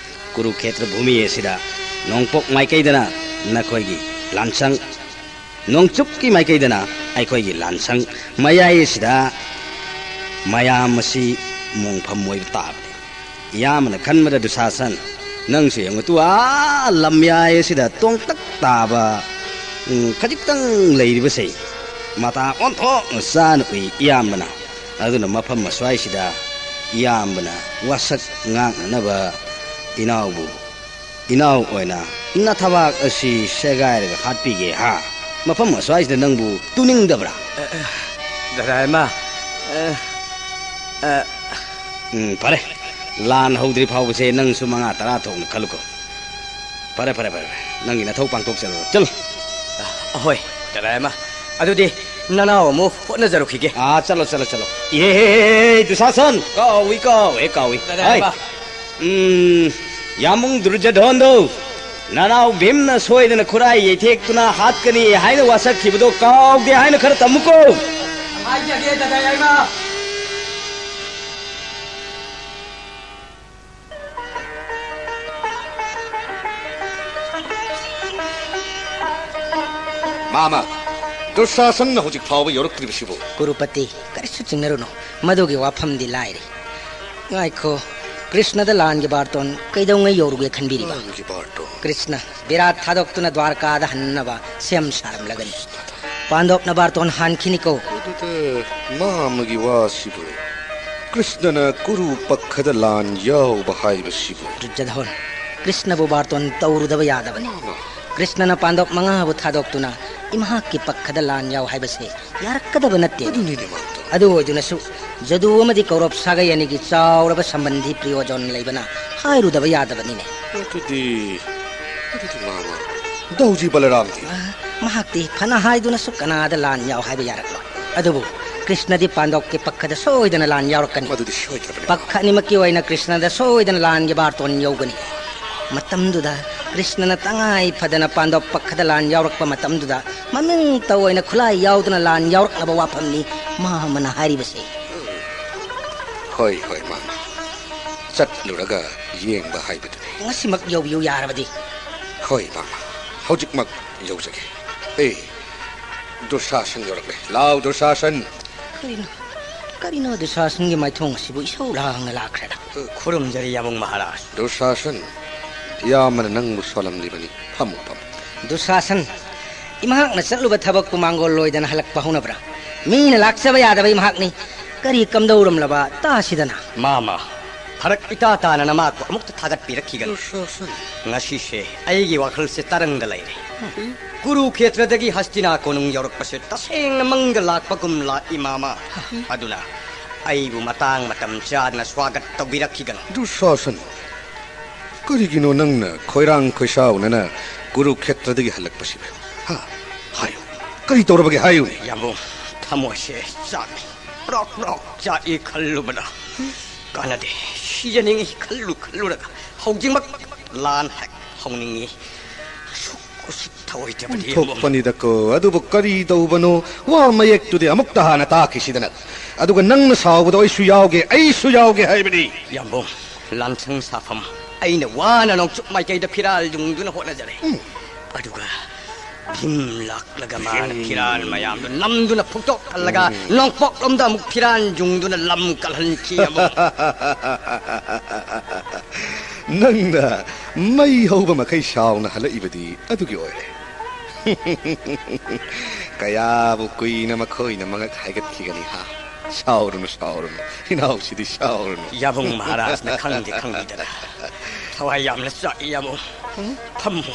ꯀꯨꯔꯨꯈꯦꯇ꯭ꯔ ꯚꯨꯃꯤ ꯑꯁꯤꯗ ꯅꯣꯡꯄꯣꯛ ꯃꯥꯏꯀꯩꯗꯅ ꯅꯈꯣꯏꯒꯤ ꯂꯥꯟꯁꯪ, ꯅꯣꯡꯆꯨꯞꯀꯤ ꯃꯥꯏꯀꯩꯗꯅ ꯑꯩꯈꯣꯏꯒꯤ ꯂꯥꯟꯁꯪ, ꯃꯌꯥꯏ ꯑꯁꯤꯗ ꯃꯌꯥꯝ ꯑꯁꯤ ꯃꯣꯡꯐꯝ ꯑꯣꯏꯕ ꯇꯥꯕꯅꯤ꯫ ꯏꯌꯥꯝꯕꯅ ꯈꯟꯕꯗ, ꯗꯨꯁꯥꯁꯟ, ꯅꯪꯁꯨ ꯌꯦꯡꯉꯨ ꯇꯨ, ꯑꯥ ꯂꯝꯌꯥꯏ ꯑꯁꯤꯗ ꯇꯣꯡꯇꯛ ꯇꯥꯕ, ꯎꯝ, ꯈꯖꯤꯛꯇꯪ ꯂꯩꯔꯤꯕꯁꯦ ꯃꯇꯥ ꯑꯣꯟꯊꯣꯛꯅ ꯆꯥꯅ ꯎꯏ ꯏꯌꯥꯝꯕꯅ꯫ ꯑꯗꯨꯅ ꯃꯐꯝ ꯑꯁ꯭ꯋꯥꯏꯁꯤꯗ ꯏꯌꯥꯝꯕꯅ ꯋꯥꯁꯛ ꯉꯥꯛꯅꯅꯕ ꯏꯅꯥꯎꯕꯨ ꯏꯅꯥꯎ ꯑꯣꯏꯅ ꯅꯊꯕꯥꯛ ꯑꯁꯤ ꯁꯦꯒꯥꯏꯔꯒ ꯍꯥꯠꯄꯤꯒꯦ ꯍꯥ? ꯃꯐꯝ ꯑꯁ꯭ꯋꯥꯏꯁꯤꯗ ꯅꯪꯕꯨ ꯇꯨꯅꯤꯡꯗꯕ꯭ꯔꯥ? ꯑ, ꯑ, ꯗꯗꯥ ꯏꯃꯥ, ꯑ, ꯑ, ꯎꯝ, ꯐꯔꯦ꯫ ꯂꯥꯟ ꯍꯧꯗ꯭ꯔꯤ ꯐꯥꯎꯕꯁꯦ ꯅꯪꯁꯨ ꯃꯉꯥ ꯇꯔꯥ ꯊꯣꯛꯅ ꯈꯜꯂꯨꯀꯣ꯫ ꯐꯔꯦ, ꯐꯔꯦ, ꯐꯔꯦ, ꯐꯔꯦ꯫ ꯅꯪꯒꯤ ꯅꯊꯧ ꯄꯥꯡꯊꯣꯛꯆꯔꯨꯔꯣ꯫ ꯆꯠꯂꯣ꯫ ꯑ, ꯑꯍꯣꯏ, ꯗꯗꯥ ꯌꯥꯏꯃ꯫ ꯑꯗꯨꯗꯤ ꯅꯅꯥꯎ ꯑꯃꯨꯛ ꯍꯣꯠꯅꯖꯔꯨꯈꯤꯒꯦ꯫ ꯑꯥ, ꯆꯠꯂꯣ, ꯆꯠꯂꯣ, ꯆꯠꯂꯣ꯫ ꯏꯍꯦ, ꯍꯦ, ꯍꯦ, ꯍꯦ, ꯗꯨꯁꯥꯁꯟ! ꯀꯥꯎꯏ, ꯀꯥꯎꯏ, ꯀꯥꯎꯏ꯫ ꯗꯗꯥ ꯍꯥꯏ꯫ ꯌꯥꯏꯃ꯫ ꯎꯝ, ꯌꯥꯝꯕꯨꯡ ꯗꯨꯔꯖꯙꯣꯟꯗꯣ, ꯅꯅꯥꯎ ꯚꯤꯝꯅ ꯁꯣꯏꯗꯅ ꯈꯨꯔꯥꯏ ꯌꯩꯊꯦꯛꯇꯨꯅ ꯍꯥꯠꯀꯅꯤ ꯍꯥꯏꯅ ꯋꯥꯁꯛꯈꯤꯕꯗꯣ ꯀꯥꯎꯗꯦ ꯍꯥꯏꯅ ꯈꯔ ꯇꯝꯃꯨꯀꯣ꯫ ꯍꯥꯏꯖꯒꯦ, ꯗꯗꯥ ꯌꯥꯏꯃ꯫ ꯃꯥꯃ, ꯗꯨꯁꯥꯁꯟꯅ ꯍꯧꯖꯤꯛ ꯐꯥꯎꯕ ꯌꯧꯔꯛꯇ꯭ꯔꯤꯕꯁꯤꯕꯨ? ꯀꯨꯔꯨꯄꯇꯤ, ꯀꯔꯤꯁꯨ ꯆꯤꯡꯅꯔꯨꯅꯨ꯫ ꯃꯗꯨꯒꯤ ꯋꯥꯐꯝꯗꯤ ꯂꯥꯏꯔꯤ꯫ ꯉꯥꯏꯈꯣ, ꯀ꯭ꯔꯤꯁꯅꯗ ꯂꯥꯟꯒꯤ ꯕꯥꯔꯇꯣꯟ ꯀꯩꯗꯧꯉꯩ ꯌꯧꯔꯨꯒꯦ ꯈꯟꯕꯤꯔꯤꯕ? ꯂꯥꯟꯒꯤ ꯕꯥꯔꯇꯣꯟ? ꯀ꯭ꯔꯤꯁꯅ ꯕꯤꯔꯥꯠ ꯊꯥꯗꯣꯛꯇꯨꯅ ꯗ꯭ꯋꯥꯔꯀꯥꯗ ꯍꯟꯅꯕ ꯁꯦꯝ ꯁꯥꯔꯝꯂꯒꯅꯤ꯫ ꯄꯥꯟꯗꯣꯞꯅ ꯕꯥꯔꯇꯣꯟ ꯍꯥꯟꯈꯤꯅꯤꯀꯣ꯫ ꯑꯗꯨꯗ ꯃꯥꯃꯒꯤ ꯋꯥꯁꯤꯕꯨ ꯀ꯭ꯔꯤꯁꯅꯅ ꯀꯨꯔꯨ ꯄꯛꯈꯗ ꯂꯥꯟ ꯌꯥꯎꯕ ꯍꯥꯏꯕꯁꯤꯕꯨ? ꯗꯨꯔꯖꯙꯣꯟ, ꯀ꯭ꯔꯤꯁꯅꯕꯨ ꯕꯥꯔꯇꯣꯟ ꯇꯧꯔꯨꯗꯕ ꯌꯥꯗꯕꯅꯤ꯫ ꯃꯥꯃ꯫ ꯀ꯭ꯔꯤꯁꯅꯅ ꯄꯥꯟꯗꯣꯞ ꯃꯉꯥꯕꯨ ꯊꯥꯗꯣꯛꯇꯨꯅ ꯏꯃꯍꯥꯛꯀꯤ ꯄꯛꯈꯗ ꯂꯥꯟ ꯌꯥꯎ ꯍꯥꯏꯕꯁꯦ ꯌꯥꯔꯛꯀꯗꯕ ꯅꯠꯇꯦ꯫ ꯑꯗꯨꯅꯤꯅꯦ ꯃꯥꯃ꯫ ꯑꯗꯨ ꯑꯣꯏꯗꯨꯅꯁꯨ ꯖꯗꯨ ꯑꯃꯗꯤ ꯀꯧꯔꯕ ꯁꯥꯒꯩ ꯑꯅꯤꯒꯤ ꯆꯥꯎꯔꯕ ꯁꯝꯕꯟꯗꯤ ꯄ꯭ꯔꯤꯌꯣꯖꯟ ꯂꯩꯕꯅ ꯍꯥꯏꯔꯨꯗꯕ ꯌꯥꯗꯕꯅꯤꯅꯦ꯫ ꯑꯗꯨꯗꯤ, ꯑꯗꯨꯗꯤ ꯃꯥꯃ, ꯗꯧꯖꯤ ꯕꯂꯔꯥꯝꯗꯤ? ꯑ, ꯃꯍꯥꯛꯇꯤ ꯐꯅ ꯍꯥꯏꯗꯨꯅꯁꯨ ꯀꯅꯥꯗ ꯂꯥꯟ ꯌꯥꯎ ꯍꯥꯏꯕ ꯌꯥꯔꯛꯂꯣꯏ꯫ ꯑꯗꯨꯕꯨ ꯀ꯭ꯔꯤꯁꯅꯗꯤ ꯄꯥꯟꯗꯣꯞꯀꯤ ꯄꯛꯈꯗ ꯁꯣꯏꯗꯅ ꯂꯥꯟ ꯌꯥꯎꯔꯛꯀꯅꯤ꯫ ꯃꯗꯨꯗꯤ ꯁꯣꯏꯗ꯭ꯔꯕꯅꯤ꯫ ꯄꯛꯈ ꯑꯅꯤꯃꯛꯀꯤ ꯑꯣꯏꯅ ꯀ꯭ꯔꯤꯁꯅꯗ ꯁꯣꯏꯗꯅ ꯂꯥꯟꯒꯤ ꯕꯥꯔꯇꯣꯟ ꯌꯧꯒꯅꯤ꯫ ꯃꯇꯝꯗꯨꯗ ꯀ꯭ꯔꯤꯁꯅꯅ ꯇꯉꯥꯏ ꯐꯗꯅ ꯄꯥꯟꯗꯣꯞ ꯄꯛꯈꯗ ꯂꯥꯟ ꯌꯥꯎꯔꯛꯄ ꯃꯇꯝꯗꯨꯗ ꯃꯃꯤꯡꯇ ꯑꯣꯏꯅ ꯈꯨꯠꯂꯥꯏ ꯌꯥꯎꯗꯅ ꯂꯥꯟ ꯌꯥꯎꯔꯛꯅꯕ ꯋꯥꯐꯝꯅꯤ ꯃꯥꯃꯅ ꯍꯥꯏꯔꯤꯕꯁꯦ꯫ ꯍꯣꯏ, ꯍꯣꯏ, ꯃꯥꯃ꯫ ꯆꯠꯂꯨꯔꯒ ꯌꯦꯡꯕ ꯍꯥꯏꯕꯗꯨꯅꯤ꯫ ꯉꯁꯤꯃꯛ ꯌꯧꯕꯤꯌꯨ ꯌꯥꯔꯕꯗꯤ꯫ ꯍꯣꯏ, ꯃꯥꯃ꯫ ꯍꯧꯖꯤꯛꯃꯛ ꯌꯧꯖꯒꯦ꯫ ꯑꯦ, ꯗꯨꯁꯥꯁꯟ ꯌꯧꯔꯛꯂꯦ꯫ ꯂꯥꯎ, ꯗꯨꯁꯥꯁꯟ! ꯀꯔꯤꯅꯣ? ꯀꯔꯤꯅꯣ ꯗꯨꯁꯥꯁꯟꯒꯤ ꯃꯥꯏꯊꯣꯡ ꯑꯁꯤꯕꯨ ꯏꯁꯧ ꯂꯥꯡꯅ ꯂꯥꯛꯈ꯭ꯔꯦꯗ? ꯈꯨꯔꯨꯝꯖꯔꯤ, ꯌꯥꯝꯕꯨꯡ ꯃꯍꯥꯔꯥꯖ꯫ ꯗꯨꯁꯥꯁꯟ, ꯏꯌꯥꯝꯕꯅ ꯅꯪꯕꯨ ꯁꯣꯜꯂꯝꯂꯤꯕꯅꯤ꯫ ꯐꯝꯃꯨ, ꯐꯝꯃꯨ꯫ ꯗꯨꯁꯥꯁꯟ, ꯏꯃꯍꯥꯛꯅ ꯆꯠꯂꯨꯕ ꯊꯕꯛꯄꯨ ꯃꯥꯡꯒꯣꯜ ꯂꯣꯏꯗꯅ ꯍꯜꯂꯛꯄ ꯍꯧꯅꯕ꯭ꯔꯥ? ꯃꯤꯅ ꯂꯥꯛꯆꯕ ꯌꯥꯗꯕ ꯏꯃꯍꯥꯛꯅꯤ꯫ ꯀꯔꯤ ꯀꯝꯗꯧꯔꯝꯂꯕ ꯇꯥꯁꯤꯗꯅ꯫ ꯃꯥꯃ, ꯐꯔꯛ ꯏꯇꯥ ꯇꯥꯅ ꯅꯃꯥꯛꯄꯨ ꯑꯃꯨꯛꯇ ꯊꯥꯒꯠꯄꯤꯔꯛꯈꯤꯒꯅꯨ꯫ ꯗꯨꯁꯥꯁꯟ꯫ ꯉꯁꯤꯁꯦ ꯑꯩꯒꯤ ꯋꯥꯈꯜꯁꯦ ꯇꯔꯪꯗ ꯂꯩꯔꯦ꯫ ꯀꯨꯔꯨꯈꯦꯇ꯭ꯔꯗꯒꯤ ꯍꯁꯇꯤꯅꯥ ꯀꯣꯅꯨꯡ ꯌꯧꯔꯛꯄꯁꯦ ꯇꯁꯦꯡꯅ ꯃꯪꯗ ꯂꯥꯛꯄꯒꯨꯝ ꯂꯥꯛꯏ, ꯃꯥꯃ꯫ ꯑꯗꯨꯅ ꯑꯩꯕꯨ ꯃꯇꯥꯡ ꯃꯇꯝ ꯆꯥꯗꯅ ꯁ꯭ꯋꯥꯒꯠ ꯇꯧꯕꯤꯔꯛꯈꯤꯒꯅꯨ꯫ ꯗꯨꯁꯥꯁꯟ, ꯀꯔꯤꯒꯤꯅꯣ ꯅꯪꯅ ꯈꯣꯏꯔꯥꯡ ꯈꯣꯏꯁꯥꯎꯅꯅ ꯀꯨꯔꯨꯈꯦꯇ꯭ꯔꯗꯒꯤ ꯍꯜꯂꯛꯄꯁꯤꯕꯨ? ꯍꯥ? ꯍꯥꯏꯌꯨ, ꯀꯔꯤ ꯇꯧꯔꯕꯒꯦ ꯍꯥꯏꯌꯨꯅꯦ꯫ ꯌꯥꯝꯕꯨꯡ, ꯊꯃꯣꯏꯁꯦ ꯆꯥꯛꯏ, ꯄ꯭ꯔꯣꯛ ꯄ꯭ꯔꯣꯛ ꯆꯥꯛꯏ ꯈꯜꯂꯨꯕꯗ꯫ ꯀꯥꯟꯅꯗꯦ, ꯁꯤꯖꯅꯤꯡꯏ ꯈꯜꯂꯨ ꯈꯜꯂꯨꯔꯒ ꯍꯧꯖꯤꯛꯃꯛ ꯂꯥꯟ ꯍꯦꯛ ꯍꯧꯅꯤꯡꯏ꯫ ꯑꯁꯨꯛ ꯎꯁꯤꯠ ꯊꯑꯣꯏꯗꯕꯗꯤ ꯌꯥꯝꯕꯨꯡ꯫ ꯑꯣꯟꯊꯣꯛꯄꯅꯤꯗꯀꯣ, ꯑꯗꯨꯕꯨ ꯀꯔꯤ ꯇꯧꯕꯅꯣ? ꯋꯥ ꯃꯌꯦꯛꯇꯨꯗꯤ ꯑꯃꯨꯛꯇ ꯍꯥꯟꯅ ꯇꯥꯈꯤꯁꯤꯗꯅ꯫ ꯑꯗꯨꯒ ꯅꯪꯅ ꯁꯥꯎꯕꯗꯣ ꯑꯩꯁꯨ ꯌꯥꯎꯒꯦ, ꯑꯩꯁꯨ ꯌꯥꯎꯒꯦ ꯍꯥꯏꯕꯅꯤ꯫ ꯌꯥꯝꯕꯨꯡ, ꯂꯥꯟꯁꯪ ꯁꯥꯐꯝ ꯑꯩꯅ ꯋꯥꯅ ꯅꯣꯡꯆꯨꯞ ꯃꯥꯏꯀꯩꯗ ꯐꯤꯔꯥꯜ ꯌꯨꯡꯗꯨꯅ ꯍꯣꯠꯅꯖꯔꯦ꯫ ꯎꯝ꯫ ꯑꯗꯨꯒ ꯚꯤꯝ ꯂꯥꯛꯂꯒ ꯃꯥꯅ ꯐꯤꯔꯥꯜ ꯃꯌꯥꯝꯗꯨ ꯅꯝꯗꯨꯅ ꯐꯨꯛꯇꯣꯛꯍꯜꯂꯒ ꯅꯣꯡꯄꯣꯛꯂꯣꯝꯗ ꯑꯃꯨꯛ ꯐꯤꯔꯥꯜ ꯌꯨꯡꯗꯨꯅ ꯂꯝ ꯀꯜꯍꯟꯈꯤ ꯌꯥꯝꯕꯨꯡ꯫ ꯅꯪꯅ ꯃꯩ ꯍꯧꯕ ꯃꯈꯩ ꯁꯥꯎꯅ ꯍꯜꯂꯛꯏꯕꯗꯤ ꯑꯗꯨꯒꯤ ꯑꯣꯏꯔꯦ꯫ ꯀꯌꯥꯕꯨ ꯀꯨꯏꯅ ꯃꯈꯣꯏꯅ ꯃꯉꯛ ꯍꯥꯏꯒꯠꯈꯤꯒꯅꯤ ꯍꯥ? ꯁꯥꯎꯔꯨꯅꯨ, ꯁꯥꯎꯔꯨꯅꯨ, ꯏꯅꯥꯎꯁꯤꯗꯤ ꯁꯥꯎꯔꯨꯅꯨ꯫ ꯌꯥꯕꯨꯡ ꯃꯍꯥꯔꯥꯖꯅ ꯈꯪꯗꯤ ꯈꯪꯕꯤꯗꯅ ꯊꯋꯥꯏ ꯌꯥꯝꯅ ꯆꯥꯛꯏ ꯌꯥꯕꯨꯡ꯫ ꯐꯝꯃꯨ,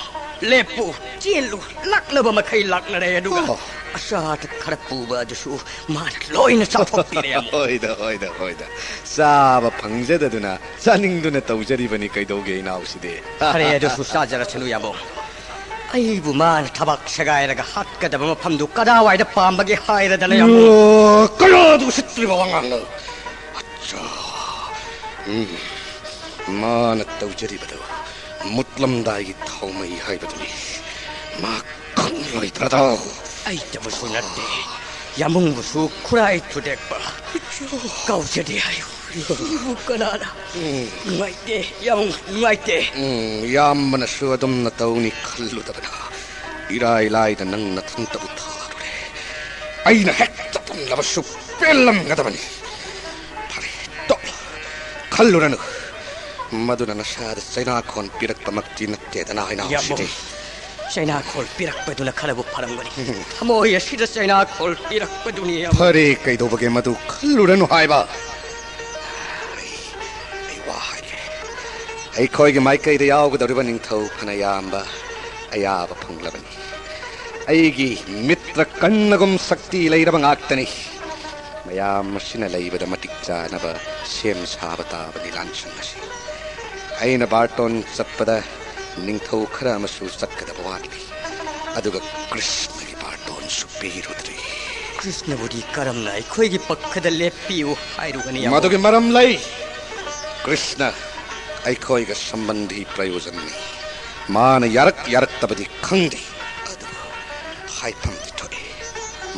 ꯂꯦꯞꯄꯨ, ꯆꯦꯜꯂꯨ, ꯂꯥꯛꯅꯕ ꯃꯈꯩ ꯂꯥꯛꯅꯔꯦ꯫ ꯑꯗꯨꯒ ꯑꯣ꯫ ꯑꯆꯥ ꯑꯊꯛ ꯈꯔ ꯄꯨꯕ ꯑꯗꯨꯁꯨ ꯃꯥꯅ ꯂꯣꯏꯅ ꯆꯥꯊꯣꯛꯄꯤꯔꯦ ꯌꯥꯕꯨꯡ꯫ ꯍꯣꯏꯗ, ꯍꯣꯏꯗ, ꯍꯣꯏꯗ꯫ ꯆꯥꯕ ꯐꯪꯖꯗꯗꯨꯅ ꯆꯥꯅꯤꯡꯗꯨꯅ ꯇꯧꯖꯔꯤꯕꯅꯤ ꯀꯩꯗꯧꯒꯦ ꯏꯅꯥꯎꯁꯤꯗꯤ꯫ ꯐꯔꯦ, ꯑꯗꯨꯁꯨ ꯆꯥꯖꯔꯁꯅꯨ ꯌꯥꯕꯨꯡ꯫ ꯑꯩꯕꯨ ꯃꯥꯅ ꯊꯕꯥꯛ ꯁꯦꯒꯥꯏꯔꯒ ꯍꯥꯠꯀꯗꯕ ꯃꯐꯝꯗꯨ ꯀꯗꯥꯏꯋꯥꯏꯗ ꯄꯥꯝꯕꯒꯦ ꯍꯥꯏꯔꯗꯅ ꯌꯥꯕꯨꯡ꯫ ꯑꯣ, ꯀꯌꯥꯗ ꯎꯁꯤꯠꯇ꯭ꯔꯤꯕ ꯋꯥꯉꯥꯡꯅꯣ꯫ ꯑꯠꯆꯥ꯫ ꯎꯝ, ꯃꯥꯅ ꯇꯧꯖꯔꯤꯕꯗꯨ ꯃꯨꯠꯂꯝꯗꯥꯏꯒꯤ ꯊꯥꯎꯃꯩ ꯍꯥꯏꯕꯗꯨꯅꯤ꯫ ꯃꯥ ꯈꯪꯂꯣꯏꯗ꯭ꯔꯗꯣ꯫ ꯑꯩꯇꯕꯨꯁꯨ ꯅꯠꯇꯦ, ꯌꯥꯃꯨꯡꯕꯨꯁꯨ ꯈꯨꯔꯥꯏ ꯊꯨꯗꯦꯛꯄ ꯀꯥꯎꯖꯗꯦ ꯍꯥꯏꯌꯨ꯫ ꯁꯤꯕꯨ ꯀꯅꯥꯅ? ꯅꯨꯡꯉꯥꯏꯇꯦ, ꯌꯥꯃꯨꯡ, ꯅꯨꯡꯉꯥꯏꯇꯦ꯫ ꯎꯝ, ꯏꯌꯥꯝꯕꯅꯁꯨ ꯑꯗꯨꯝꯅ ꯇꯧꯅꯤ ꯈꯜꯂꯨꯗꯕꯅ ꯏꯔꯥꯏ ꯂꯥꯏꯗ ꯅꯪ ꯅꯊꯟꯇꯕꯨ ꯊꯥꯗꯣꯔꯦ꯫ ꯑꯩꯅ ꯍꯦꯛ ꯆꯠꯂꯝꯂꯕꯁꯨ ꯄꯦꯜꯂꯝꯒꯗꯕꯅꯤ꯫ ꯐꯔꯦ, ꯇꯣꯛꯂꯣ꯫ ꯈꯜꯂꯨꯔꯅꯨ꯫ ꯃꯗꯨꯅ ꯅꯁꯥꯗ ꯆꯩꯅꯥꯈꯣꯟ ꯄꯤꯔꯛꯄꯃꯛꯇꯤ ꯅꯠꯇꯦꯗꯅ, ꯏꯅꯥꯎꯁꯤꯗꯤ꯫ ꯌꯥꯃꯨꯡ, ꯆꯩꯅꯥꯈꯣꯜ ꯄꯤꯔꯛꯄꯗꯨꯅ ꯈꯔꯕꯨ ꯐꯔꯝꯒꯅꯤ꯫ ꯊꯃꯣꯏ ꯑꯁꯤꯗ ꯆꯩꯅꯥꯈꯣꯜ ꯄꯤꯔꯛꯄꯗꯨꯅꯤ, ꯌꯥꯃꯨꯡ꯫ ꯐꯔꯦ, ꯀꯩꯗꯧꯕꯒꯦ ꯃꯗꯨ ꯈꯜꯂꯨꯔꯅꯨ ꯍꯥꯏꯕ꯫ ꯑꯩ, ꯑꯩ ꯋꯥ ꯍꯥꯏꯒꯦ꯫ ꯑꯩꯈꯣꯏꯒꯤ ꯃꯥꯏꯀꯩꯗ ꯌꯥꯎꯒꯗꯧꯔꯤꯕ ꯅꯤꯡꯊꯧ ꯐꯅ ꯌꯥꯝꯕ ꯑꯌꯥꯕ ꯐꯪꯂꯕꯅꯤ꯫ ꯑꯩꯒꯤ ꯃꯤꯇ꯭ꯔ ꯀꯟꯅꯒꯨꯝ ꯁꯛꯇꯤ ꯂꯩꯔꯕ ꯉꯥꯛꯇꯅꯤ꯫ ꯃꯌꯥꯝ ꯑꯁꯤꯅ ꯂꯩꯕꯗ ꯃꯇꯤꯛ ꯆꯥꯅꯕ ꯁꯦꯝ ꯁꯥꯕ ꯇꯥꯕꯅꯤ ꯂꯥꯟꯁꯪ ꯑꯁꯤ꯫ ꯑꯩꯅ ꯕꯥꯔꯇꯣꯟ ꯆꯠꯄꯗ ꯅꯤꯡꯊꯧ ꯈꯔ ꯑꯃꯁꯨ ꯆꯠꯀꯗꯕ ꯋꯥꯠꯂꯤ꯫ ꯑꯗꯨꯒ ꯀ꯭ꯔꯤꯁꯅꯒꯤ ꯕꯥꯔꯇꯣꯟꯁꯨ ꯄꯤꯔꯨꯗ꯭ꯔꯤ꯫ ꯀ꯭ꯔꯤꯁꯅꯕꯨꯗꯤ ꯀꯔꯝꯅ ꯑꯩꯈꯣꯏꯒꯤ ꯄꯛꯈꯗ ꯂꯦꯞꯄꯤꯌꯨ ꯍꯥꯏꯔꯨꯒꯅꯤ, ꯌꯥꯝꯕꯨꯡ? ꯃꯗꯨꯒꯤ ꯃꯔꯝ ꯂꯩ꯫ ꯀ꯭ꯔꯤꯁꯅ ꯑꯩꯈꯣꯏꯒ ꯁꯝꯕꯟꯙꯤ ꯄ꯭ꯔꯌꯣꯖꯟꯅꯤ꯫ ꯃꯥꯅ ꯌꯥꯔꯛ ꯌꯥꯔꯛꯇꯕꯗꯤ ꯈꯪꯗꯦ, ꯑꯗꯨꯕꯨ ꯍꯥꯏꯐꯝꯗꯤ ꯊꯣꯛꯏ꯫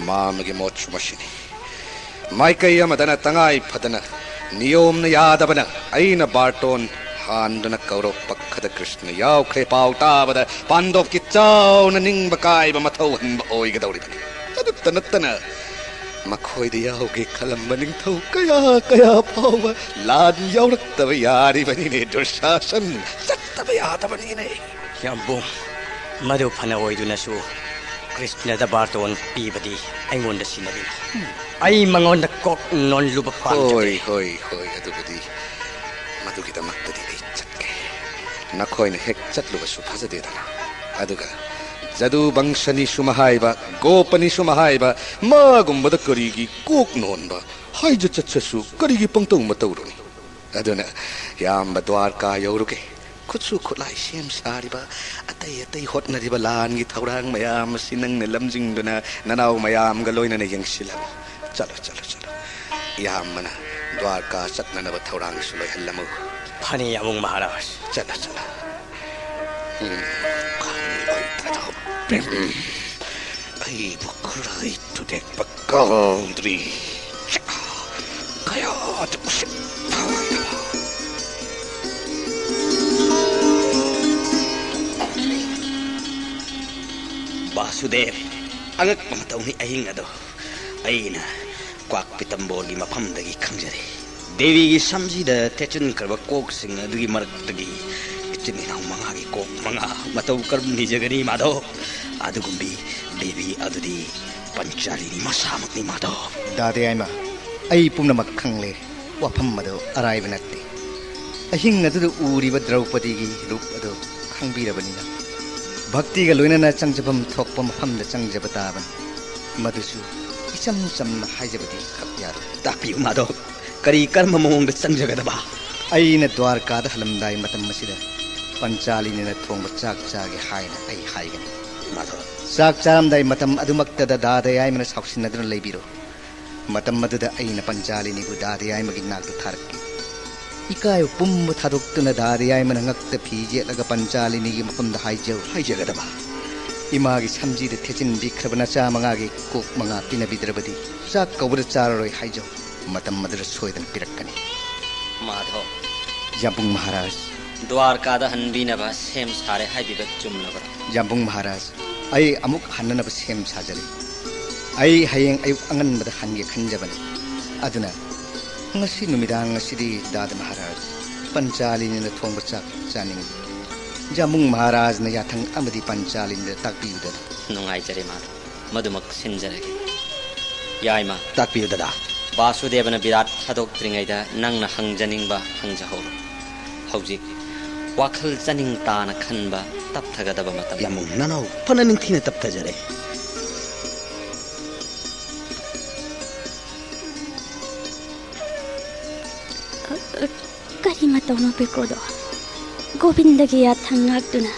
ꯃꯥ ꯑꯃꯒꯤ ꯃꯣꯠꯁꯨ ꯃꯁꯤꯅꯤ꯫ ꯃꯥꯏꯀꯩ ꯑꯃꯗꯅ ꯇꯉꯥꯏ ꯐꯗꯅ ꯅꯤꯌꯣꯝꯅ ꯌꯥꯗꯕꯅ ꯑꯩꯅ ꯕꯥꯔꯇꯣꯟ ꯍꯥꯟꯗꯨꯅ ꯀꯧꯔꯕ ꯄꯛꯈꯗ ꯀ꯭ꯔꯤꯁꯅ ꯌꯥꯎꯈ꯭ꯔꯦ ꯄꯥꯎ ꯇꯥꯕꯗ ꯄꯥꯟꯗꯣꯞꯀꯤ ꯆꯥꯎꯅ ꯅꯤꯡꯕ ꯀꯥꯏꯕ ꯃꯊꯧ ꯍꯟꯕ ꯑꯣꯏꯒꯗꯧꯔꯤꯕꯅꯤ꯫ ꯑꯗꯨꯇ ꯅꯠꯇꯅ ꯃꯈꯣꯏꯗ ꯌꯥꯎꯒꯦ ꯈꯜꯂꯝꯕ ꯅꯤꯡꯊꯧ ꯀꯌꯥ ꯀꯌꯥ ꯐꯥꯎꯕ ꯂꯥꯟ ꯌꯥꯎꯔꯛꯇꯕ ꯌꯥꯔꯤꯕꯅꯤꯅꯦ ꯗꯨꯔꯁꯥꯁꯟ꯫ ꯆꯠꯇꯕ ꯌꯥꯗꯕꯅꯤꯅꯦ꯫ ꯌꯥꯝꯕꯨꯡ, ꯃꯗꯨ ꯐꯅ ꯑꯣꯏꯗꯨꯅꯁꯨ ꯀ꯭ꯔꯤꯁꯅꯗ ꯕꯥꯔꯇꯣꯟ ꯄꯤꯕꯗꯤ ꯑꯩꯉꯣꯟꯗ ꯁꯤꯟꯅꯕꯤꯔꯣ꯫ ꯑꯩ ꯃꯉꯣꯟꯗ ꯀꯣꯛ ꯅꯣꯟꯂꯨꯕ ꯄꯥꯝꯖꯗꯦ꯫ ꯍꯣꯏ, ꯍꯣꯏ, ꯍꯣꯏ, ꯑꯗꯨꯕꯨꯗꯤ ꯃꯗꯨꯒꯤꯗꯃꯛꯇꯗꯤ ꯑꯩ ꯆꯠꯀꯦ꯫ ꯅꯈꯣꯏꯅ ꯍꯦꯛ ꯆꯠꯂꯨꯕꯁꯨ ꯐꯖꯗꯦꯗꯅ꯫ ꯑꯗꯨꯒ ꯖꯗꯨ ꯕꯪꯁꯅꯤꯁꯨ ꯃꯍꯥꯏꯕ, ꯒꯣꯄꯅꯤꯁꯨ ꯃꯍꯥꯏꯕ, ꯃꯥꯒꯨꯝꯕꯗ ꯀꯔꯤꯒꯤ ꯀꯣꯛ ꯅꯣꯟꯕ? ꯍꯥꯏꯖ ꯆꯠꯆꯁꯨ ꯀꯔꯤꯒꯤ ꯄꯪꯇꯧ ꯃꯇꯧꯔꯨꯅꯤ? ꯑꯗꯨꯅ ꯏꯌꯥꯝꯕ ꯗ꯭ꯋꯥꯔꯀꯥ ꯌꯧꯔꯨꯒꯦ꯫ ꯈꯨꯠꯁꯨ ꯈꯨꯠꯂꯥꯏ ꯁꯦꯝ ꯁꯥꯔꯤꯕ, ꯑꯇꯩ ꯑꯇꯩ ꯍꯣꯠꯅꯔꯤꯕ ꯂꯥꯟꯒꯤ ꯊꯧꯔꯥꯡ ꯃꯌꯥꯝ ꯑꯁꯤ ꯅꯪꯅ ꯂꯝꯖꯤꯡꯗꯨꯅ ꯅꯅꯥꯎ ꯃꯌꯥꯝꯒ ꯂꯣꯏꯅꯅ ꯌꯦꯡꯁꯤꯜꯂꯝꯃꯨ꯫ ꯆꯠꯂꯣ, ꯆꯠꯂꯣ, ꯆꯠꯂꯣ꯫ ꯏꯌꯥꯝꯕꯅ ꯗ꯭ꯋꯥꯔꯀꯥ ꯆꯠꯅꯅꯕ ꯊꯧꯔꯥꯡꯁꯨ ꯂꯣꯏꯍꯜꯂꯝꯃꯨ꯫ ꯐꯅꯤ, ꯌꯥꯝꯕꯨꯡ ꯃꯍꯥꯔꯥꯖ꯫ ꯆꯠꯂꯣ, ꯆꯠꯂꯣ꯫ ꯎꯝ, ꯈꯪꯂꯣꯏꯗ꯭ꯔꯗꯣ꯫ ꯎꯝ, ꯑꯩꯕꯨ ꯈꯨꯔꯥꯏ ꯊꯨꯗꯦꯛꯄ ꯀꯥꯎꯗ꯭ꯔꯤ꯫ ꯀꯌꯥꯗ ꯎꯁꯤꯠꯇꯕ꯫ ꯕꯥꯁꯨꯗꯦꯕ, ꯑꯉꯛꯄ ꯃꯇꯧꯅꯤ ꯑꯍꯤꯡ ꯑꯗꯣ꯫ ꯑꯩꯅ ꯀ꯭ꯋꯥꯛ ꯄꯤꯇꯝꯕꯣꯔꯒꯤ ꯃꯐꯝꯗꯒꯤ ꯈꯪꯖꯔꯦ꯫ ꯗꯦꯕꯤꯒꯤ ꯁꯝꯁꯤꯗ ꯊꯦꯠꯆꯤꯟꯈ꯭ꯔꯕ ꯀꯣꯛꯁꯤꯡ ꯑꯗꯨꯒꯤ ꯃꯔꯛꯇꯒꯤ ꯏꯆꯤꯟ ꯏꯅꯥꯎ ꯃꯉꯥꯒꯤ ꯀꯣꯛ ꯃꯉꯥ ꯃꯇꯧ ꯀꯔꯝ ꯅꯤꯖꯒꯅꯤ, ꯃꯥꯙꯕ? ꯑꯗꯨꯒꯨꯝꯕꯤ ꯗꯦꯕꯤ ꯑꯗꯨꯗꯤ ꯄꯟꯆꯥꯂꯤꯅꯤ ꯃꯁꯥꯃꯛꯅꯤ, ꯃꯥꯙꯕ꯫ ꯗꯥꯗꯦ ꯌꯥꯏꯃ, ꯑꯩ ꯄꯨꯝꯅꯃꯛ ꯈꯪꯂꯦ꯫ ꯋꯥꯐꯝ ꯑꯗꯨ ꯑꯔꯥꯏꯕ ꯅꯠꯇꯦ꯫ ꯑꯍꯤꯡ ꯑꯗꯨꯗ ꯎꯔꯤꯕ ꯗ꯭ꯔꯧꯄꯗꯤꯒꯤ ꯔꯨꯞ ꯑꯗꯨ ꯈꯪꯕꯤꯔꯕꯅꯤꯅ, ꯚꯛꯇꯤꯒ ꯂꯣꯏꯅꯅ ꯆꯪꯖꯐꯝ ꯊꯣꯛꯄ ꯃꯐꯝꯗ ꯆꯪꯖꯕ ꯇꯥꯕꯅꯤ꯫ ꯃꯗꯨꯁꯨ ꯏꯆꯝ ꯆꯝꯅ ꯍꯥꯏꯖꯕꯗꯤ ꯈꯛ ꯌꯥꯔꯣꯏ꯫ ꯇꯥꯛꯄꯤꯌꯨ ꯃꯥꯙꯕ, ꯀꯔꯤ, ꯀꯔꯝꯕ ꯃꯑꯣꯡꯗ ꯆꯪꯖꯒꯗꯕ? ꯑꯩꯅ ꯗ꯭ꯋꯥꯔꯀꯥꯗ ꯍꯜꯂꯝꯗꯥꯏ ꯃꯇꯝ ꯑꯁꯤꯗ ꯄꯟꯆꯥꯂꯤꯅꯤꯅ ꯊꯣꯡꯕ ꯆꯥꯛ ꯆꯥꯒꯦ ꯍꯥꯏꯅ ꯑꯩ ꯍꯥꯏꯒꯅꯤ꯫ ꯃꯥꯙꯕ꯫ ꯆꯥꯛ ꯆꯥꯔꯝꯗꯥꯏ ꯃꯇꯝ ꯑꯗꯨꯃꯛꯇꯗ ꯗꯥꯗꯥ ꯌꯥꯏꯃꯅ ꯁꯥꯎꯁꯤꯟꯅꯗꯨꯅ ꯂꯩꯕꯤꯔꯣ꯫ ꯃꯇꯝ ꯑꯗꯨꯗ ꯑꯩꯅ ꯄꯟꯆꯥꯂꯤꯅꯤꯕꯨ ꯗꯥꯗꯥ ꯌꯥꯏꯃꯒꯤ ꯅꯥꯛꯇ ꯊꯥꯔꯛꯀꯦ꯫ ꯏꯀꯥꯏꯕ ꯄꯨꯝꯕ ꯊꯥꯗꯣꯛꯇꯨꯅ ꯗꯥꯗꯥ ꯌꯥꯏꯃꯅ ꯉꯛꯇ ꯐꯤ ꯌꯦꯠꯂꯒ ꯄꯟꯆꯥꯂꯤꯅꯤꯒꯤ ꯃꯐꯝꯗ ꯍꯥꯏꯖꯧ꯫ ꯍꯥꯏꯖꯒꯗꯕ? ꯏꯃꯥꯒꯤ ꯁꯝꯖꯤꯗ ꯊꯦꯠꯆꯤꯟꯕꯤꯈ꯭ꯔꯕ ꯅꯆꯥ ꯃꯉꯥꯒꯤ ꯀꯣꯛ ꯃꯉꯥ ꯄꯤꯅꯕꯤꯗ꯭ꯔꯕꯗꯤ ꯆꯥꯛ ꯀꯧꯕꯗ ꯆꯥꯔꯔꯣꯏ ꯍꯥꯏꯖꯧ꯫ ꯃꯇꯝ ꯑꯗꯨꯗ ꯁꯣꯏꯗꯅ ꯄꯤꯔꯛꯀꯅꯤ꯫ ꯃꯥꯙꯕ꯫ ꯌꯥꯝꯕꯨꯡ ꯃꯍꯥꯔꯥꯖ꯫ ꯗ꯭ꯋꯥꯔꯀꯥꯗ ꯍꯟꯕꯤꯅꯕ ꯁꯦꯝ ꯁꯥꯔꯦ ꯍꯥꯏꯕꯤꯕ ꯆꯨꯝꯂꯕ꯭ꯔꯥ? ꯌꯥꯝꯕꯨꯡ ꯃꯍꯥꯔꯥꯖ, ꯑꯩ ꯑꯃꯨꯛ ꯍꯟꯅꯅꯕ ꯁꯦꯝ ꯁꯥꯖꯔꯤ꯫ ꯑꯩ ꯍꯌꯦꯡ ꯑꯌꯨꯛ ꯑꯉꯟꯕꯗ ꯍꯟꯒꯦ ꯈꯟꯖꯕꯅꯤ꯫ ꯑꯗꯨꯅ ꯉꯁꯤ ꯅꯨꯃꯤꯗꯥꯡ ꯑꯁꯤꯗꯤ ꯗꯥꯗꯥ ꯃꯍꯥꯔꯥꯖ, ꯄꯟꯆꯥꯂꯤꯅꯤꯅ ꯊꯣꯡꯕ ꯆꯥꯛ ꯆꯥꯅꯤꯡꯏ꯫ ꯌꯥꯝꯕꯨꯡ ꯃꯍꯥꯔꯥꯖꯅ ꯌꯥꯊꯪ ꯑꯃꯗꯤ ꯄꯟꯆꯥꯂꯤꯅꯤꯗ ꯇꯥꯛꯄꯤꯌꯨꯗꯅ꯫ ꯅꯨꯡꯉꯥꯏꯖꯔꯦ ꯃꯥꯙꯕ, ꯃꯗꯨꯃꯛ ꯁꯤꯟꯖꯔꯒꯦ꯫ ꯌꯥꯏꯃ꯫ ꯇꯥꯛꯄꯤꯌꯨ ꯗꯥꯗꯥ꯫ ꯕꯥꯁꯨꯗꯦꯕꯅ ꯕꯤꯔꯥꯠ ꯊꯥꯗꯣꯛꯇ꯭ꯔꯤꯉꯩꯗ ꯅꯪꯅ ꯍꯪꯖꯅꯤꯡꯕ ꯍꯪꯖꯍꯧꯔꯣ꯫ ꯍꯧꯖꯤꯛ ꯋꯥꯈꯜ ꯆꯅꯤꯡ ꯇꯥꯅ ꯈꯟꯕ ꯇꯞꯊꯒꯗꯕ ꯃꯇꯝ꯫ ꯌꯥꯝꯕꯨꯡ, ꯅꯅꯥꯎ ꯐꯅ ꯅꯤꯡꯊꯤꯅ ꯇꯞꯊꯖꯔꯦ꯫ ꯀꯔꯤ ꯃꯇꯧꯅꯣ ꯕꯤꯀ꯭ꯔꯣꯗꯣ? ꯒꯣꯕꯤꯟꯗꯒꯤ ꯌꯥꯊꯪ ꯉꯥꯛꯇꯨꯅ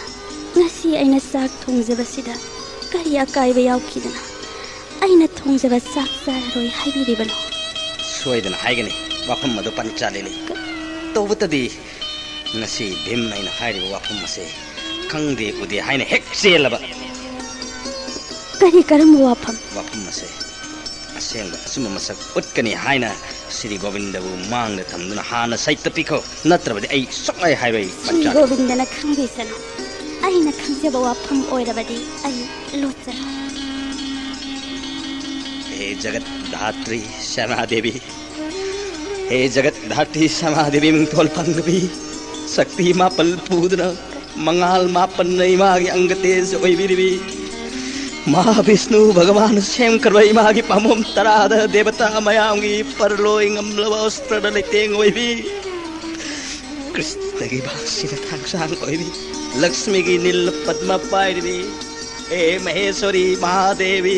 ꯉꯁꯤ ꯑꯩꯅ ꯆꯥꯛ ꯊꯣꯡꯖꯕꯁꯤꯗ ꯀꯔꯤ ꯑꯀꯥꯏꯕ ꯌꯥꯎꯈꯤꯗꯅ ꯑꯩꯅ ꯊꯣꯡꯖꯕ ꯆꯥꯛ ꯆꯥꯔꯔꯣꯏ ꯍꯥꯏꯕꯤꯔꯤꯕꯅꯣ? ꯁꯣꯏꯗꯅ ꯍꯥꯏꯒꯅꯤ ꯋꯥꯐꯝ ꯑꯗꯨ ꯄꯟꯆꯥꯂꯤꯅꯤ꯫ ꯀ- ꯇꯧꯕꯇꯗꯤ ꯉꯁꯤ ꯚꯤꯝ ꯑꯩꯅ ꯍꯥꯏꯔꯤꯕ ꯋꯥꯐꯝ ꯑꯁꯦ ꯈꯪꯗꯦ ꯎꯗꯦ ꯍꯥꯏꯅ ꯍꯦꯛ ꯆꯦꯜꯂꯕ꯫ ꯀꯔꯤ ꯀꯔꯝꯕ ꯋꯥꯐꯝ? ꯋꯥꯐꯝ ꯑꯁꯦ ꯑꯁꯦꯡꯕ ꯑꯆꯨꯝꯕ ꯃꯁꯛ ꯎꯠꯀꯅꯤ ꯍꯥꯏꯅ ꯁ꯭ꯔꯤ ꯒꯣꯕꯤꯟꯗꯕꯨ ꯃꯥꯡꯗ ꯊꯝꯗꯨꯅ ꯍꯥꯟꯅ ꯁꯩꯇ ꯄꯤꯈꯣ, ꯅꯠꯇ꯭ꯔꯕꯗꯤ ꯑꯩ ꯁꯨꯛꯍꯥꯏ ꯍꯥꯏꯔꯣꯏ ꯁ꯭ꯔꯤ ꯄꯟꯆꯥꯂꯤ꯫ ꯒꯣꯕꯤꯟꯗꯅ ꯈꯪꯕꯤꯁꯅꯨ, ꯑꯩꯅ ꯈꯪꯖꯕ ꯋꯥꯐꯝ ꯑꯣꯏꯔꯕꯗꯤ ꯑꯩ ꯂꯣꯠꯆꯔꯣꯏ꯫ ꯍꯦ ꯖꯒꯠ ꯙꯥꯇ꯭ꯔꯤ ꯁ꯭ꯌꯥꯃꯥ ꯗꯦꯕꯤ, ꯍꯦ ꯖꯒꯠ ꯙꯥꯇ꯭ꯔꯤ ꯁ꯭ꯌꯥꯃꯥ ꯗꯦꯕꯤ ꯃꯤꯡꯊꯣꯜ ꯐꯪꯗꯕꯤ, ꯁꯛꯇꯤ ꯃꯥꯄꯜ ꯄꯨꯗꯨꯅ ꯃꯉꯥꯜ ꯃꯥꯄꯟꯅ ꯏꯃꯥꯒꯤ ꯑꯪꯒ ꯇꯦꯖ ꯑꯣꯏꯕꯤꯔꯤꯕꯤ, ꯃꯍꯥꯕꯤꯁꯅꯨ ꯚꯒꯋꯥꯟꯅ ꯁꯦꯝꯈ꯭ꯔꯕ ꯏꯃꯥꯒꯤ ꯄꯥꯝꯕꯣꯝ ꯇꯔꯥꯗ ꯗꯦꯕꯇꯥ ꯃꯌꯥꯝꯒꯤ ꯄꯔꯂꯣꯏ ꯉꯝꯂꯕ ꯑꯁꯇ꯭ꯔꯗ ꯂꯩꯇꯦꯡ ꯑꯣꯏꯕꯤ, ꯀ꯭ꯔꯤꯁꯅꯒꯤ ꯚꯥꯁꯤꯅ ꯊꯥꯡꯁꯥꯡ ꯑꯣꯏꯕꯤ, ꯂꯛꯁꯃꯤꯒꯤ ꯅꯤꯜ ꯄꯗꯃ ꯄꯥꯏꯔꯤꯕꯤ, ꯍꯦ ꯃꯍꯦꯁ꯭ꯋꯔꯤ ꯃꯍꯥꯗꯦꯕꯤ,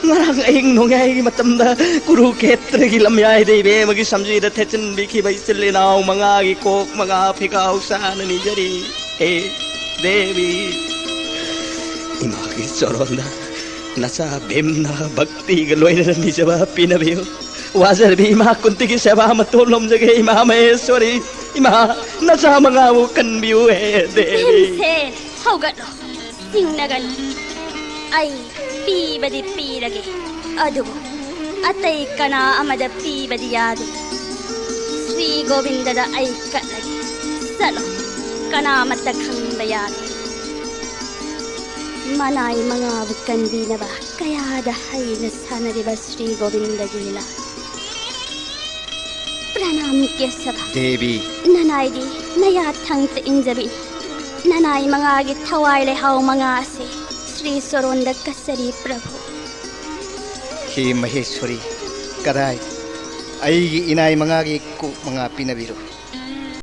ꯉꯔꯥꯡ ꯑꯍꯤꯡ ꯅꯣꯡꯌꯥꯏꯒꯤ ꯃꯇꯝꯗ ꯀꯨꯔꯨꯈꯦꯇ꯭ꯔꯒꯤ ꯂꯝꯌꯥꯏꯗ ꯏꯕꯦꯝꯃꯒꯤ ꯁꯝꯖꯤꯗ ꯊꯦꯠꯆꯤꯟꯕꯤꯈꯤꯕ ꯏꯆꯤꯜ ꯏꯅꯥꯎ ꯃꯉꯥꯒꯤ ꯀꯣꯛ ꯃꯉꯥ ꯐꯤꯒꯥꯎ ꯆꯥꯅ ꯅꯤꯖꯔꯤ꯫ ꯍꯦ ꯗꯦꯕꯤ, ꯏꯃꯥꯒꯤ ꯆꯣꯔꯣꯟꯗ ꯅꯆꯥ ꯚꯤꯝꯅ ꯚꯛꯇꯤꯒ ꯂꯣꯏꯅꯅ ꯅꯤꯖꯕ ꯄꯤꯅꯕꯤꯌꯨ꯫ ꯋꯥꯖꯔꯕꯤ ꯏꯃꯥ ꯀꯨꯟꯇꯤꯒꯤ ꯁꯦꯕꯥ ꯃꯇꯣꯟ ꯂꯣꯝꯖꯒꯦ ꯏꯃꯥ ꯃꯍꯦꯁ꯭ꯋꯔꯤ꯫ ꯏꯃꯥ, ꯅꯆꯥ ꯃꯉꯥꯕꯨ ꯀꯟꯕꯤꯌꯨ ꯍꯦ ꯗꯦꯕꯤ꯫ ꯚꯤꯝꯁꯦꯟ, ꯍꯧꯒꯠꯂꯣ꯫ ꯆꯤꯡꯅꯒꯅꯨ꯫ ꯑꯩ ꯄꯤꯕꯗꯤ ꯄꯤꯔꯒꯦ, ꯑꯗꯨꯕꯨ ꯑꯇꯩ ꯀꯅꯥ ꯑꯃꯗ ꯄꯤꯕꯗꯤ ꯌꯥꯗꯦ꯫ ꯁ꯭ꯔꯤ ꯒꯣꯕꯤꯟꯗꯗ ꯑꯩ ꯀꯠꯂꯒꯦ꯫ ꯆꯠꯂꯣ, ꯀꯅꯥꯃꯠꯇ ꯈꯪꯕ ꯌꯥꯗꯦ꯫ ꯃꯅꯥꯏ ꯃꯉꯥꯕꯨ ꯀꯟꯕꯤꯅꯕ ꯀꯌꯥꯗ ꯍꯩꯅ ꯁꯥꯟꯅꯔꯤꯕ ꯁ꯭ꯔꯤ ꯒꯣꯕꯤꯟꯗꯒꯤ ꯂꯤꯂꯥ꯫ ꯄ꯭ꯔꯅꯥꯝ ꯀꯦꯁꯕ꯫ ꯗꯦꯕꯤ꯫ ꯅꯅꯥꯏꯗꯤ ꯅꯌꯥ ꯊꯪꯇ ꯏꯟꯖꯕꯤꯅꯤ꯫ ꯅꯅꯥꯏ ꯃꯉꯥꯒꯤ ꯊꯋꯥꯏ ꯂꯩꯍꯥꯎ ꯃꯉꯥ ꯑꯁꯤ ꯁ꯭ꯔꯤ ꯆꯣꯔꯣꯟꯗ ꯀꯠꯆꯔꯤ ꯄ꯭ꯔꯚꯨ꯫ ꯍꯦ ꯃꯍꯦꯁ꯭ꯋꯔꯤ, ꯀꯗꯥꯏ ꯑꯩꯒꯤ ꯏꯅꯥꯏ ꯃꯉꯥꯒꯤ ꯀꯣꯛ ꯃꯉꯥ ꯄꯤꯅꯕꯤꯔꯣ꯫